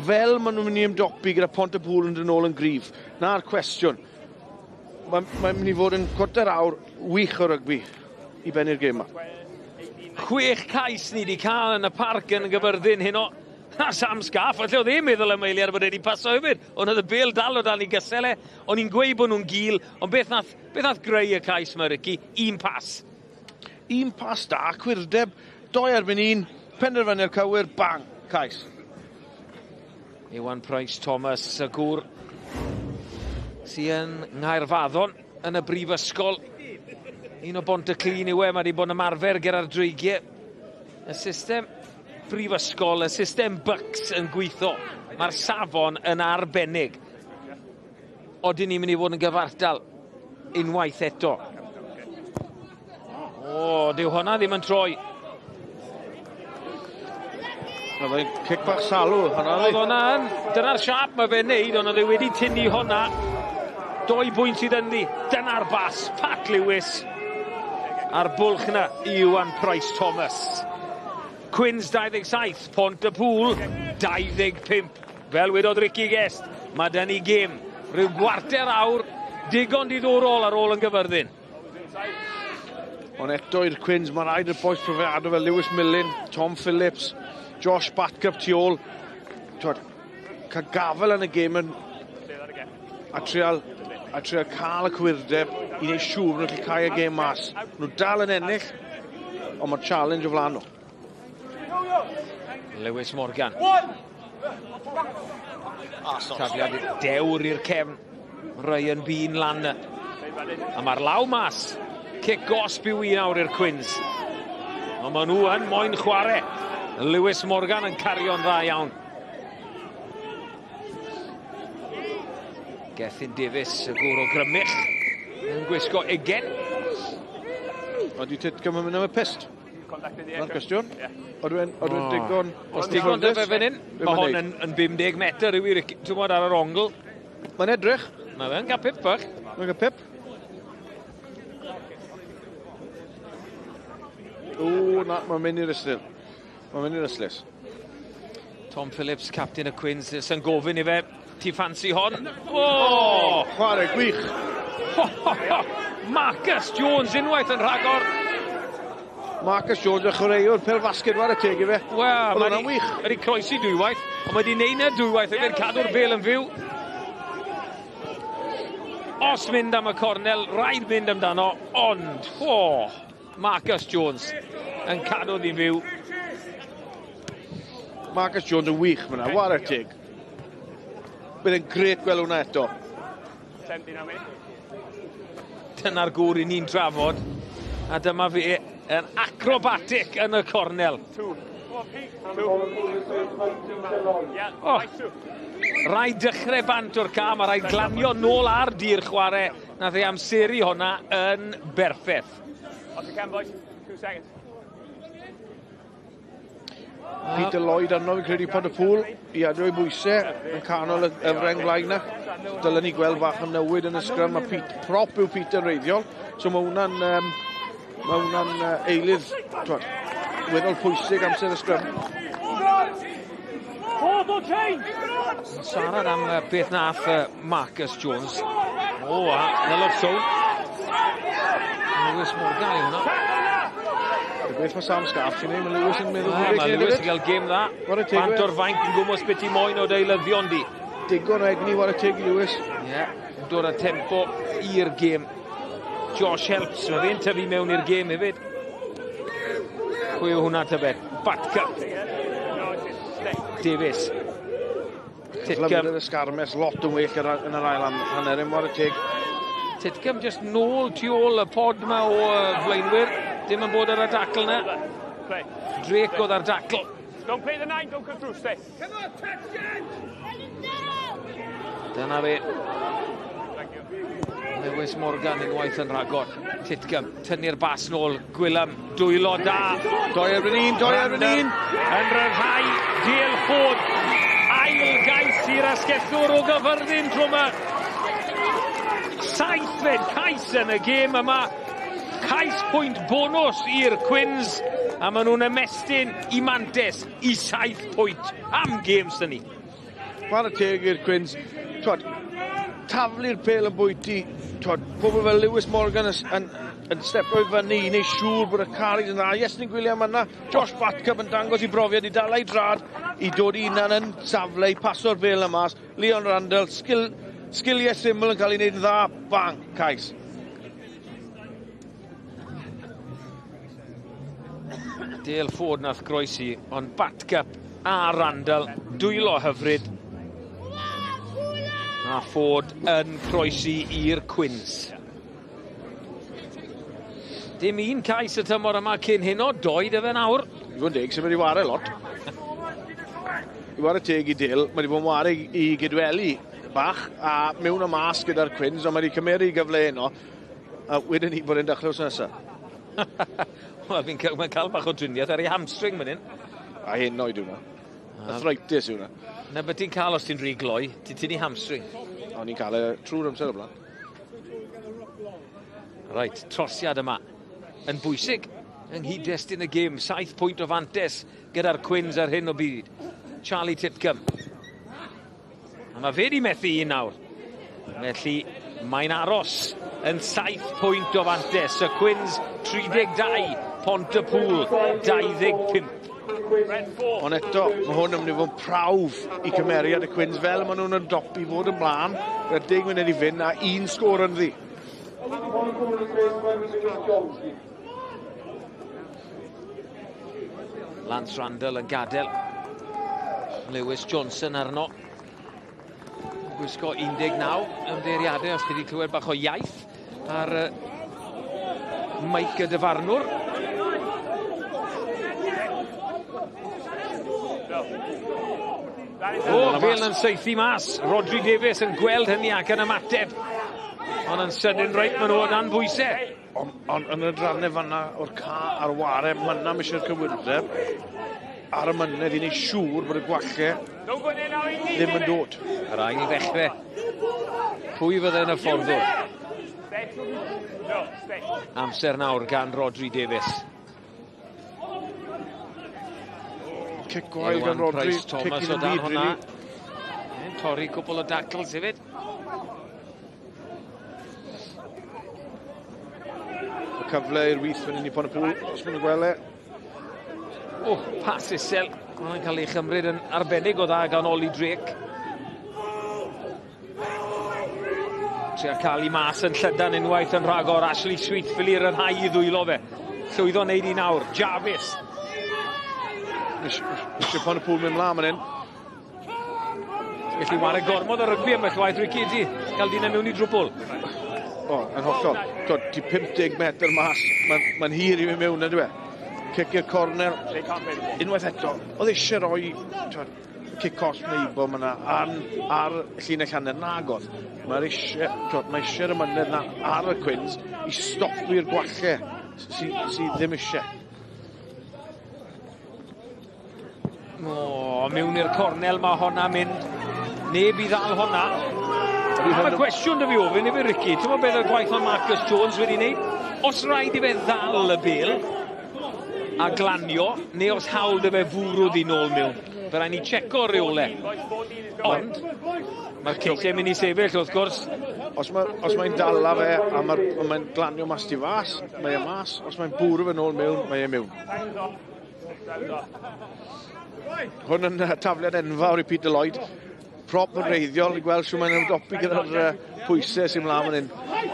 Fel maen nhw'n mynd i ymdopi gyda Pont-y-pŵl yn dod nôl yn gryf. Na'r cwestiwn. Mae'n mynd i fod yn 25 awr wych o rygbi i bennu'r gêm yma. 6 cais ni wedi cael yn y parc yn Gyfyrddin heno. A Sam Scarf, falle oedd e'n meddwl am eiliad bod e wedi paso hefyd. Ond oedd y bêl dal o dan ei gysel e. O'n i'n gweud bod nhw'n gil, ond beth nath greu y cais yma, Ricky? Un pas. Un pas da, cwirdeb, 2 erbyn 1, penderfyniad cywir, bang, cais. Iwan Price Thomas, y gŵr sy'n Nghaerfaddon yn y brifysgol. Un o Bont-y-clun yw e, mae wedi bod yn ymarfer gyda'r dreigiau. Y system brifysgol, y system Bucks yn gweithio. Mae'r safon yn arbennig. Odyn ni'n mynd i fod yn gyfartal unwaith eto. O, dyw hwnna ddim yn troi. Oedd cic bach salw, hwnna. Oedd hwnna yn, dyna'r siâp mae fe'n neud, ond oedd e wedi tynnu hwnna. 2 bwynt sydd ynddi. Dyna'r bas, Pat Lewis. A'r bwlch yna i Iwan Price Thomas. Quins 27, Pont-y-pŵl 25. Fel wedodd Ricky Guest, mae dyn ni gêm. Rhyw 25 awr, digon diddorol ar ôl yn Gyfyrddin. Ond eto i'r Quins, mae rhaid i'r bois profiadol fel Lewis Millen, Tom Phillips, Josh Batcup tu ôl. Cael gafel yn y gêm yn, a trial cael y cywirdeb i wneud siŵr nhw'n gallu cael y gêm mas. Nhw dal yn ennill, ond mae'r challenge o flaen nhw. Lewis Morgan. Tafliad dewr i'r cefn. Ryan Bean lan. A mae'r law mas. Cic gosb yw un awr i'r Quins. Ond maen nhw yn moyn chwarae. Lewis Morgan yn cario'n dda iawn. Gethin Davies, y gŵr o Grymych, yn gwisgo 20. Ydy Titcombe yn mynd am y pist? Na'r cwestiwn. Odw e'n digon... Os digon dy fe fan hyn, mae hon yn 50 metr yw i, ti'n gwybod, ar yr ongl. Mae'n edrych. Mae fe'n cael pip bach. Mae'n cael pip. O, na, mae'n mynd i'r ystlys. Mae'n mynd i'r ystlys. Tom Phillips, captain y Cwins, sy'n gofyn i fe, ti ffansi hon? O! Oh! Chwarae gwych! Marcus Jones unwaith yn rhagor. Marcus Jones y chwaraewr pel fasged war y teg i fe. Wel, mae hwnna'n wych. Wedi croesi dwywaith, ond mae wedi neud na dwywaith hefyd, cadw'r bel yn fyw. Os mynd am y cornel, rhaid mynd amdano, ond, oh, Marcus Jones yn cadw ddi'n fyw. Marcus Jones yn wych fyna, war y teg. Bydd e'n gret gweld hwnna eto. Dyna'r gŵr i ni'n trafod. A dyma fi yn acrobatic yn y cornel. Oh, rhaid dechrau bant o'r cam a rhaid glanio nôl ar dir chwarae. Nath ei amseru hwnna yn berffeth. Peter Lloyd arno fi'n credu Pontypool i adro i bwysau yn canol y freng flaen na. Dylen ni gweld bach o newid yn y sgrym. Mae Pete, prop yw Peter reiddiol. So mae hwnna'n mae hwnna'n eilydd twad, weddol pwysig amser y sgrym. Siarad am beth nath Marcus Jones. O, a Nelof Sow. Lewis Morgan yw hwnna. Beth mae Sam Scarf sy'n ei, mae Lewis yn meddwl bod Mae Lewis yn cael gêm dda. Bant o'r fainc yn gwmwys beth i moyn o deilyddion di. Digon o egni war y teg i Lewis. Ie, yeah, dod â tempo i'r gêm. Josh Helps, mae fe'n tyfu mewn i'r gêm hefyd. Pwy yw hwnna tybed? Batcup. Davies. Titcombe. Y sgarmes lot yn well yn yr ail hanner, yn war y teg. Titcombe just nôl tu ôl y pod yma o flaenwyr. Dim yn bod ar y dacl na. Drake oedd ar dacl. Don't play the nine, don't come through, stay. Dyna fe. Lewis Morgan unwaith yn rhagor. Titcombe, tynnu'r bas nôl. Gwilym, dwylo da. 2 erbyn 1, 2 erbyn 1. Yn rhyddhau, Dale Ford. Ail gais i'r asgellwr o Gyfyrddin tro yma. 7fed cais yn y gêm yma. Cais pwynt bonus i'r Cwins, a maen nhw'n ymestyn i mantes i 7 pwynt am gêm sy'n ni. Chwarae teg i'r Cwins. Twad, taflu'r pêl yn bwyty. Twad, pobl fel Lewis Morgan yn stepo i fyny i wneud siŵr bod y carriage yn dda. Iestyn Gwilliam yna, Josh Batcup yn dangos i brofiad i dal ei drad i dod i hunan yn safle i paso'r bêl yma. Leon Randall, sgiliau syml yn cael ei wneud yn dda. Bang, cais. Dale Ford nath groesi, ond Batcup a Randall, dwylo hyfryd. A Ford yn croesi i'r Cwins. Dim un cais y tymor yma cyn hyn o, doed efe nawr. I fod yn deg, sy'n mynd i ware lot. I ware teg i Dale, mae wedi bod yn ware i Gydweli bach, a mewn y mas gyda'r Cwins, ond mae wedi cymeru gyfle heno, a wedyn ni bod e'n dechrau wrth nesaf. Wel, fi'n cael, mae'n cael bach o driniaeth ar ei hamstring fan hyn. A hyn oed yw hwnna. Arthritis yw hwnna. Na beth ti'n cael os ti'n rhy gloi, ti'n tynnu hamstring. O'n i'n cael e trwy'r amser o blaen. Reit, trosiad yma yn bwysig yng nghyd-destun y gêm. 7 pwynt o fantes gyda'r Cwins ar hyn o byd. Charlie Titcombe. A mae fe di methu un nawr. Felly mae'n aros yn 7 pwynt o fantes. Y Cwins 32, Pontypool 25. Ond eto, mae hwn yn mynd i fod yn prawf i cymeriad y Cwins fel maen nhw'n ymdopi fod ymlaen. Gyda 10 munud i fynd a un sgôr ynddi. Lance Randall yn gadael. Lewis Johnson arno. Gwisgo 19 ymddeiriadau os ti wedi clywed bach o iaith ar meic y dyfarnwr. O, bel yn saethu mas. Rodri Davies yn gweld hynny ac yn ymateb. Ond yn sydyn reit, maen nhw o dan bwysau. Ond yn y drannau fanna o'r ca a'r ware, manna mae eisiau'r cywirdeb ar y mynedd i wneud siŵr bod y gwallau ddim yn dod. Yr ail ddechrau. Pwy fydde yn y fforddwr? Amser nawr gan Rodri Davies. Cic gwael gan Rodri. Price Thomas o dan hwnna. Torri cwpl o dacls hefyd. Y cyfle i'r wyth fan hyn i Pontypŵl, os maen nhw'n gweld e. O, pas isel. Mae'n cael ei chymryd yn arbennig o dda gan Oli Drake. Tria cael ei mas yn llydan unwaith yn rhagor. Ashley Sweet ffili ryddhau i ddwylo fe. Llwyddo wneud i nawr. Jarvis. Eisiau Pontypŵl mynd mlaen fan hyn. Felly ware gormod o rygbi ambell waith, Ricky, ti? Cael dyn mewn i drwbl. O, yn hollol. Twod, ti 50 metr mas, mae'n ma hir i fynd mewn, ydw e? Cic i'r cornel. Unwaith eto, oedd eisiau rhoi twod, cic cosb neu ibo yna ar, ar llinell hanner nagodd. Mae'r eisiau, twod, mae eisiau'r ymynedd na ar y Cwins i stopi'r gwallau sydd sy ddim eisiau. O, mewn i'r cornel mae honna mynd. Neb i ddal honna. Mae cwestiwn dy fi ofyn i fi, Ricky. Ti'n meddwl beth o'r gwaith mae Marcus Jones wedi wneud? Os rhaid i fe ddal y bel a glanio, neu os hawl dy fe fwrw di nôl mewn. Fe rhaid ni checo reole. Ond, mae'r ceisiau mynd i sefyll, wrth gwrs. Os mae'n mae dala fe a mae'n mae glanio mas tu fas, mae e mas. Os mae'n bwrw fe nôl mewn, mae e mewn. Hwn yn tafliad enfawr i Peter Lloyd. Prop yn reiddiol i gweld sy'n mae'n ymdopi gyda'r pwysau sy'n mlaen fan hyn.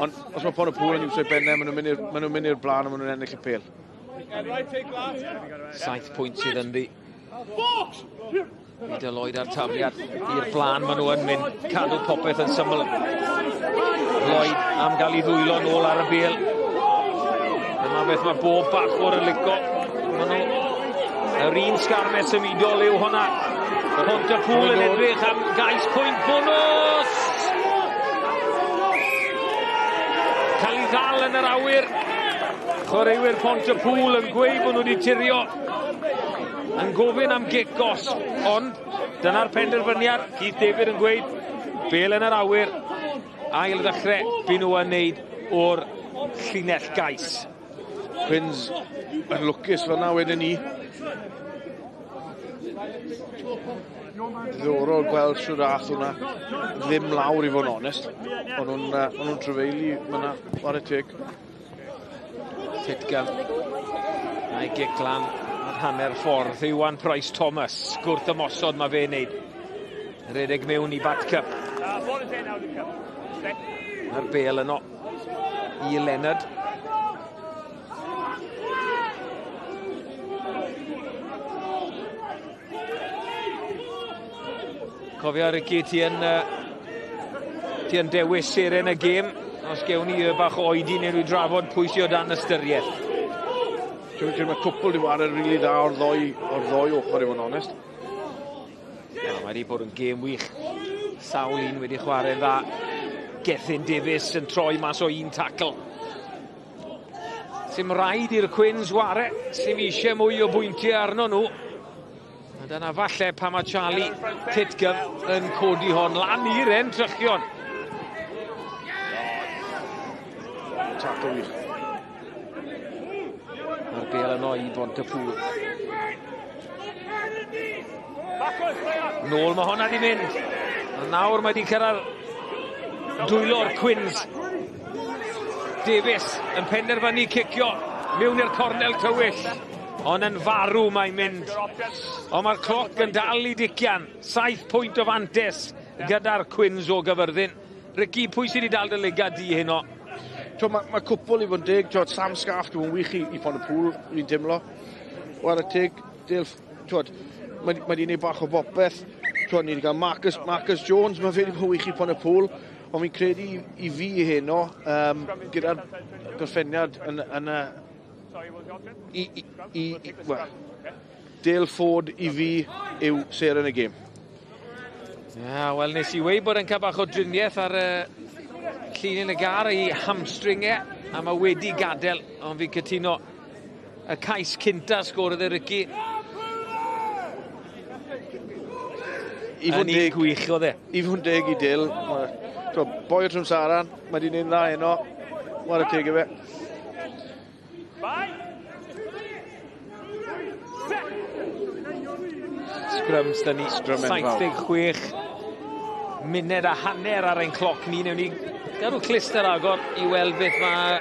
Ond os mae Pontypŵl yn iwsio'i bennau, maen nhw'n mynd i'r ma nhw mynd i'r blaen a maen nhw'n ennill y pêl. 7 pwynt sydd ynddi. Peter Lloyd a'r tafliad i'r blaen, maen nhw yn mynd cadw popeth yn syml. Lloyd am gael ei ddwylo nôl ar y bêl. Dyma beth mae bob bachwr yn lico. Maen nhw yr un sgarmes symudol yw hwnna. Pontypŵl yn edrych am gais pwynt bonws! Cael ei ddal yn yr awyr. Chwaraewyr Pontypŵl yn gweud bod nhw wedi tirio. Yn gofyn am gic gosb, ond dyna'r penderfyniad. Keith David yn gweud, bel yn yr awyr. Ail ddechrau, bu nhw yn neud o'r llinell gais. Quins yn lwcus fyna wedyn ni. Diddorol gweld siwr ath hwnna ddim lawr i fod yn onest. O'n nhw'n nhw trefeili fyna, chwarae teg. Titgam. A'i gic lan ar hanner ffordd. Iwan Price Thomas, gwrth ymosod mae fe'n neud. Redeg mewn i Bat Cup. Mae'r bel yno i Leonard. Cofio, Ricky, ti yn, ti yn dewis seren y gêm. Os gewn ni bach o oedi neu rwy drafod pwy sydd o dan ystyriaeth. Dwi'n credu mae cwpl di wario rili really dda o'r ddoi, o'r ddoi ochr i fod yn onest. No, mae wedi bod yn gêm wych. Sawl un wedi chwarae'n dda. Gethin Davies yn troi mas o un tackle. Sim rhaid i'r Cwins ware, sim eisiau mwy o bwyntiau arno nhw. A dyna falle pa mae Charlie Titgum yn codi hon lan i'r entrychion. Tackle wych. Mae'r bel yno i Bontypŵl. Nôl mae honna di mynd. A nawr mae di cyrraedd dwylo'r Cwins. Davies yn penderfynu cicio mewn i'r cornel tywyll. Ond yn farw mae'n mynd. Ond mae'r cloc yn dal i dician. 7 pwynt o fantes gyda'r Cwins o Gyfyrddin. Ricky, pwy sydd wedi dal dy lygad di heno? Mae ma cwpl i fod yn deg. Twod, Sam Scarf, dwi'n wych i, i Pontypŵl, fi'n teimlo. Wara teg, Dale, twod, mae ma wedi gwneud bach o bopeth. Twod, ni wedi cael Marcus, Marcus Jones, mae fe wedi bod yn wych i Pontypŵl. Ond fi'n credu i, i fi heno, gyda'r gorffeniad yn, yn y... I, i, i, i, well, Dale Ford i fi yw seren y gêm. Ia, wel nes i weud bod e'n cael bach o driniaeth ar y llinyn y gar i hamstring e, a mae wedi gadael, ond fi'n cytuno y cais cynta sgorodd e Ricky. I fod yn deg, gwych oedd e. I fod yn deg i Dale, ma, boi o Trimsaran, mae di wneud dda heno, chwarae teg i fe. Scrum 'da ni. Scrum enfawr. 76 munud a hanner ar ein cloc ni. Newn ni gadw clust ar agor i weld beth mae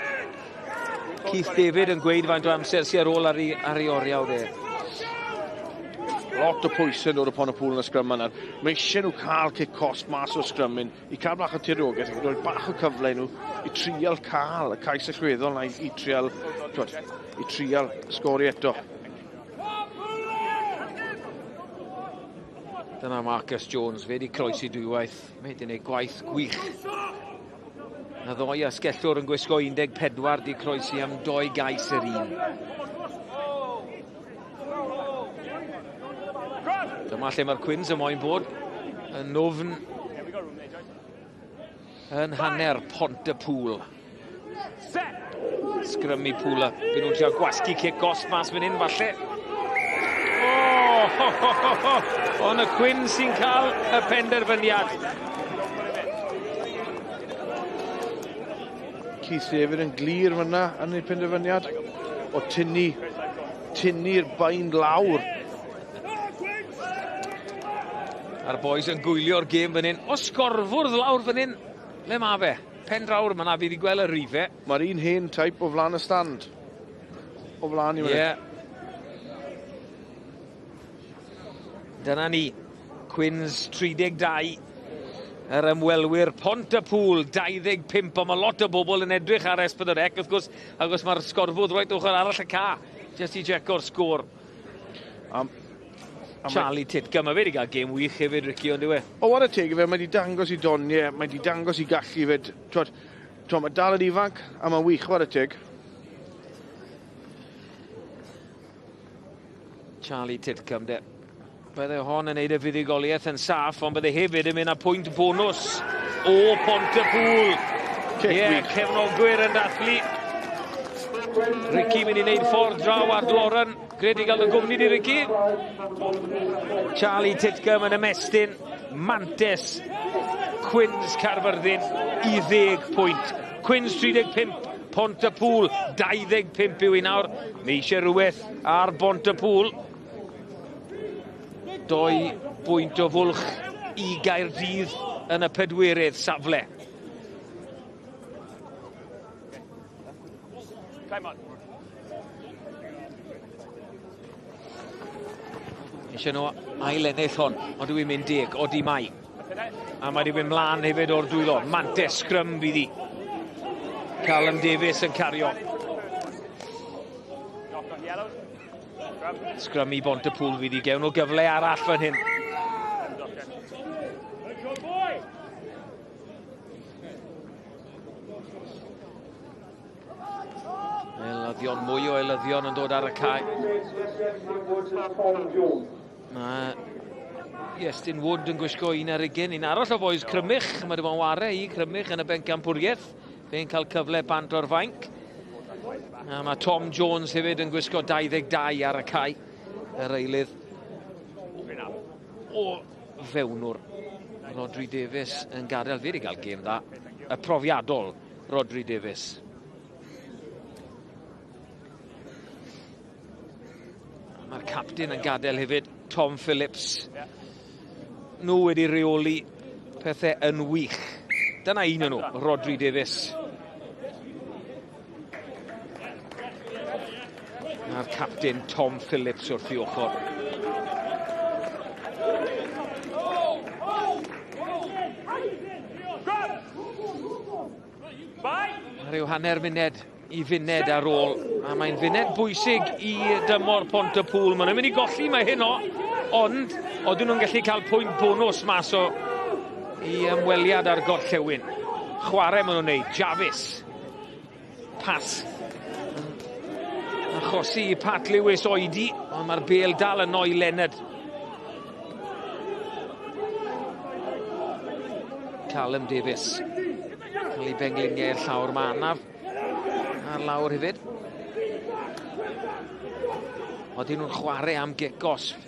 Keith David yn gweud faint o amser sy'n ar ôl ar ei oriawr e. Lot o pwysau yn dod o Pont-y-pŵl yn y sgrym yna. Mae eisiau nhw cael cic cosb mas o'r sgrym un, i cael bach o tiriogaeth, i roi bach o cyfle i nhw i trial cael y cais allweddol na i trial, twod, i trial sgori eto. Dyna Marcus Jones, fe wedi croesi dwywaith, mae wedi gwneud gwaith gwych. Na ddoi asgellwr yn gwisgo 14 di croesi am 2 gais yr un. Dyma lle mae'r Cwins yn moyn bod, yn nwfn yn hanner Pont-y-pŵl. Sgrymu Pŵl, byd nhw'n trio gwasgu cic gosb mas fan hyn falle. Oh, ho, ho, ho, ho. Ond y Cwins sy'n cael y penderfyniad. Keith David yn glir fyna yn ei penderfyniad o tynnu'r bind lawr. A'r boys yn gwylio'r gêm fan hyn. O, sgorfwrdd lawr fan hyn. Le ma fe? Pen drawr yma na, fi wedi gweld y rifau. Mae'r un hen type o flaen y stand. O flaen i Ie. Dyna ni. Cwins 32. Yr ymwelwyr Pont-y-pŵl 25. Ond mae lot o bobl yn edrych ar S4C, wrth gwrs, achos mae'r sgorfwrdd roed ochr arall y ca. Jyst i jeco'r sgôr. Charlie Titcombe, mae fe wedi cael gêm wych hefyd, Ricky, ond yw e? O, whare teg i fe, mae wedi dangos i doniau, mae wedi dangos i gallu fyd. Twod, mae dal yn ifanc, a mae'n wych, whare teg. Charlie Titcombe, de. Bydde hon yn neud y fuddugoliaeth yn saff, ond bydde hefyd yn mynd â pwynt bonws o Pont-y-pŵl. Cic wych. Cefnogwyr yn dathlu. Ricky mynd i wneud ffordd draw at Lauren. Gred i gael y gwmni di Ricky. Charlie Titcombe yn ymestyn. Mantes Cwins Caerfyrddin i 10 pwynt. Cwins 35, Pont-y-pŵl 25 yw i nawr. Mae eisiau rhywbeth ar Bont-y-pŵl. 2 bwynt o fwlch i Gaerdydd yn y pedwerydd safle. Eisiau nhw ail ennill hon, ond dwi'n mynd deg, odi mai. A mae wedi mynd mlaen hefyd o'r dwylo. Mantes sgrym fydd hi. Callum Davies yn cario. Sgrym i Bont-y-pŵl fydd hi. Gewn nhw gyfle arall fan hyn. Eilyddion, mwy o eilyddion yn dod ar y cae. Mae Iestyn Wood yn gwisgo 1 ar 20. Un arall o boys Crymych. Mae wedi bod yn ware i Crymych yn y bencampwriaeth. Fe'n cael cyfle bant o'r fainc. A mae Tom Jones hefyd yn gwisgo 22 ar y cae. Yr eilydd o fewnwr. Rodri Davies yn gadael. Fe wedi cael gêm dda. Y profiadol Rodri Davies. Mae'r captain yn gadael hefyd, Tom Phillips. Nhw wedi reoli pethau yn wych. Dyna un o'n nhw, Rodri Davies. A'r captain Tom Phillips wrth i ochr. Rhyw hanner munud i funed ar ôl, a mae'n funed bwysig i dymor Pont-y-pŵl. Maen nhw'n mynd i golli mae heno, ond oedden nhw'n gallu cael pwynt bonws mas o i ymweliad ar gorllewin. Chwarae maen nhw'n neud, Jarvis. Pas. Achosi i Pat Lewis oedi, ond mae'r bel dal yno i Leonard. Callum Davies. Cael ei bengliniau i'r llawr, mae anaf ar lawr hefyd. Oedden nhw'n chwarae am gic gosb.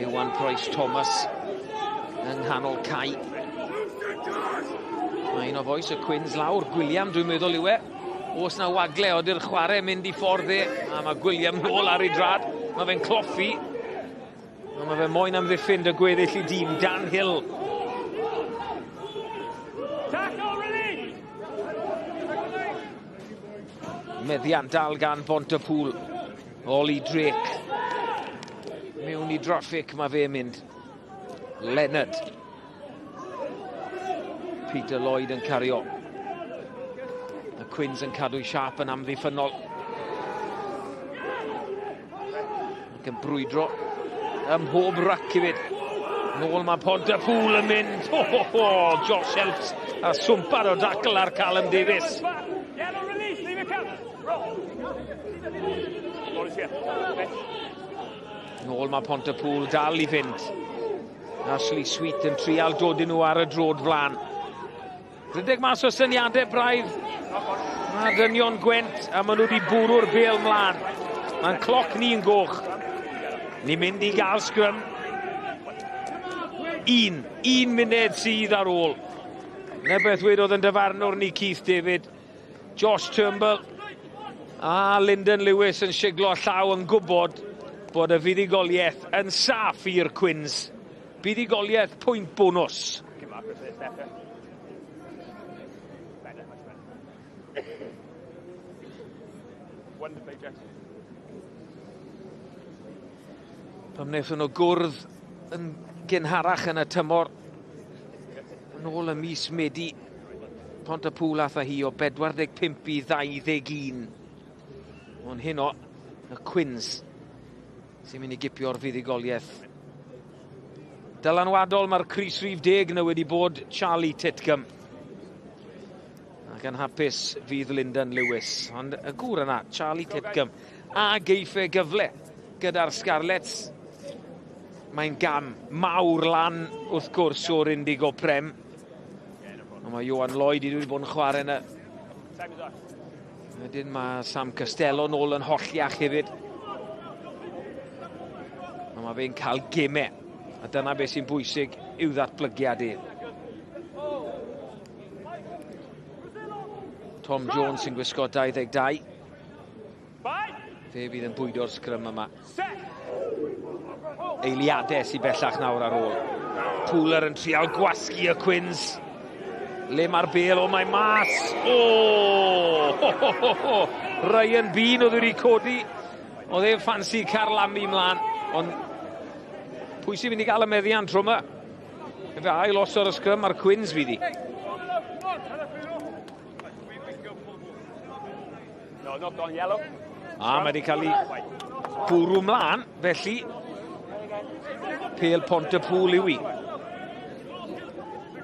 Iwan Price Thomas yng nghanol cae. Mae un o fois y Cwins lawr, Gwilliam dwi'n meddwl yw e. Oes na wagle, ody'r chwarae mynd i ffordd e, a mae Gwilliam nôl ar ei drad. Mae fe'n cloffi. A mae fe moyn amddiffyn dy gweddill i dîm. Dan Hill. Meddiant dal gan Bontypŵl. Ollie Drake. Mewn i draffic mae fe'n mynd. Leonard. Peter Lloyd yn cario. Y Quins yn cadw'i siap yn amddiffynnol. Ac yn brwydro ym mhob rac hefyd. Nôl mae Pontypool yn mynd. Ho, ho, ho. Josh Elps a swmpar o dacl ar Callum Davies. Nôl mae Pontypool dal i fynd. Ashley Sweet yn trial dod nhw ar y drod flan. Rhedeg mas o syniadau braidd. Mae dynion Gwent a maen nhw wedi bwrw'r bêl mlaen. Mae'n cloc ni'n goch. Ni'n mynd i gael sgrym. Un munud sydd ar ôl. Na beth wedodd yn dyfarnwr ni Keith David. Josh Turnbull a Lyndon Lewis yn siglo llaw yn gwybod bod y fuddugoliaeth yn saff i'r Quins. Buddugoliaeth pwynt bonws. Pam wnaethon nhw gwrdd yn gynharach yn y tymor, yn ôl y mis Medi, Pontypŵl ath â hi o 45 i 21. Ond heno, y Quins sy'n mynd i gipio'r fuddugoliaeth. Dylanwadol mae'r crys rhif 10 yna wedi bod Charlie Titcombe. Ac yn hapus fydd Lyndon Lewis. Ond y gŵr yna, Charlie Titcombe, a geiff e gyfle gyda'r Scarlets. Mae'n gam mawr lan wrth gwrs o'r Indigo Prem. Ond mae Ioan Lloyd wedi bod yn chwarae yna. Wedyn mae Sam Costello nôl yn holliach hefyd. Ond mae fe'n cael gemau. A dyna beth sy'n bwysig i'w ddatblygiad e. Tom Jones sy'n gwisgo 22. Fe fydd yn bwydo'r sgrym yma. Eiliadau sy'n bellach nawr ar ôl. Pooler yn trial gwasgu y Quins. Le mae'r bêl? O, mae mas! O! Ho, ho, ho, ho. Ryan Bean oedd wedi codi. Oedd e'n ffansi carlamu mlaen. Ond pwy sy'n mynd i gael y meddiant tro yma? Efe ail osod y sgrym a'r Quins fydd hi. A mae wedi cael ei bwrw mlaen, felly pêl Pontypŵl yw hi.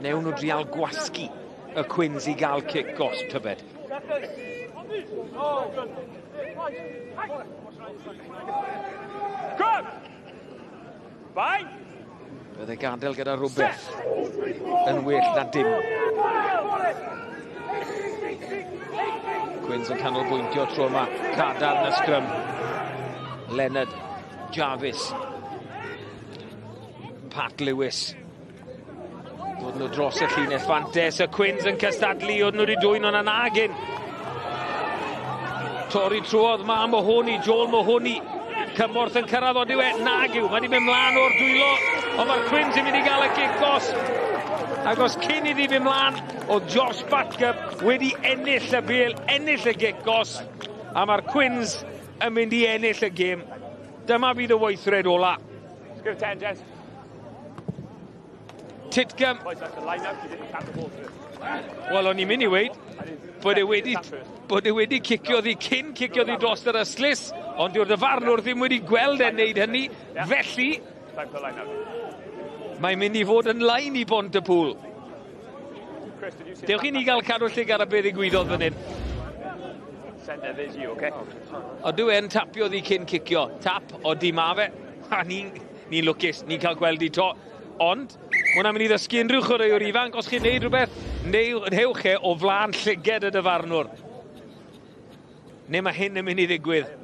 Newn nhw drial gwasgu y Quins i gael cic gosb tybed. Bydde gadael gyda rhywbeth yn well na dim. Quins yn canolbwyntio tro yma. Cadarn y sgrym. Leonard Jarvis. Pat Lewis. Dod nhw dros y llinell fantes. Y Quins yn cystadlu. Oedd nhw wedi dwyn ond anagin. Torri trwodd ma Mahoney, Joel Mahoney. Cymorth yn cyrraedd o diwedd. Nag yw. Mae wedi mynd mlaen o'r dwylo. Ond mae'r Quins yn mynd i gael y cic gosb. Ac os cyn iddi fynd mlaen, oedd Josh Batcup wedi ennill y bêl, ennill y gic gosb. A mae'r Quins yn mynd i ennill y gêm. Dyma fydd y weithred ola. Titcombe. Wel, o'n i'n mynd i weid bod e wedi cicio ddi cyn cicio ddi dros yr ystlys, ond dyw'r dyfarnwr ddim wedi gweld e'n neud hynny, felly mae'n mynd i fod yn lain i Bontypŵl. Dewch i ni gael cadw llygad ar beth ddigwyddodd fan hyn. Odw e'n tapio ddi cyn cicio. Tap, odi ma fe. A ni'n lwcus, ni'n cael gweld i to. Ond, mae hwnna'n mynd i ddysgu unrhyw chwaraewr ifanc, os chi'n neud rhywbeth, newch e o flaen llyged y dyfarnwr. Neu mae hyn yn mynd i ddigwydd.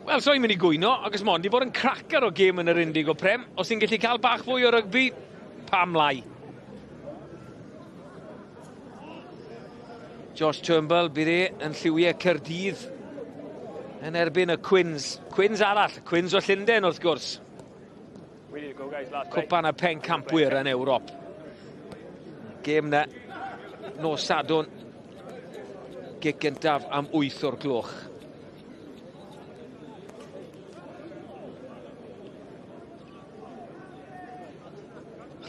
Wel, so i'n mynd i gwyno, ac os mond i fod yn cracker o gêm yn yr Indigo Prem. Os ti'n gallu cael bach fwy o rygbi, Pam lai? Josh Turnbull, bydd e yn lliwiau Caerdydd yn erbyn y Cwins. Cwins arall, Cwins o Llundain wrth gwrs. Cwpan y pencampwyr yn Ewrop. Gêm na, nos Sadwrn, gic gyntaf am 8 o'r gloch.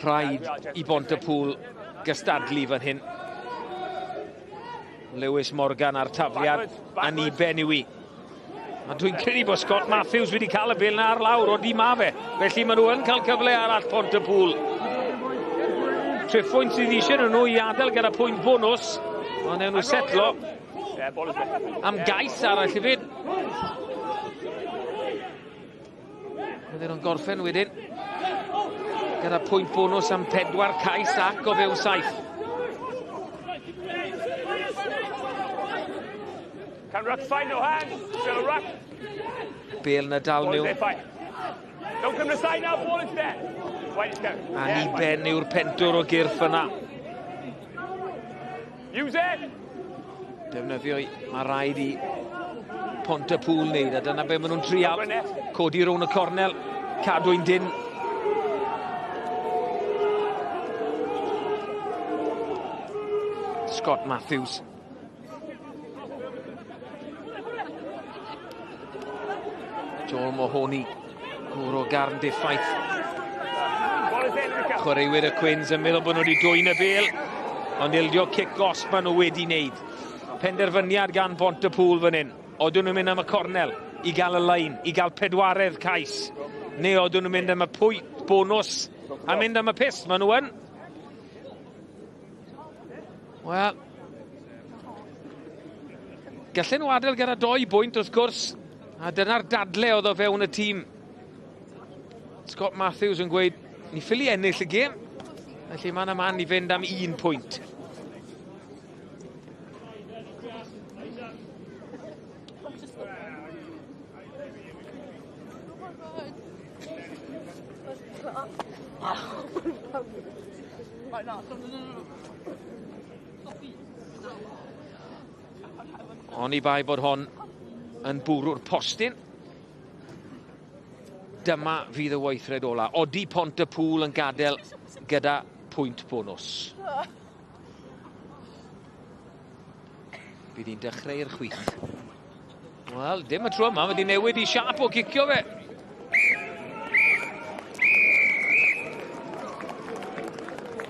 Rhaid i Bontypŵl gystadlu fan hyn. Lewis Morgan a'r tafliad aniben yw i. A dwi'n credu bod Scott Matthews wedi cael y bêl 'na ar lawr, odi ma fe. Felly maen nhw yn cael cyfle arall Pontypŵl. Triphwynt sydd eisiau nhw i adael gyda pwynt bonws, ond newn nhw setlo am gais arall hefyd. Bydden nhw'n gorffen wedyn gyda pwynt bonws am 4 cais ac o fewn 7. Can ruck find no hands, still a ruck. Bale na dal mewn. Don't come to side now, ball is there. Aniben yw'r pentwr o gyrff yna. Use it! Defnyddio, mae rhaid i Pontypŵl wneud, a dyna be maen nhw'n trial. Codi rownd y cornel, cadw'n dyn. Scott Matthews. Joel Mahoney, gŵr o garn diffaith. Chwaraewyr y Cwins yn meddwl bod nhw wedi dwyn y bêl, ond ildio cic gosb maen nhw wedi wneud. Penderfyniad gan Bontypŵl fan hyn. Oedden nhw'n mynd am y cornel i gael y lein, i gael pedwaredd cais. Neu oedden nhw'n mynd am y pwynt bonws a mynd am y pist. Maen nhw yn. Wel, gallen nhw adael gyda 2 bwynt wrth gwrs, a dyna'r dadle oedd o fewn y tîm. Scott Matthews yn gweud, ni ffili ennill y gêm, felly mae'n y man i fynd am 1 pwynt. Oni bai bod hon yn bwrw'r postyn. Dyma fydd y weithred ola. Odi Pontypŵl yn gadael gyda pwynt bonws. Bydd hi'n dechrau i'r chwith. Wel, dim y tro yma, mae wedi newid i siap o gicio fe.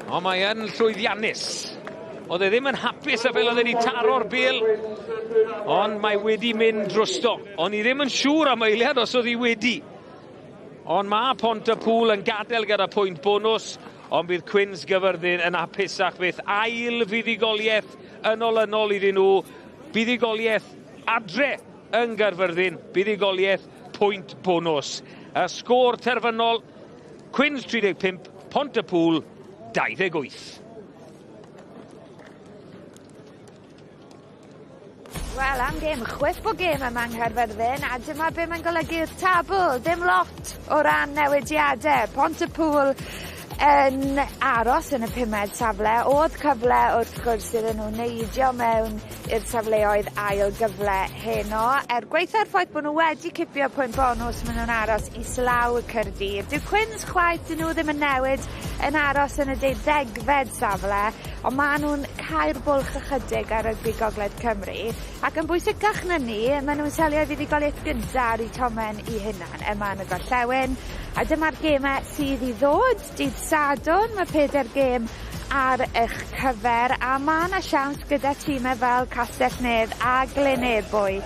Ond mae yn llwyddiannus. Oedd e ddim yn hapus a fel oedd e wedi taro'r bêl, ond mae wedi mynd drosto. O'n i ddim yn siŵr am eiliad os oedd hi wedi. Ond mae Pontypŵl yn gadael gyda pwynt bonws, ond bydd Cwins Gyfyrddin yn hapusach fyth. Ail fuddugoliaeth yn olynol iddyn nhw. Buddugoliaeth adre yng Nghaerfyrddin, buddugoliaeth pwynt bonws. Y sgôr terfynol, Cwins 35, Pontypŵl 28. Wel, am gêm, chwip o gêm yma yng Nghaerfyrddin, a dyma be mae'n golygu'r tabl. Dim lot o ran newidiadau. Pontypŵl yn aros yn y pumed safle. Oedd cyfle wrth gwrs iddyn nhw neidio mewn i'r safleoedd ail gyfle heno. Er gwaetha'r ffaith bod nhw wedi cipio pwynt bonws, maen nhw'n aros islaw y Caerdydd. Dyw Cwins chwaith, dyn nhw ddim yn newid, yn aros yn y 12fed safle, ond maen nhw'n cau'r bwlch ychydig ar rygbi Gogledd Cymru. Ac yn bwysicach na ni, maen nhw'n selio fuddugoliaeth gyntaf ar eu tomen eu hunan yma yn y Gorllewin. A dyma'r gemau sydd i ddod. Dydd Sadwrn, mae 4 gêm ar eich cyfer, a mae yna siawns gyda tîmau fel Castell Nedd a Glynebwy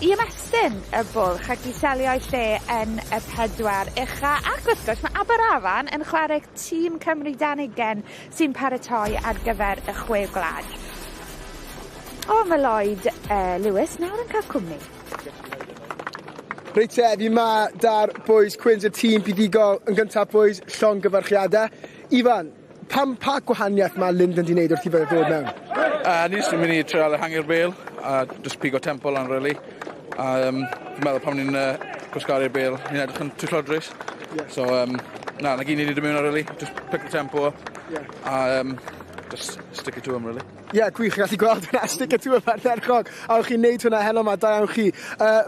i ymestyn y bwlch ac i selio'u lle yn y 4 ucha. Ac wrth gwrs mae Aberafan yn chwarae tîm Cymru dan 20 sy'n paratoi ar gyfer y 6 gwlad. O, mae Lloyd Lewis nawr yn cael cwmni. Reit te, fi ma da'r boys Cwins, y tîm buddugol yn gyntaf, boys, llongyfarchiadau. Ifan, pam pa gwahaniaeth mae Lyndon di wneud wrth i fe ddod mewn? Ni jyst yn mynd i trial ehangu'r bêl, a just pigo tempo lan, really. A fi'n meddwl pan ni'n gwasgaru'r bêl, ni'n edrych yn twyllodrus. So, na, na gyd ni wedi mewn ar, really. Just pick the tempo up. A just stick it to them, really. Ie, yeah, gwych, gallu gweld hwnna, stick it to them ardderchog. A o'ch chi'n neud hwnna heno 'ma, da iawn chi.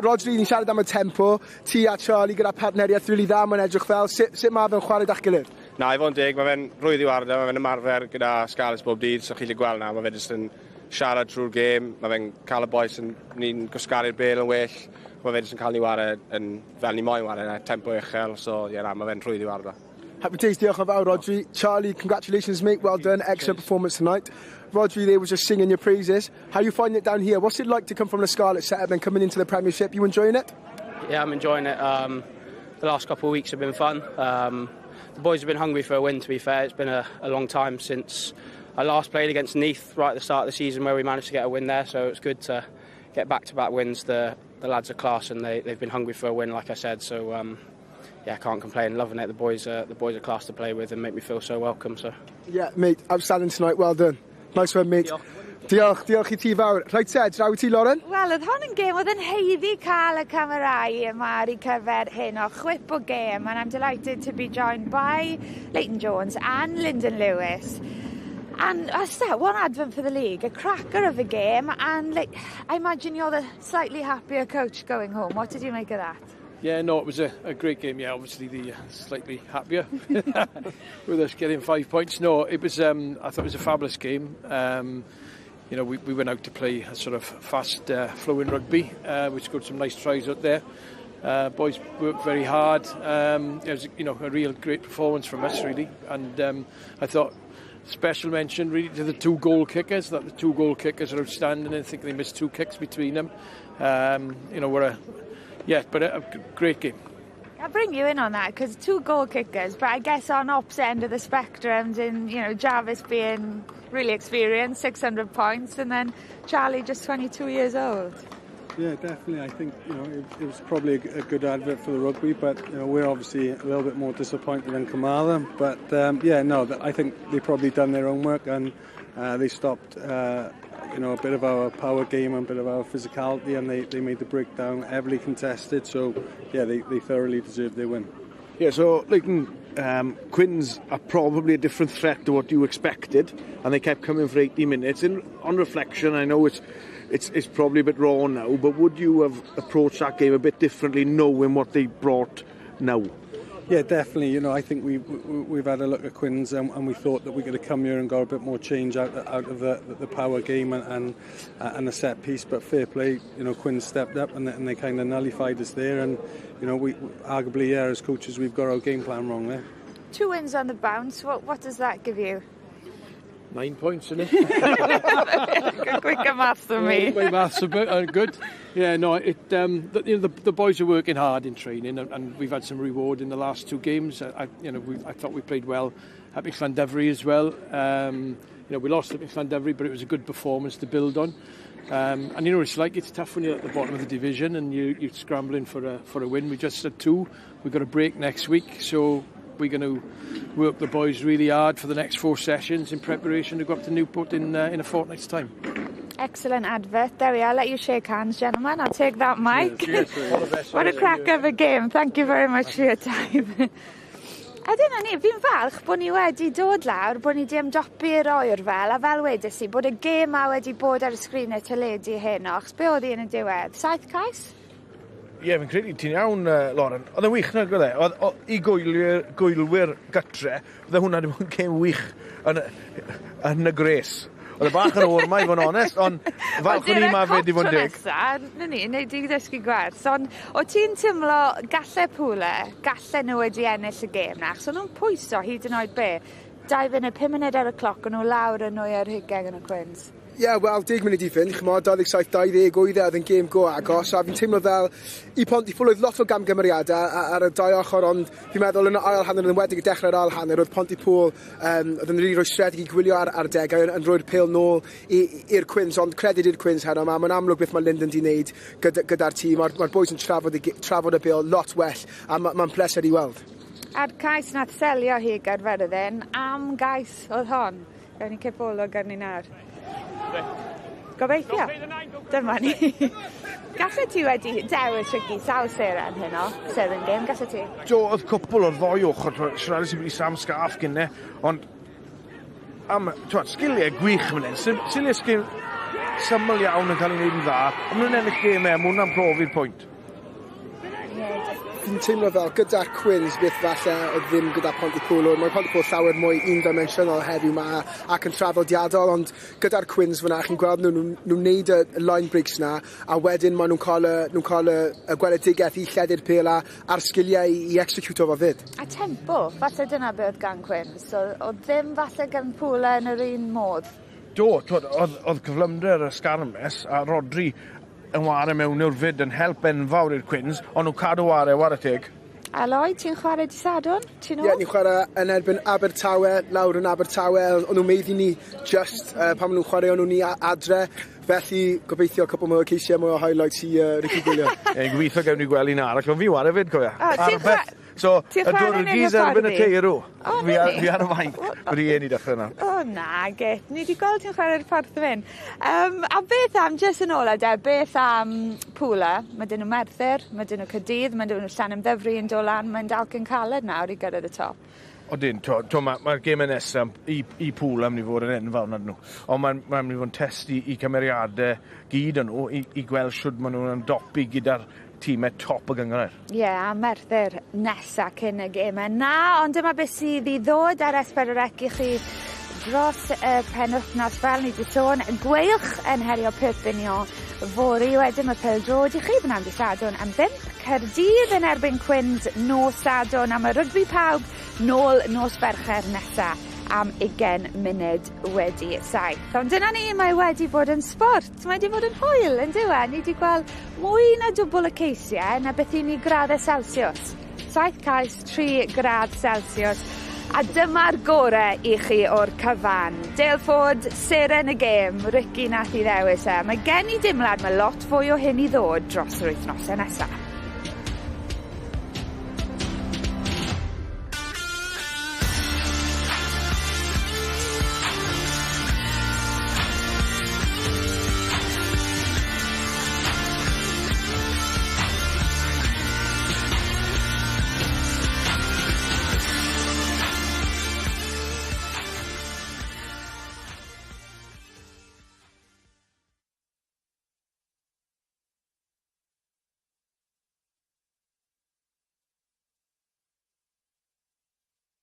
Rodri, ni'n siarad am y tempo. Ti a Charlie gyda partneriaeth rili dda, mae'n edrych fel. Sut mae fe'n chwarae da'ch gilydd? Na, i fod yn deg, mae fe'n rhwydd i'w ardal, mae fe'n ymarfer gyda Scarlets bob dydd, so chi'n gallu gweld na, mae fe jyst yn siarad trwy'r gêm, mae fe'n cael y boys yn, ni'n gwasgaru'r bêl yn well, mae fe jyst yn cael ni ware yn, fel ni moyn ware, tempo uchel, so ie, yeah, na, mae fe'n rhwydd i'w ardal. Happy days, diolch yn fawr, Rodri. Charlie, congratulations, mate. Well done. Excellent performance tonight. Rodri there was just singing your praises. How you finding it down here? What's it like to come from the Scarlet setup and coming into the Premiership? You enjoying it? Yeah, I'm enjoying it. The last couple of weeks have been fun. The boys have been hungry for a win, to be fair. It's been a long time since I last played against Neath right at the start of the season, where we managed to get a win there. So it's good to get back-to-back wins. The lads are class and they've been hungry for a win, like I said. So, yeah, I can't complain. Loving it. The boys are class to play with and make me feel so welcome. So. Yeah, mate, outstanding tonight. Well done. Nice one, mate. Diolch. Diolch, diolch i ti fawr. Reit te, draw i ti, Lauren. Wel, oedd hon yn gêm oedd yn haeddu cael y camerau yma ar ei cyfer hyn o chwip o gêm, and I'm delighted to be joined by Leighton Jones and Lyndon Lewis. And that's that, one advert for the league, a cracker of a game, and like, I imagine you're the slightly happier coach going home. What did you make of that? Yeah, no, it was a great game. Yeah, obviously the slightly happier with us getting 5 points. No, it was. I thought it was a fabulous game. We went out to play a sort of fast flowing rugby. We scored some nice tries out there. Boys worked very hard. It was a real great performance from us, really. And I thought special mention really to the two goal kickers. That the two goal kickers are outstanding. I think they missed two kicks between them. We're a yeah, but a great game. I'll bring you in on that because two goal kickers, but I guess on opposite end of the spectrum, in Jarvis being really experienced, 600 points, and then Charlie just 22 years old. Yeah, definitely. I think it was probably a good advert for the rugby, but we're obviously a little bit more disappointed than Carmarthen. But yeah, no, I think they probably done their own work and they stopped a bit of our power game and a bit of our physicality, and they made the breakdown heavily contested. So yeah, they thoroughly deserved their win. Yeah, so Leighton, Quins are probably a different threat to what you expected, and they kept coming for 80 minutes. On reflection, I know it's probably a bit raw now, but would you have approached that game a bit differently, knowing what they brought now? Yeah, definitely. I think we've had a look at Quins and we thought that we could have come here and got a bit more change out of the power game and the set piece. But fair play, Quins stepped up and they kind of nullified us there. And we arguably, yeah, as coaches, we've got our game plan wrong there. Two wins on the bounce. What does that give you? 9 points, isn't it? Quicker maths than me. My maths are good. Yeah, no, it. The, you know, the boys are working hard in training, and we've had some reward in the last two games. I, you know, we, I thought we played well at Llandovery as well. We lost at Llandovery, but it was a good performance to build on. And it's like it's tough when you're at the bottom of the division and you're scrambling for a win. We just had two. We've got a break next week, so we're going to work the boys really hard for the next four sessions in preparation to go up to Newport in a fortnight's time. Excellent advert. There we are. Let you shake hands, gentlemen. I'll take that mic. Cheers, cheers. What a crack of a game. Thank you very much for your time. A dyna ni, fi'n falch bod ni wedi dod lawr, bod ni wedi ymdopi'r oerfel, a fel wedes i, bod y gêm ma wedi bod ar y sgrin y teledu heno, achos be oedd hi yn y diwedd? 7 cais? Ie, yeah, fi'n credu ti'n iawn, Lauren. Oedd e'n wych na, gwyd e? Oedd, i gwylwyr gytre, bydde hwnna wedi bod yn gêm wych yn y gres. Oedd e bach yn oer 'ma, i fod yn onest, ond falch o'n i ma fyd i fod yn deg. Nesa, na ni, neu di ddysgu gwers, ond o ti'n teimlo galle Pwle, galle nhw wedi ennill y gêm na, achos o'n nhw'n pwyso hyd yn oed be, 2 funud, 5 munud ar y cloc, o'n nhw lawr yn 2 ar hugain yn y Cwins. Ie, yeah, wel, 10 munud i fynd, ch'mod, 27-20 oedd e, oedd yn gêm go agos, a fi'n teimlo fel i Pontypool oedd lot o gamgymeriadau ar y dau ochr, ond fi'n meddwl yn y ail hanner, yn enwedig y dechrau'r ail hanner, oedd Pontypool, oedd yn rili rwystredig i gwylio ar degau, yn rhoi'r pêl nôl i'r Cwins, ond credit i'r Cwins heno, mae'n amlwg beth mae Lyndon di wneud gyda'r tîm, mae'r boys yn trafod y bêl lot well, a mae'n pleser i weld. A'r cais nath selio hi Gaerfyrddin, am gais oedd hon. Gawn ni cipolwg arni nawr. Gobeithio. Dyma ni. Gallet ti wedi dewis Ricky sawl seren heno, seren gêm, gallet ti? Do, oedd cwpl o'r ddoi ochr, siarad i Sam Scarf gynne, ond am, twad, sgiliau gwych fan hyn, sgiliau sgil syml iawn yn cael ei wneud yn dda, ond maen nhw'n ennill gemau, mae hwnna'n profi'r pwynt. Fi'n teimlo fel gyda'r Quins beth falle oedd ddim gyda Pontypool, mae Pontypool llawer mwy un-dimensional heddiw ma ac yn traddodiadol, ond gyda'r Quins fyna, chi'n gweld nhw, nhw'n neud y line breaks na, a wedyn maen nhw'n cael y, nhw'n cael y, y gweledigaeth i lledu'r pêl a, a'r sgiliau i, i execute o fo fyd. A tempo, falle dyna be oedd gan Quins, so, oedd ddim falle gan Pwle yn yr un modd. Do, twod, oedd, oedd cyflymder y sgarmes a Rodri yn ware mewn yw'r fyd yn help enfawr i'r Quins, ond nhw'n cadw ware, ware teg. Eloi, ti'n chwarae di Sadwrn? Ti'n Ie, yeah, ni'n chwarae yn erbyn Abertawe, lawr yn Abertawe, o'n nhw'n meiddi ni just pan maen nhw'n chwarae o'n nhw ni adre. Felly, gobeithio cwpl mwy o ceisiau, mwy o highlights i Ricky gwylio. Ie, gobeithio gewn ni gweld un arall, ond fi ware fyd, cofia. O, ti'n So, Ti'n y chwarae yn dwrgis erbyn y hyfforddi? teirw. O, Fi ar, na ni. fi ar y fainc. Wedi un i dechrau na. O na, git. Ni wedi gweld ti'n chwarae'r ffordd yn. A beth am, jyst yn ola de, beth am Pwla? Mae dyn nhw Merthyr, mae dyn nhw Caerdydd, mae dyn nhw Llanymddyfri yn dod lan, mae'n dalcyn caled nawr i gyrraedd y top. Odyn, to, to, mae'r ma gemau nesaf i, i Pŵl am mynd i fod yn enfawr nad nhw. Ond mae'n ma mynd i fod yn test i, i cymeriadau gyd yn nhw i, i gweld siwd maen nhw'n ymdopi gyda'r tîmau top y gynghrair. Ie, yeah, a Merthyr nesa cyn y gemau. Na, ond dyma beth sydd i ddod ar S4C i chi dros y penwythnos fel ni wedi sôn. Gweilch yn herio Perpignan fory, wedyn mae pêl-droed i chi b'nawn dy Sadwrn am 5. Caerdydd yn erbyn Quins nos Sadwrn a mae rygbi pawb nôl nos Fercher nesa am 20 munud wedi 7. Ond dyna ni, mae wedi bod yn sbort. Mae wedi bod yn hwyl, yn dyw e? Ni wedi gweld mwy na dwbl y ceisiau na beth i ni graddau Celsius. 7 cais, 3 gradd Celsius. A dyma'r gore i chi o'r cyfan. Dale Ford, seren y gêm, Ricky nath i ddewis e. Mae gen i dimlad, mae lot fwy o hyn i ddod dros yr wythnosau nesaf.